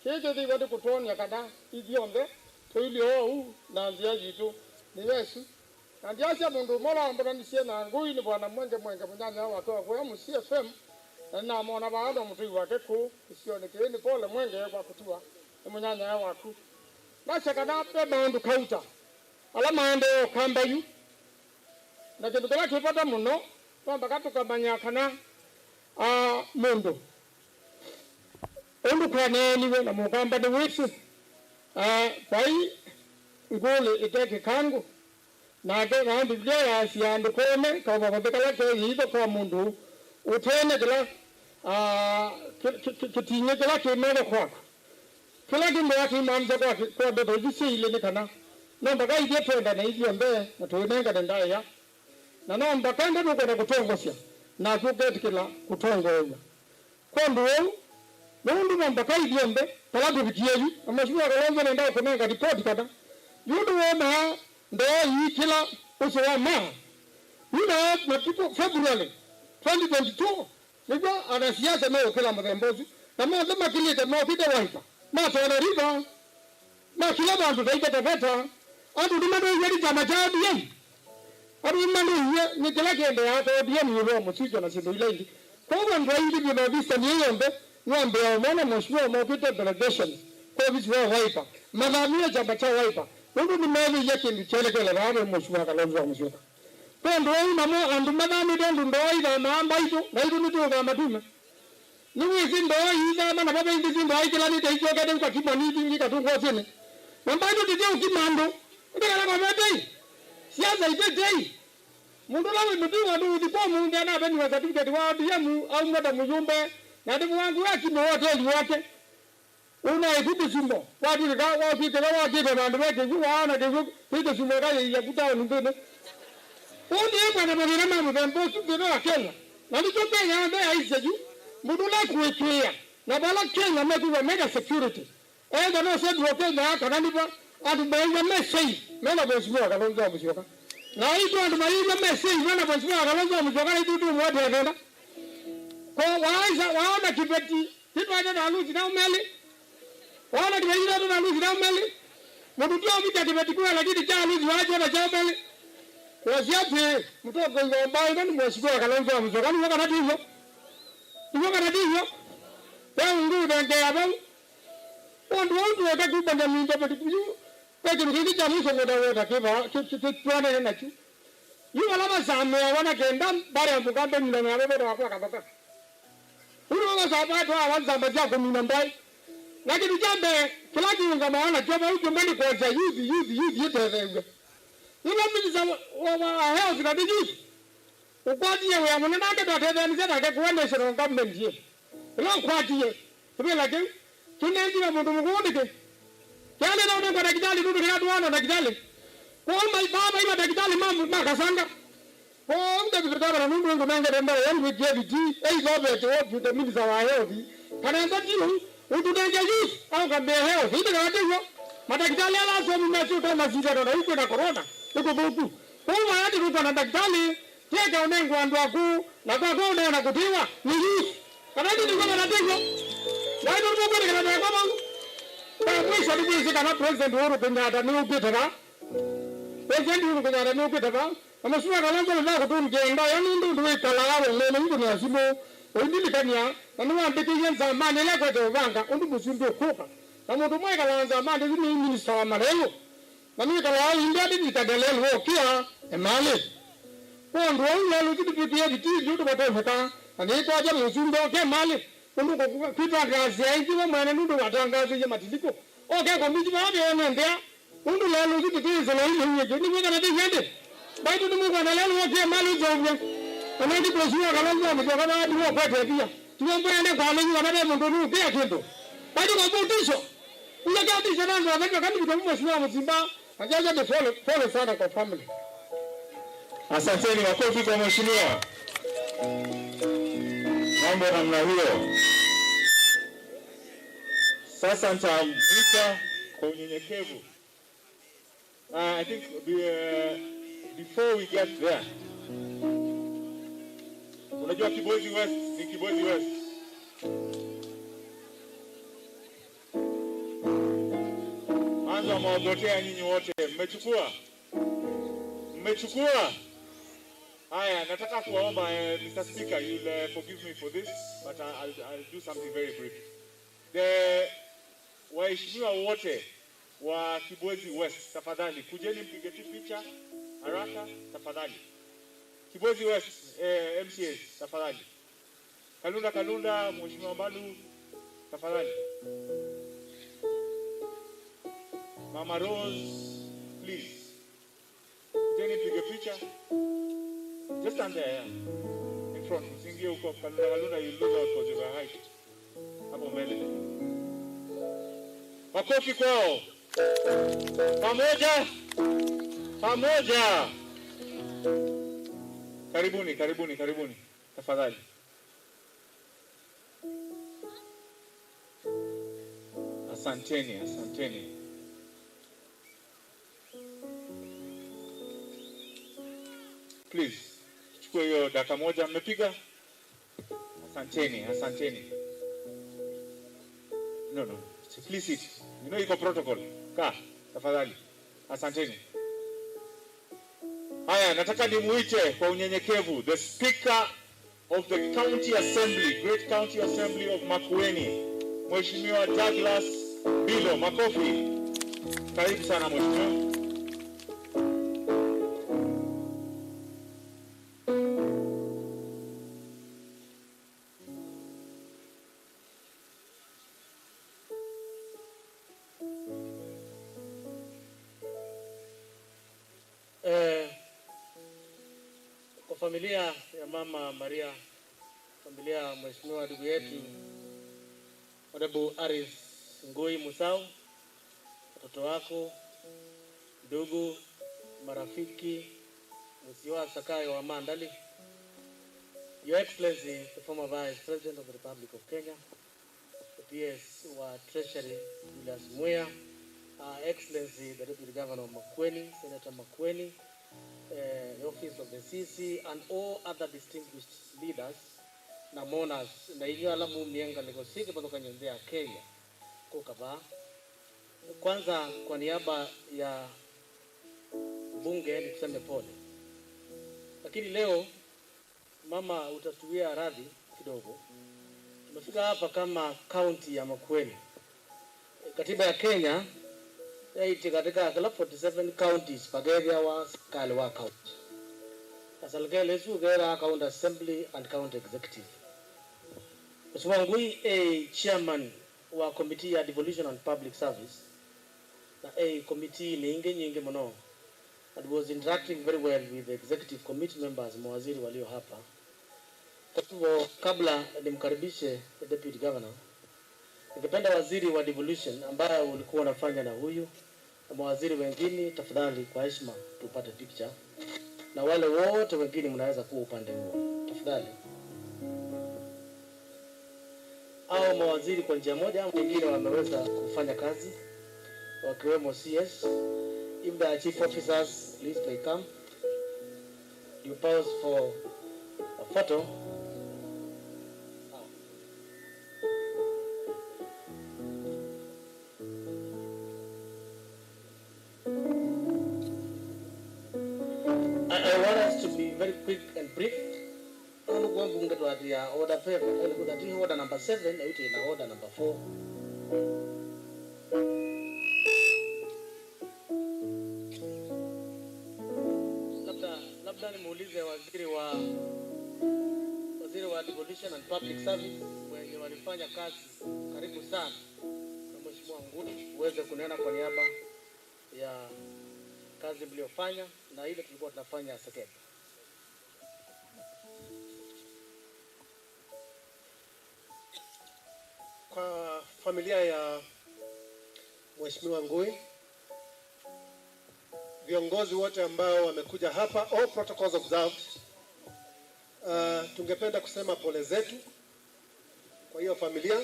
kiki thiwa ndi kutonia kana ithionthe tuilio ou na nzia yitu ni Yesu na ndiacia mundu ũmwe ũrambũranicie na ngui ni bwana Mwenge Mwenge munyanya wake wa kuya Musi FM na namona bado mutui wake ku icio ni kini pole Mwenge kwa kutua ni munyanya waku nacia kana pe maundu kauta ala maendeleo kambayu na kindu kila kipata muno kwamba katukamanya kana mundu undu kwaneniwe na mukamba ni wisu kwai nguli iteke kangu nake na Biblia yacia andu kome kauvavothe kala keyitho kwa mundu utene kila kitinye kila kimetho kwaku kila kindu akimanza kwa ndeto ici ciile ni kana no mpaka ithie twendane ithionthe na twinengane ndaia na no mpaka ende nukwenda kutongocia naku uketikila kutongoewa kwa ndu ou nundu no mpaka ithionthe pala tuvikie yu na Mheshimiwa Kalonzo nenda kunenga ripoti kana yundu wona ndoo hii kila uso wa maa yuna matipo February 2022 nigwa anasiasa meo kila muthemba ucio na mothe makilite mokite Wiper matwara riba makila bandu taita taveta andu nimanduiye chama cha ODM andu nimanduiye ni kila kende ya ODM yuro musijo na sindu ila ingi koguo andu aingi binovista ni yombe ng'ombe ya mwana Mheshimiwa mokite delegation kwa visi wa Wiper mathamie chama cha Wiper nundu nimethiie kindu chelekele babe Mheshimiwa Kalonzo wa Musyoka Kondo una mo andu madami ndu ndo ida mamba itu na itu nitu ga matume. Ni wi ndo ida mana baba indi ndo ikila ni te joka de kwa kimoni ndi ka tungo sene. Mamba itu ndi ukimando. Ndikala kwa mete. Siasa itetei. Mundu lawe mutu wandu udipo mundu ana beni wa certificate wa ODM au mwada mjumbe na ndimu wangu yaki wote wote. Una ikuti simbo. Watu ka watu ka watu ka bandu wake ju wana ke ju ite simbo ka ya kuta ndene. Undi bwana bwana mama bembo su wa Kenya. Na ndicho Kenya ndio aisha ju. Mundu la kuekia. Na bala Kenya mekuwa mega security. Enda no said wa Kenya kana nipa atu baina mesei. Mena bosimwa kalonzo musyoka. Na hiyo ndo maina mesei mena bosimwa kalonzo musyoka itu tu mwa tena. Kwa waisa waona kibeti kitwana na luzi na umeli. Waona kibeti na luzi na umeli. Mtu ndio kibeti kwa lakini cha luzi waje na cha umeli. Kwa siapi mtu kwa ngomba ni mheshimiwa Kalonzo Musyoka ni wakati hiyo. Ni wakati hiyo. Wewe ndio ndio hapo. Ndio ndio wakati minda beti Peke mkiki cha mwisho ngoda wota kiba kitwane na chu. Yu wala masame wana kenda bare mugambe mina na bebe wakwa kabaka. Uru wala sabato awanza maja kumina mbai. Lakini jambe kila kiunga maana choma ujumbani kwa za yuzi yuzi yuzi yeteve. Ila mimi za wa health na yuzi. Ukwatie we amuna nake tateve mzee nake kuenda shiro government ye. Ila ukwatie. Tuwe lakini tunenjira mundu mukundike. Yale na unga daktari ndugu na duana daktari. Kwa mai baba ila daktari mama makasanga. Kwa ndio vitaba na nundu ngo manga demba yangu JBG ei gobe to what the minister wa health. Kana ndati utudenje youth au kambe health. Ndio ndio hiyo. Madaktari ala so mmechu to mazira na huko na corona. Huko huko. Kwa maana ndio na daktari teka unengo andu aku na kwa kwa na kutiwa ni youth. Kana ndio ndio na ndio. Na ndio ndio na kwa mangu. Kwa mwisho ni kana President Uhuru Kenyatta ni ukitaka. President Uhuru Kenyatta ni ukitaka. Amesema Kalonzo na kutungenga yani ndio ndio ikalao lelo ndio ni asibo. Oindikania na ni wambikiye zamani le kwa tobanga undu musimbo kuka. Na mundu mweka la zamani ni minister wa malelo. Na ni kalao india ndi kadelelo kia emale. Kwa ndio lelo kitu kia kitu ndio batofika. Na ni kwa jamu musimbo ke mali. Undu kutangaza inji mwana nundu watangaza ya matiliko. Okay kwa miji baadhi wanaendea. Undu lelo kitu zelo hiyo ni mwana ndiye. Baitu ni Mungu analelo wote mali zovya. Anandi kushua Kalonzo Musyoka na watu kwa pia. Tuombe kwa lengo na mundu nu pia kintu. Baitu kwa mutisho. Ule kwa tisho na ndio anajua kama ndio mheshimiwa Mzimba. Ajaje ni pole pole sana kwa family. Asanteni, makofi kwa mheshimiwa. Mambo namna hiyo. Sasa nitamwita kwa unyenyekevu. I think before we get there, unajua Kibwezi West ni Kibwezi West. Anza maogotea nyinyi wote, mmechukua? Mmechukua? Haya, nataka kuwaomba Mr. Speaker, you'll forgive me for this, but I'll do something very brief. The waheshimiwa wote wa Kibwezi West, tafadhali kujeni mpige tu picha haraka tafadhali. Kibwezi West MCA tafadhali. Kalunda Kalunda, Mheshimiwa Mbalu tafadhali. Mama Rose, please. Kujeni mpige picha. Just stand there in front. Usiingie huko Kalunda Kalunda, you lose out because of your height. Hapo mbele. Makofi kwao. Pamoja. Pamoja. Karibuni, karibuni, karibuni. Tafadhali. Asanteni, asanteni. Please, chukua hiyo dakika moja mmepiga. Asanteni, asanteni. No, no. Please sit. You know iko protocol. Kaa, tafadhali. Asanteni. Haya, nataka nimuite kwa unyenyekevu the Speaker of the County Assembly, Great County Assembly of Makueni, Mheshimiwa Douglas Bilo. Makofi. Karibu sana mheshimiwa. Kwa familia ya Mama Maria, familia ya Mheshimiwa ndugu yetu Honorable Aris Ngui Musau, watoto wako, ndugu, marafiki, Mheshimiwa Sakayo wa Mandali, Your Excellency, the former Vice President of the Republic of Kenya, the PS wa Treasury Julius Muya, Excellency, the Deputy Governor of Makueni, Senator Makueni, the Office of the CC, and all other distinguished leaders na mourners na inyo ala mumienga legosiki patoka nyonde ya Kenya kukaba. Kwanza kwa niaba ya bunge ni tuseme pole, lakini leo mama utatuia radhi kidogo. Tumefika hapa kama kaunti ya Makueni. Katiba ya Kenya yaiti katika kila 47 counties pageria wa serikali wa county. Asalgele sugera county assembly and county executive. Mheshimiwa Ngui a chairman wa committee ya devolution and public service na a committee ni inge nyingi muno and was interacting very well with the executive committee members, mawaziri walio hapa. Kwa hivyo kabla nimkaribishe the deputy governor, ningependa waziri wa devolution ambaye ulikuwa unafanya na huyu na mawaziri wengine, tafadhali kwa heshima tupate picture, na wale wote wengine mnaweza kuwa upande huo tafadhali. Hao mawaziri kwa njia moja au nyingine wameweza kufanya kazi, wakiwemo CS. If there are chief officers, please may come. You pause for a photo. I want us to be very quick and brief. Order paper, order number 7, order number 4. Labda nimuulize waziri wa Devolution and Public Service wenye walifanya kazi karibu sana na Mheshimiwa Ngui uweze kunena kwa niaba ya kazi mliofanya na ile tulikuwa tunafanya second. Kwa familia ya Mheshimiwa Ngui, viongozi wote ambao wamekuja hapa, all protocols observed, tungependa kusema pole zetu kwa hiyo familia,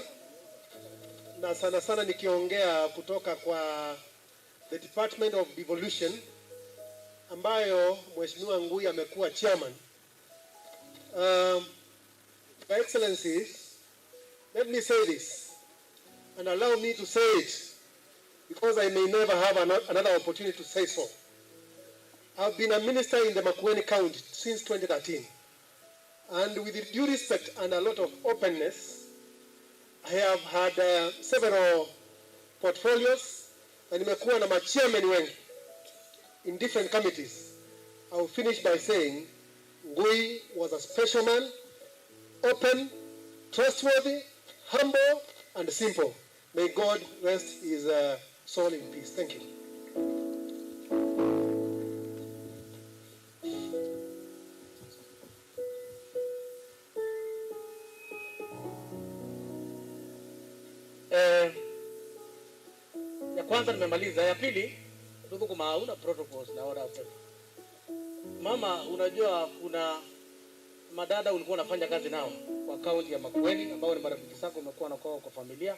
na sana sana nikiongea kutoka kwa the Department of Devolution ambayo Mheshimiwa Ngui amekuwa chairman. Your Excellencies, let me say this and allow me to say it because I may never have another opportunity to say so. I've been a minister in the Makueni County since 2013, and with due respect and a lot of openness, I have had several portfolios na nimekuwa na machairman wengi in different committees. I will finish by saying Ngui was a special man, open, trustworthy, humble, and simple. May God rest his soul in peace. Thank you. Ya kwanza nimemaliza, ya pili ndugu hauna protocols na order of. Mama, unajua kuna madada ulikuwa unafanya kazi nao kwa kaunti ya Makueni ambao ni marafiki zako, umekuwa na kwao kwa familia.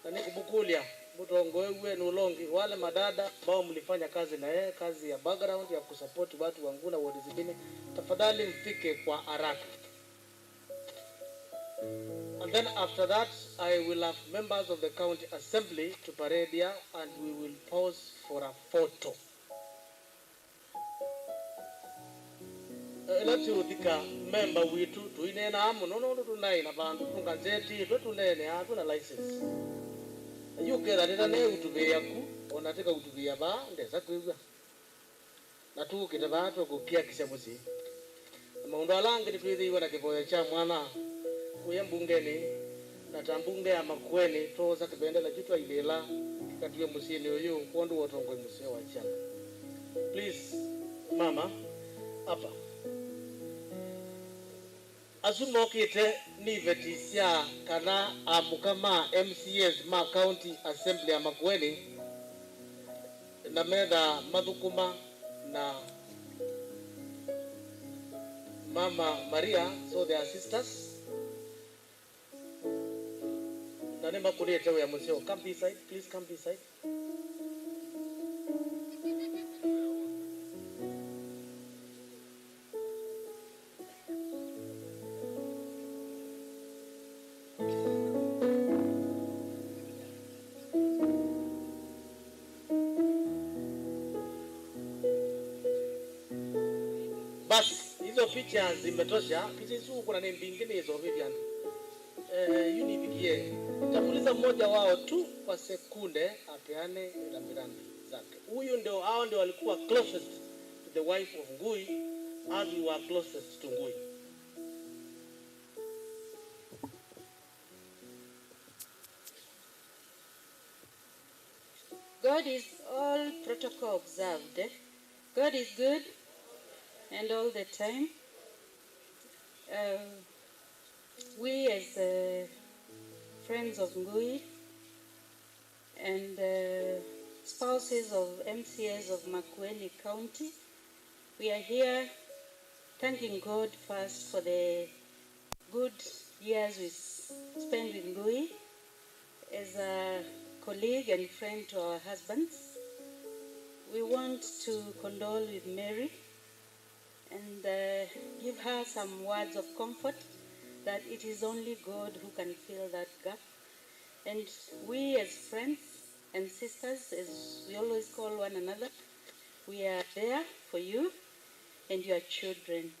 Na nikubukulia mtongoewe nulongi wale madada ambao mlifanya kazi na yeye, kazi ya background ya kusupport watu wangu na ward zingine, tafadhali mfike kwa haraka. And then after that, I will have members of the county assembly to parade here and we will pause for a photo. Elachiuthika member witu tuinena amu no no tunaina bandu tunganzeti twe tunene atuna license. Yukera rira ne utubia ku ona tika utubia ba ndesa kwigwa. Na tukite ba tukukia kishamuzi. Maundu alangi ni twithiiwe na kivoya cha mwana kuya mbungeni na tambunge ya Makueni toza kibendela chitwa ilela kikatuye musini uyu kwondu wotongwe musio wa chama. Please mama hapa. Asu mokite ni iveti sya kana amuka ma MCAs ma County Assembly ya Makueni na metha mathukuma na Mama Maria, so they are sisters. Na nĩ makunĩte wĩa mũceo. Come this side, please come this side. Basi hizo picha zimetosha. Picha hizo kuna name mbingine hizo Vivian. Yunipigie. Nitamuuliza mmoja wao tu kwa sekunde apeane rambirambi zake. Huyu ndio, hao ndio walikuwa closest to the wife of Ngui as we were closest to Ngui. God is all protocol observed. God is good and all the time. We as friends of Ngui and spouses of MCAs of Makueni County, we are here thanking God first for the good years we spent with Ngui as a colleague and friend to our husbands. We want to condole with Mary and give her some words of comfort that it is only God who can fill that gap. And we as friends and sisters, as we always call one another, we are there for you and your children.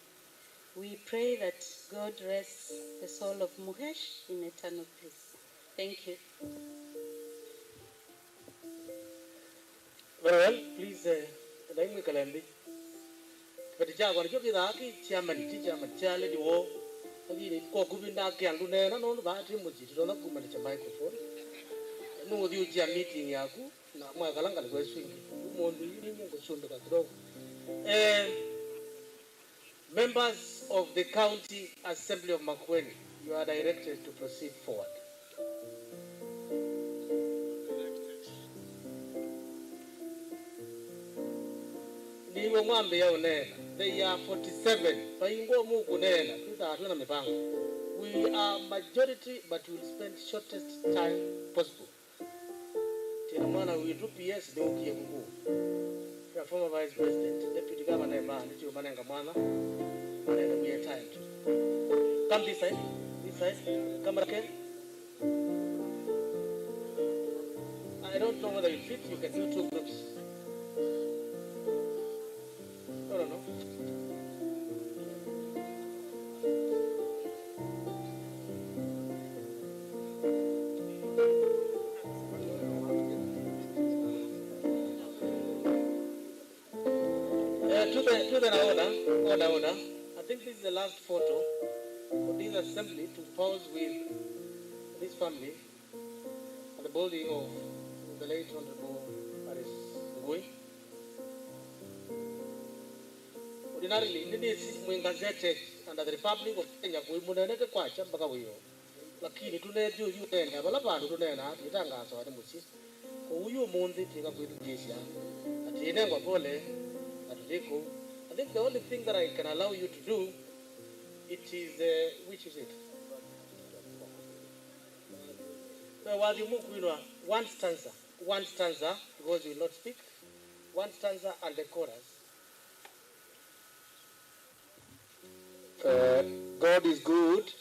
We pray that God rests the soul of Muhesh in eternal peace. Thank you. Very well, please, ndaimwe kalembi. Kipeti chakwa nicho kithaa ki chairman, ti chairman, cha lady wo. Lakini kwa kubinda kia ndu nena no ba ti muji tona kumanicha microphone. Nuthi ujia meeting yaku na mwakalanga ni kweswingi. Mundu yini ngusumbika kidogo. Members of the County Assembly of Makueni, you are directed to proceed forward. Niwe mwambe ya unena. They are 47. Paingo muku nena. Tuta hatuna mipango. We are majority, but we will spend shortest time possible. Tena mwana witu PS ni ukie mkuu. Ya former Vice President, Deputy Governor Eva, ndicho manenga mwana. Manenga we are time. Come this side. This side. Come again. I don't know whether you fit. You can do two groups. No, no, no. To the order, order, order. I think this is the last photo for this assembly to pose with this family at the body of the late Honorable Harris Ngui. Ordinarily, nini mwingazeted under the Republic of Kenya kuimuneneke kwacha mpaka wiyo. Lakini tunetio yunene abala bandu tunena titangaso ati muchi. Ko uyu munthi tika kwithugisha. Ati inengwa pole atiliko. I think the only thing that I can allow you to do, it is, which is it? One stanza, one stanza, because you will not speak. One stanza and the chorus. God is good.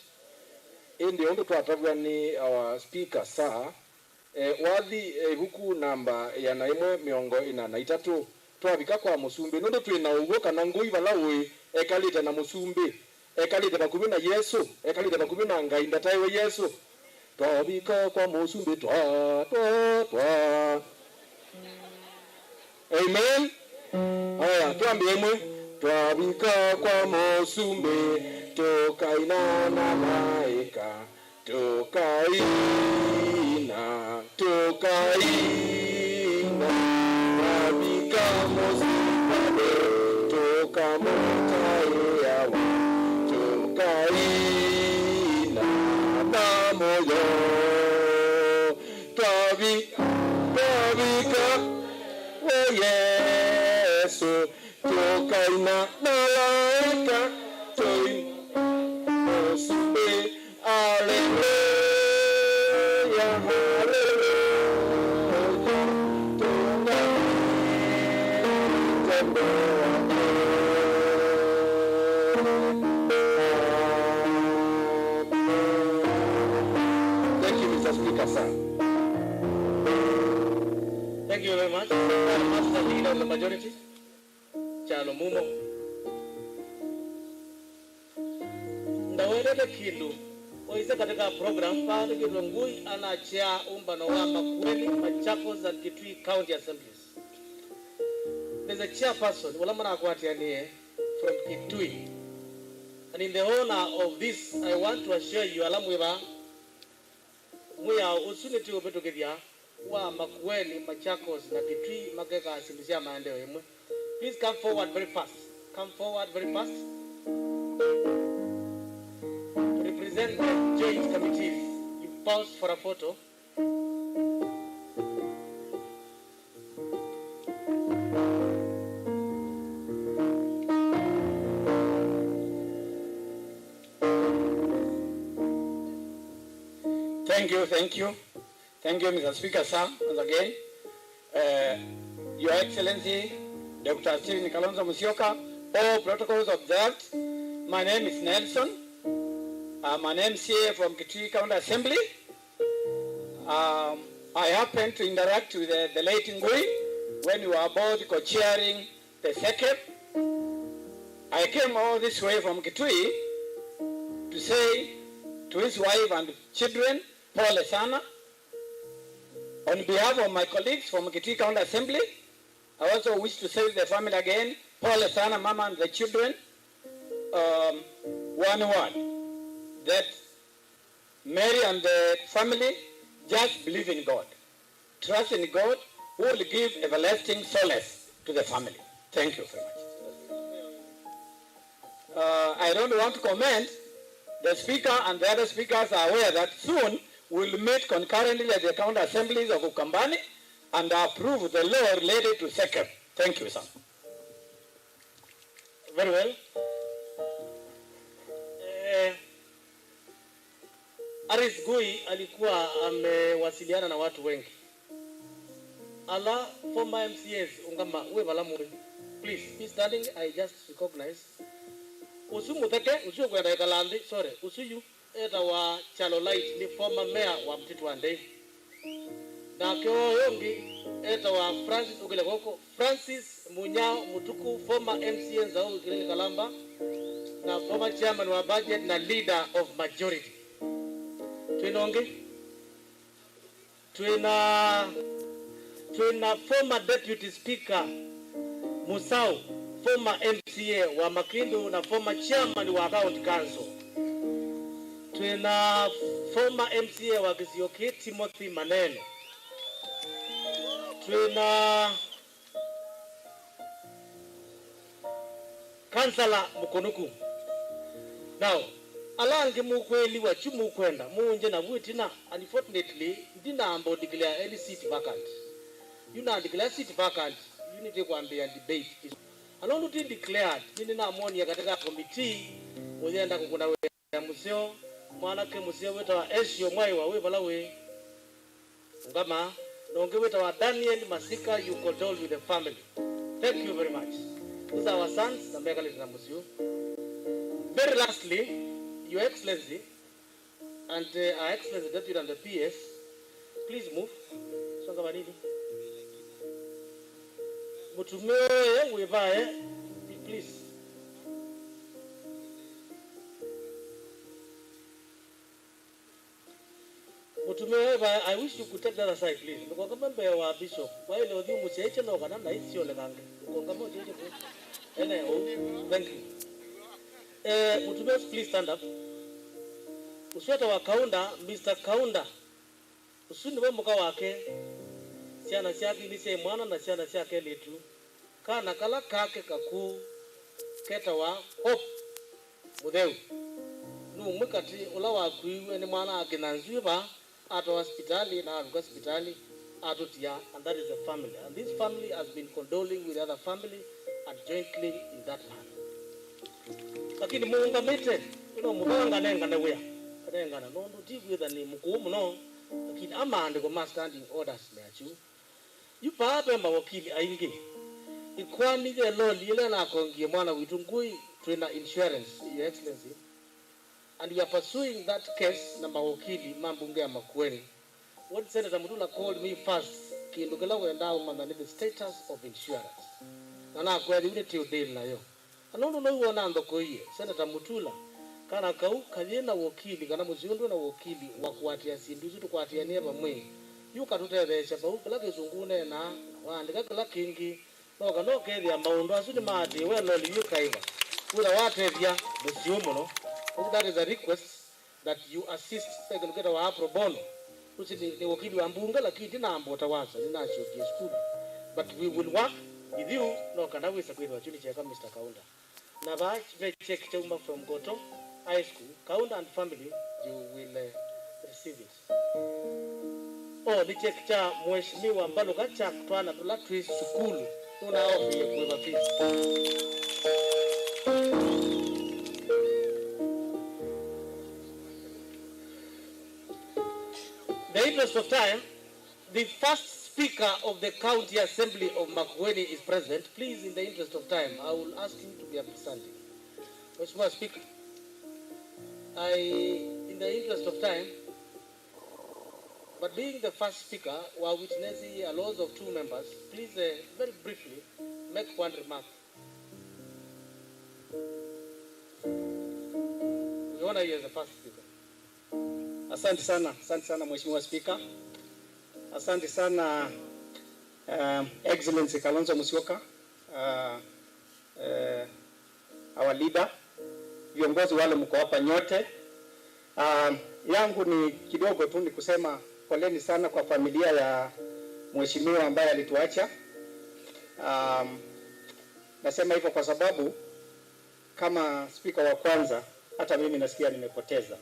Indi ondu twatavwa ni our speaker sir. Wathi ibuku namba ya na imwe miongo ina na itatu twavika kwa musumbi nundu twina uguo kana ngui vala ui ekalite na musumbi ekalite bakumi na Yesu ekalite bakumi na Ngai ndataiwe Yesu twavika kwa musumbi twa twa twa. Amen. Haya tuambie imwe twavika kwa musumbi tukaina na malaika tukaina tukaina twavika musumbi tukamutaiyawa tukaina. Twavi twavika o Yesu tukaina malaika toi osumbe haleluya haleluya Thank you, Mr. Speaker, sir. Thank you very much. Master Leader of the Majority, Chalo Mumo. Ndawelele kindu oise katika program pale kindu Ngui anachia umbano wa Makueni, Machakos and Kitui County Assemblies. There's a chairperson, Olamana Akwatianie, from Kitui. And in the honor of this, I want to assure you, Alamwiba, Muya usuniti upetukithia wa Makueni, Machakos na Kitui makeka asimisia maendeleo imwe. Please come forward very fast. Come forward very fast. To represent the joint committees, you pause for a photo. Thank you, thank you. Thank you, Mr. Speaker, sir, once again. Your Excellency, Dr. Stephen Kalonzo Musyoka, all protocols observed. My name is Nelson. I'm an MCA from Kitui County Assembly. I happened to interact with the late Ngui when we were both co-chairing the SECEP. I came all this way from Kitui to say to his wife and children, pole sana. On behalf of my colleagues from Kitui County Assembly, I also wish to say to the family again, pole sana, mama and the children. One word, that Mary and the family just believe in God. Trust in God, who will give everlasting solace to the family. Thank you very much. I don't want to comment. The speaker and the other speakers are aware that soon we'll meet concurrently at the county assemblies of Ukambani and approve the law related to SECEP. Thank you, sir. Very well. Aris Ngui alikuwa amewasiliana na watu wengi. Ala former MCAs ungama uwe balamu. Please, be standing, I just recognize. Usu muteke, usu kwenda ikalandi, sorry, usu yu eta wa Chalo Light ni former mayor wa Mtito wa Ndei. Na kyo yongi eta wa Francis Ugilegoko, Francis Munyao Mutuku, former MCA Nzau Kirenge Kalamba, na former chairman wa budget na leader of majority. Twinonge? Twina former deputy speaker Musau, former MCA wa Makindu na former chairman wa county council. Twina former MCA wa Kisioki Timothy Maneno. Twina Councillor Mukonuku. Now, alangi mukweli wa chumu kwenda muunje na bwitina, unfortunately ndina ambo declare any seat vacant. You na declare seat vacant, you need to kuambia debate. Alondo ti declared nini na amoni katika committee uyenda kukuna we museo mwanake museo weta wa Esio mwai wa we bala we ngama nonge weta wa Daniel Masika, you condole with the family. Thank you very much. These are our sons na mega na museo. Very lastly, Your Excellency and Our Excellency Deputy and the PS, please move. Songa banini. Mutumee webae, please. Mutumee webae, I wish you could take the other side, please. Mukongama mbe wa bishop. Wa ile odhi mucheche no kana na isio lekange. Mukongama ocheche ku. Ene o. Thank you. Mutumee, please stand up. Usweta wa Kaunda, Mr. Kaunda. Usuni we muka wake. Siana siake ni sie mwana na siana siake letu. Kana kala kake kaku keta wa Hope Mutheu. Nu mwikati ula wa kuiwe ni mwana ake na nzuiba At hospitali na avuka hospitali atutia, and that is a family, and this family has been condoling with the other family and jointly in that land. Lakini muungamite ino mubanga nenga na wea nenga na nondo tigwitha ni mukuu muno, lakini amaandiko ma standing orders meachu yupape mawakili aingi ikwani je loli ile na kongie mwana witu Ngui twina insurance, Your Excellency, and we are pursuing that case na mawakili mambunge ya Makueni. What Senator Mutula called me first kindu kila wenda umana the status of insurance na na kweli ule till deal nayo anono no wona ndoko iye Senator Mutula kana kau kalyena wakili kana muziundu na wakili wakwatia sindu tukwatia nieba mwe yuka tutethesha pau kila kizungune na waandika kila kingi noka no kethia maundu asu ni mati we loli yukaiva kula watethia musio muno. That is a request that you assist second get our pro bono usi ni wakili wa mbunga lakini ndinambo tawaza ninashokia school, but we will work with you no kana wisa kwithwa chuni cheka Mr. Kaunda na ba check chauma from Goto High School, Kaunda and family, you will receive it. Oh, ni check cha mheshimiwa mbalo kacha kutwana tula twi sukulu tuna ofi kuiva fees. The interest of time, the first speaker of the County Assembly of Makueni is present. Please, in the interest of time, I will ask you to be upstanding. Mheshimiwa Speaker, in the interest of time, but being the first speaker, while witnessing a loss of two members, please very briefly make one remark. We honor you as the first speaker. Asante sana Mheshimiwa Speaker. Asante sana Excellency Kalonzo Musyoka, our leader, viongozi wale mko hapa nyote. Yangu ni kidogo tu ni kusema poleni sana kwa familia ya mheshimiwa ambaye alituacha. Nasema hivyo kwa sababu kama speaker wa kwanza hata mimi nasikia nimepoteza.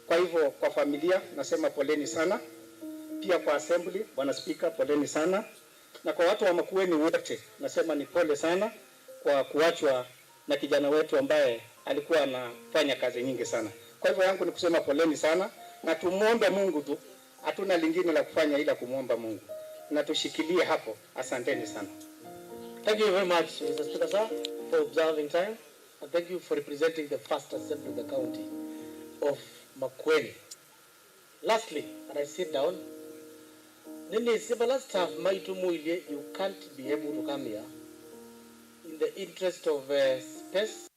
Kwa hivyo kwa familia nasema poleni sana. Pia kwa assembly, bwana speaker, poleni sana. Na kwa watu wa Makueni wote nasema ni pole sana kwa kuachwa na kijana wetu ambaye alikuwa anafanya kazi nyingi sana. Kwa hivyo yangu ni kusema poleni sana na tumuombe Mungu tu, hatuna lingine la kufanya ila kumuomba Mungu. Na tushikilie hapo. Asanteni sana. Thank you very much, Mr. Speaker sir, for observing time, and thank you for representing the first assembly of the county of Makueni. Lastly, and I sit down, Nini similar staff maitu muilie, you can't be able to come here in the interest of space.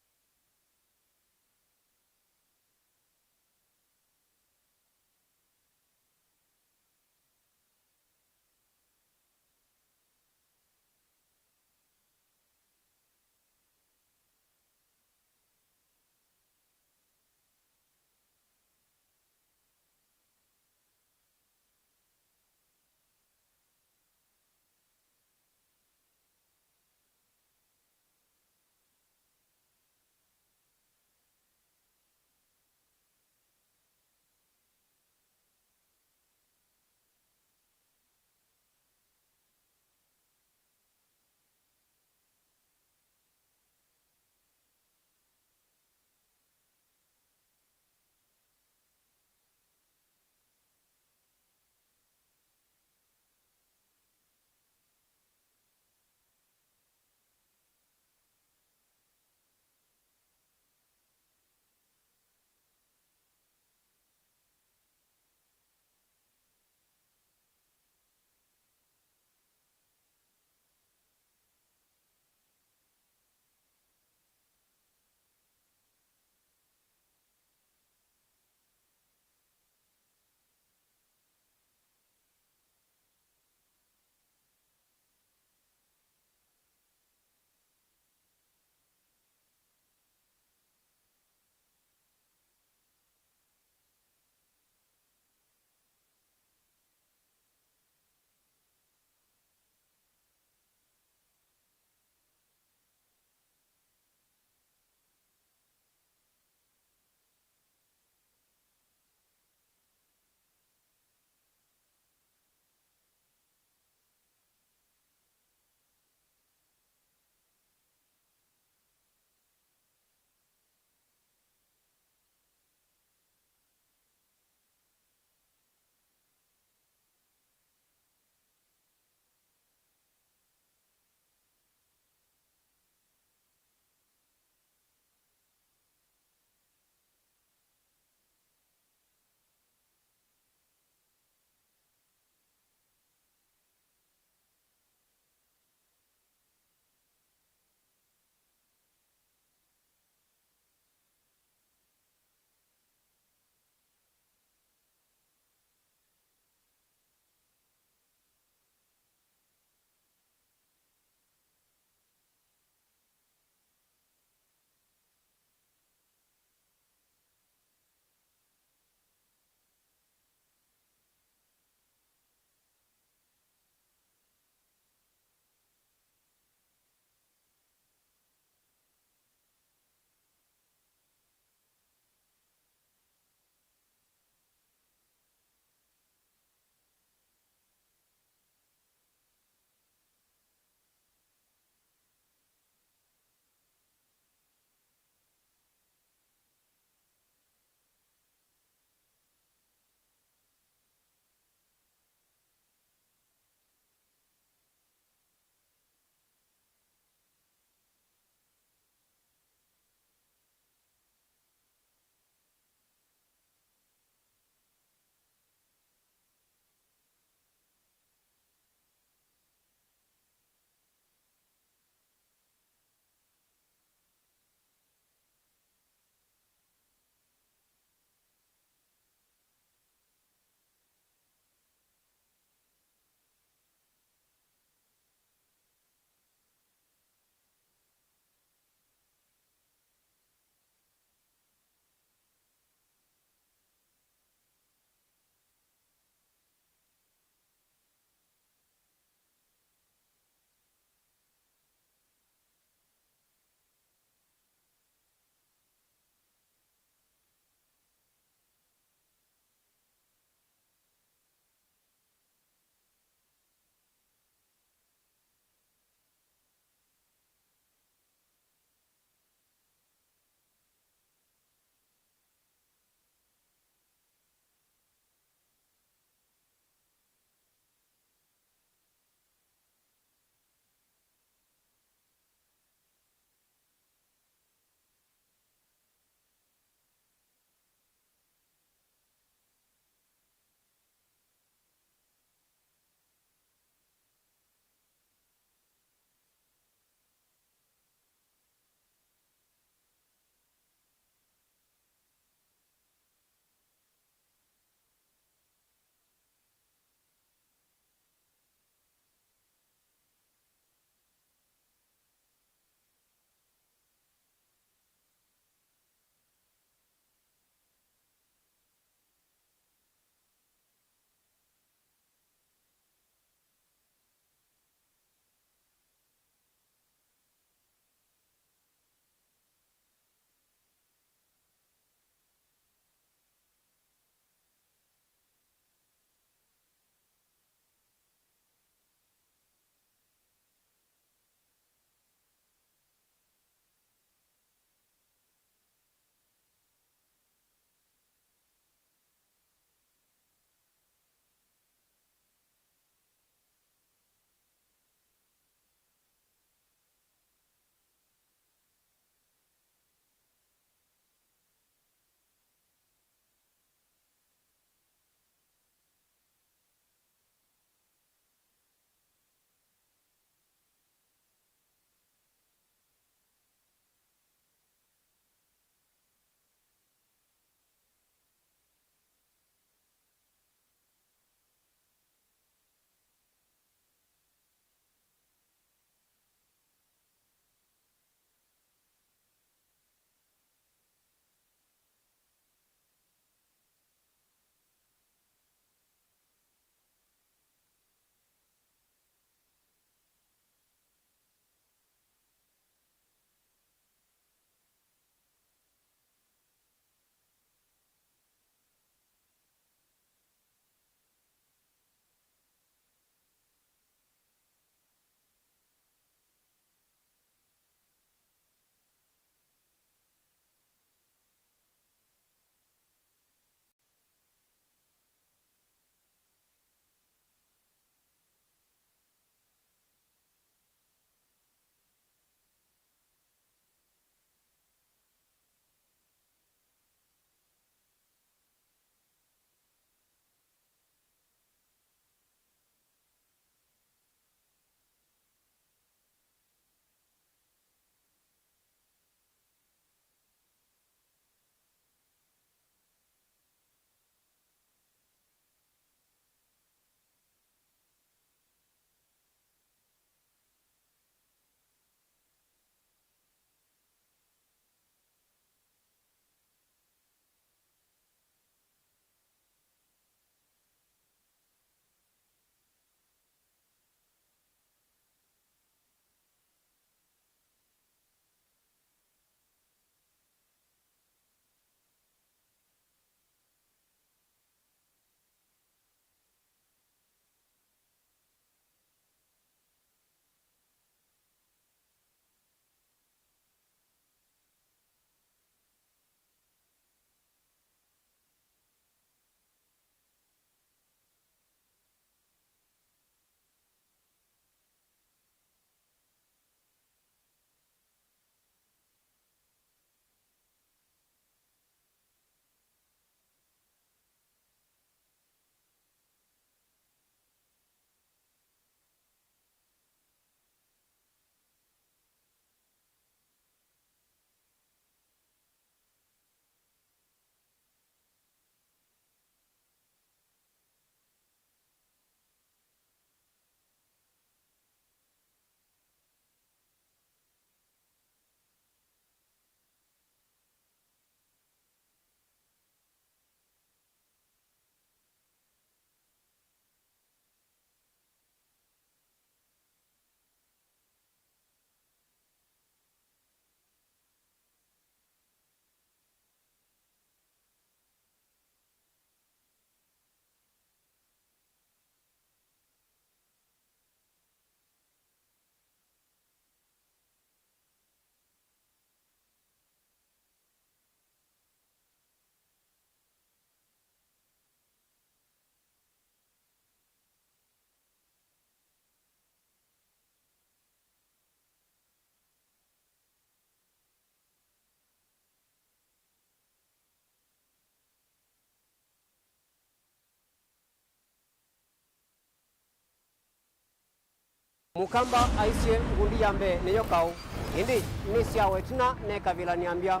Mukamba aisie ngundi yambe niyo kau indi nisyawe tina nekavila niambia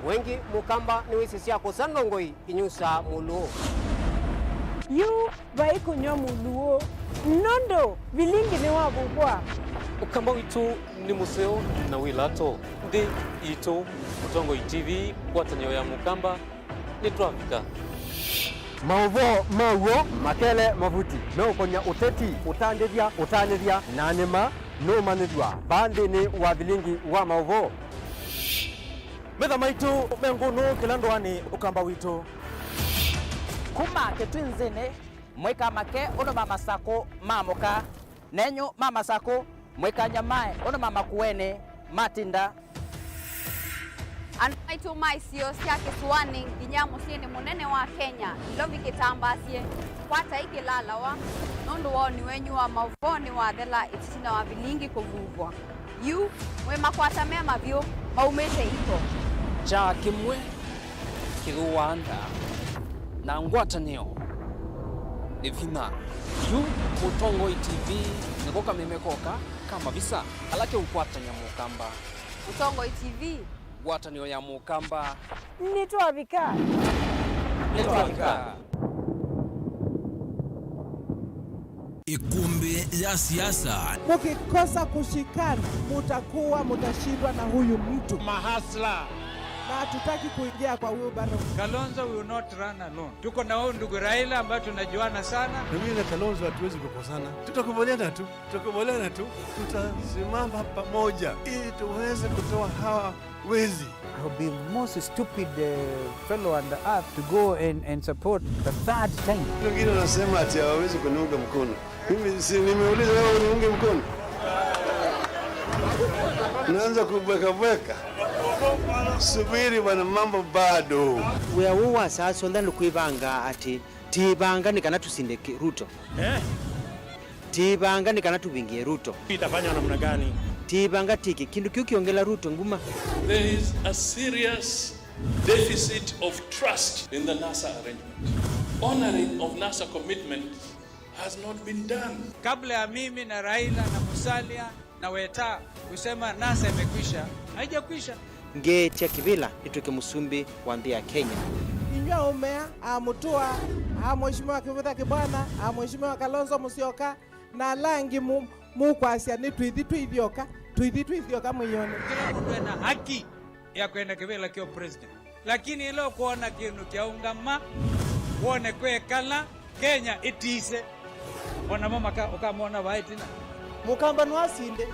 wengi mukamba niwisisia kusanongoi inyusa muluo yu vaikunywa muluo nondo vilingi ni wavugwa Ukamba witu ni museo na wilato ndi itu Mutongoi TV ngwatanio ya mukamba ni twavika Mauvo mauo makele mavuti meukonya uteti utandithia utanithia na nima numanithua banthini wa vilingi wa mauvo metha maitu mengunu kila ndwani ukamba witu kuma kitwinzini mwika make uno mamasako mamuka nenyu mamasako mwika nyamae uno mamakuene matinda Andu maitu maisio cia kisuani nginya muciini munene wa Kenya Ilovi kitambasie kwata ikilalawa nundu woni wenyu wa mauvoo wathela itina wa vilingi kuvuvwa yu mwi makwata me mavyu maumite iko cha kimwe kithuwanda na ngwatanio ni vina yu Mutongoi TV niko kamemekoka kama visa alake ukwatanya mukamba Mutongoi TV ngwatanio ya mukamba nitwavika nitwavika Ikumbi ya siasa. Mukikosa kushikana mutakuwa mutashindwa na huyu mtu mahasla, na hatutaki kuingia kwa wheelbarrow. Kalonzo will not run alone. Tuko na huyu ndugu Raila ambaye tunajuana sana. Mimi na Kalonzo hatuwezi kukosana, tutakubaliana tu, tutakubaliana tu, tutasimama pamoja ili tuweze kutoa hawa wezi. I'll be the most stupid fellow on the earth to go and support the third time. Wengine wanasema ati hawawezi kuniunga mkono. Mimi si nimeuliza wewe uniunge mkono? Naanza kubweka bweka. Subiri bwana, mambo bado. Wewe sasa ndani kuibanga ati tibanga nikana tusindeke Ruto. Eh? Tibanga nikana tubingie Ruto. Itafanywa namna gani? Tibanga tiki kindu kiukiongela Ruto nguma. There is a serious deficit of trust in the NASA arrangement. Honoring of NASA commitment has not been done. Kabla ya mimi na Raila na Musalia na Weta kusema NASA imekwisha, haijakwisha. Ngetia kivila nituke musumbi wa nthi ya Kenya. Inywa umea amutua a mheshimiwa Kivutha Kibwana a mheshimiwa Kalonzo Musyoka na langi mukwasia ni twithi twithioka twithi twithioka mwiyone. Kila mtu ana haki ya kwenda kivila kio president, lakini ilo kuona kindu kyaungama wone kwekala Kenya itise ona mama ukamwona vaitina mukamba nwasinde.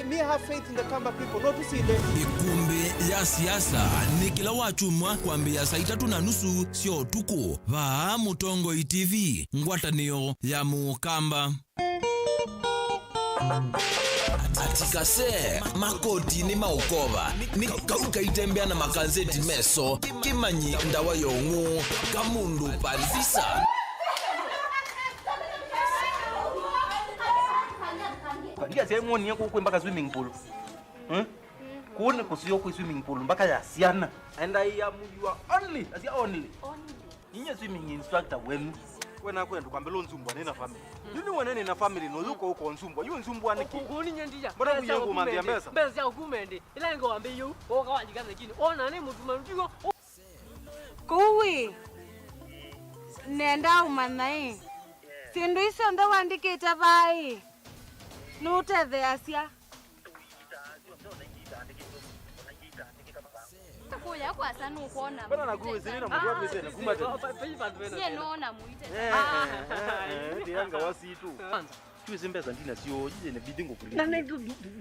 Me have faith in the Kamba people, not to see them. Ikumbi ya siasa ni kila wachumwa kwambia saa 3:30 sio tuku va Mutongoi TV ngwatanio ya mukamba atikase makoti ni maukova ni kauka itembea na makanzeti meso kimanyi ndawa yongu kamundu palivisa Ndiye sehemu ni yako mpaka swimming pool. Kuone kusio kwa swimming pool mpaka ya siana. And I am you are only, as you only. Ninye swimming instructor wenu. Wena kwenda kwambela nzumbwa nina family. Yuni wena nina family no yuko uko nzumbwa. Yu nzumbwa niki. Kuni nyendia. Mbona kuyengo mandia mbesa? Mbesa ya kumende. Ila ngowambe yu woka wajikaza kini. Ona ne mutuma mtuko. Kuwi. Nenda umanai. Sindu iso ndo wandikite vai. Nutetheasia. Kuya kwa sana ukuona. Bana nakuwe sina mtu wapi sina kumba tena. Sie nona muite. Ndianga wasitu. Tuwe mbesa ndina sio yeye ne bidingo kuli. Na ne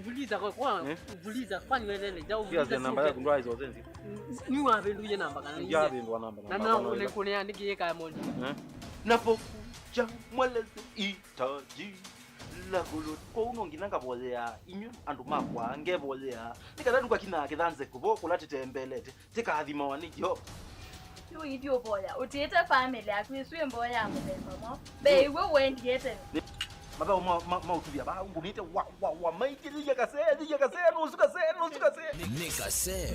vuliza kwa kwa vuliza kwani wewe ne jao vuliza. Namba yako ndo hizo zenzi. Ni wabe nduye namba kana. Ya bindwa namba. Na na une kune andikie kaya mondi. Napokuja mweleze itaji lagulu ko unonginanga bolea inyu andu makwa ngebolea nikathaduka kina kithanze kubo latitembelete tikathima wanijo yu ithio boya utiete family yaku iswe mboya muthemba mo be iwe wendiete mabao mautubia ba ngunite wa wa wa maitiriya kase riya kase nusu kase nusu kase nikase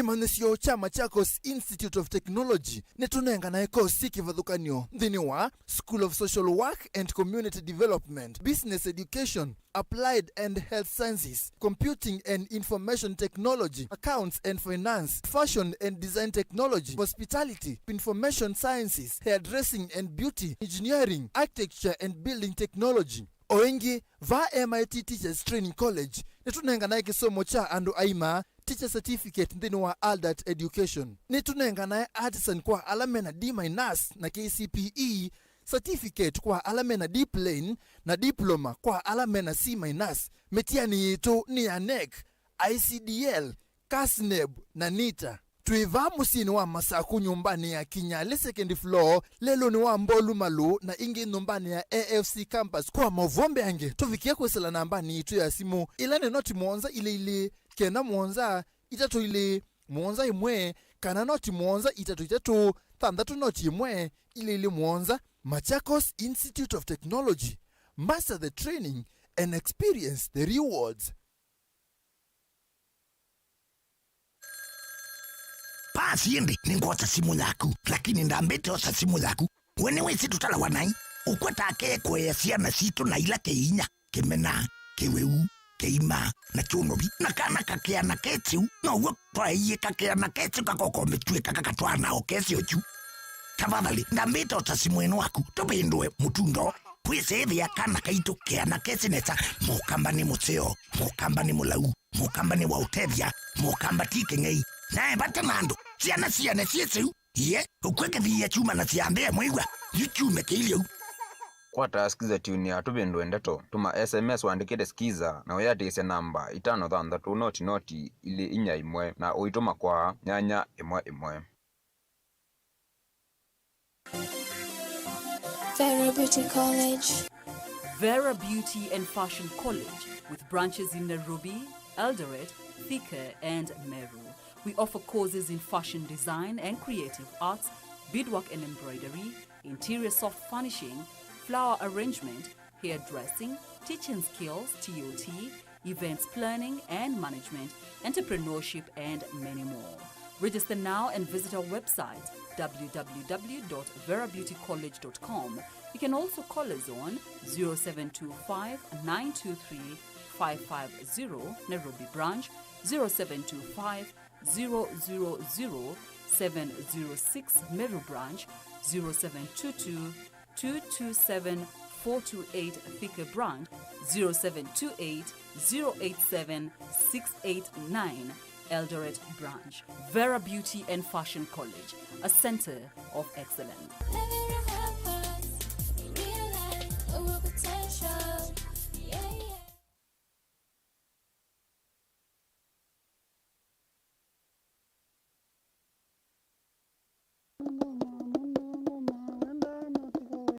Kimanisio cha Machakos Institute of Technology nitunenganae kosi kivathukanio nthini wa School of Social Work and Community Development, Business Education, Applied and Health Sciences, Computing and Information Technology, Accounts and Finance, Fashion and Design Technology, Hospitality, Information Sciences, Hairdressing and Beauty, Engineering, Architecture and Building Technology. Oingi va MIT Teachers Training College nitunenganae kisomo cha andu aima teacher certificate nthini wa adult education. Nitunenganae artisan kwa alame na D minus na KCPE certificate kwa alame na D plane na diploma kwa alame na C minus. Mitiani yitu ni ya NEC, ICDL, KASNEB na NITA. Twiva musini wa Masaku nyumbani ya Kinyale second floor, lelo ni wa Mbolu Malu na ingi nyumbani ya AFC campus. Kwa mavombe ange tuvikie kwesela nambani itu ya simu ilane noti mwonza ile ile kenda mwonza itatu ile mwonza imwe kana noti mwonza itatu itatu thandatu noti imwe ile ile mwonza. Machakos Institute of Technology, master the training and experience the rewards. Pasi indi ningwota simu yaku lakini ndambite osa simu yaku wene wisi tutala wanai ukwatake kwea ciana citu na ila keinya kimena kiweu keima na chunobi na kana kakeana ketiu no uo twaiye kakeana ketiu kakoko mitue kakatwana okesi ochu tafadhali ndambite osa simu eno waku tubindue mutundo kwicethia kana kaitu keana kecinesa mukamba ni muceo mukamba ni mulau mukamba ni wautethia mukamba ti king'ei nae bata nandu ciana ciane cieciu iye ukwekethia chuma na ciambia mwigua yuchume kiiliu Kwata skiza tune ya tubindwe ndeto tuma SMS wandikite skiza na uyatise namba 5 6 0 0 2 4 1 na uituma kwa 8 1 1. Vera Beauty College. Vera Beauty and Fashion College, with branches in Nairobi, Eldoret, Thika and Meru. We offer courses in fashion design and creative arts, beadwork and embroidery, interior soft furnishing, flower arrangement, hairdressing, teaching skills, TOT, events planning and management, entrepreneurship and many more. Register now and visit our website www.verabeautycollege.com. You can also call us on 0725 923 550 Nairobi branch, 0725 000 706 Meru branch, 0722 227 428 Thika branch, 0728 087 689 Eldoret branch. Vera Beauty and Fashion College, a center of excellence.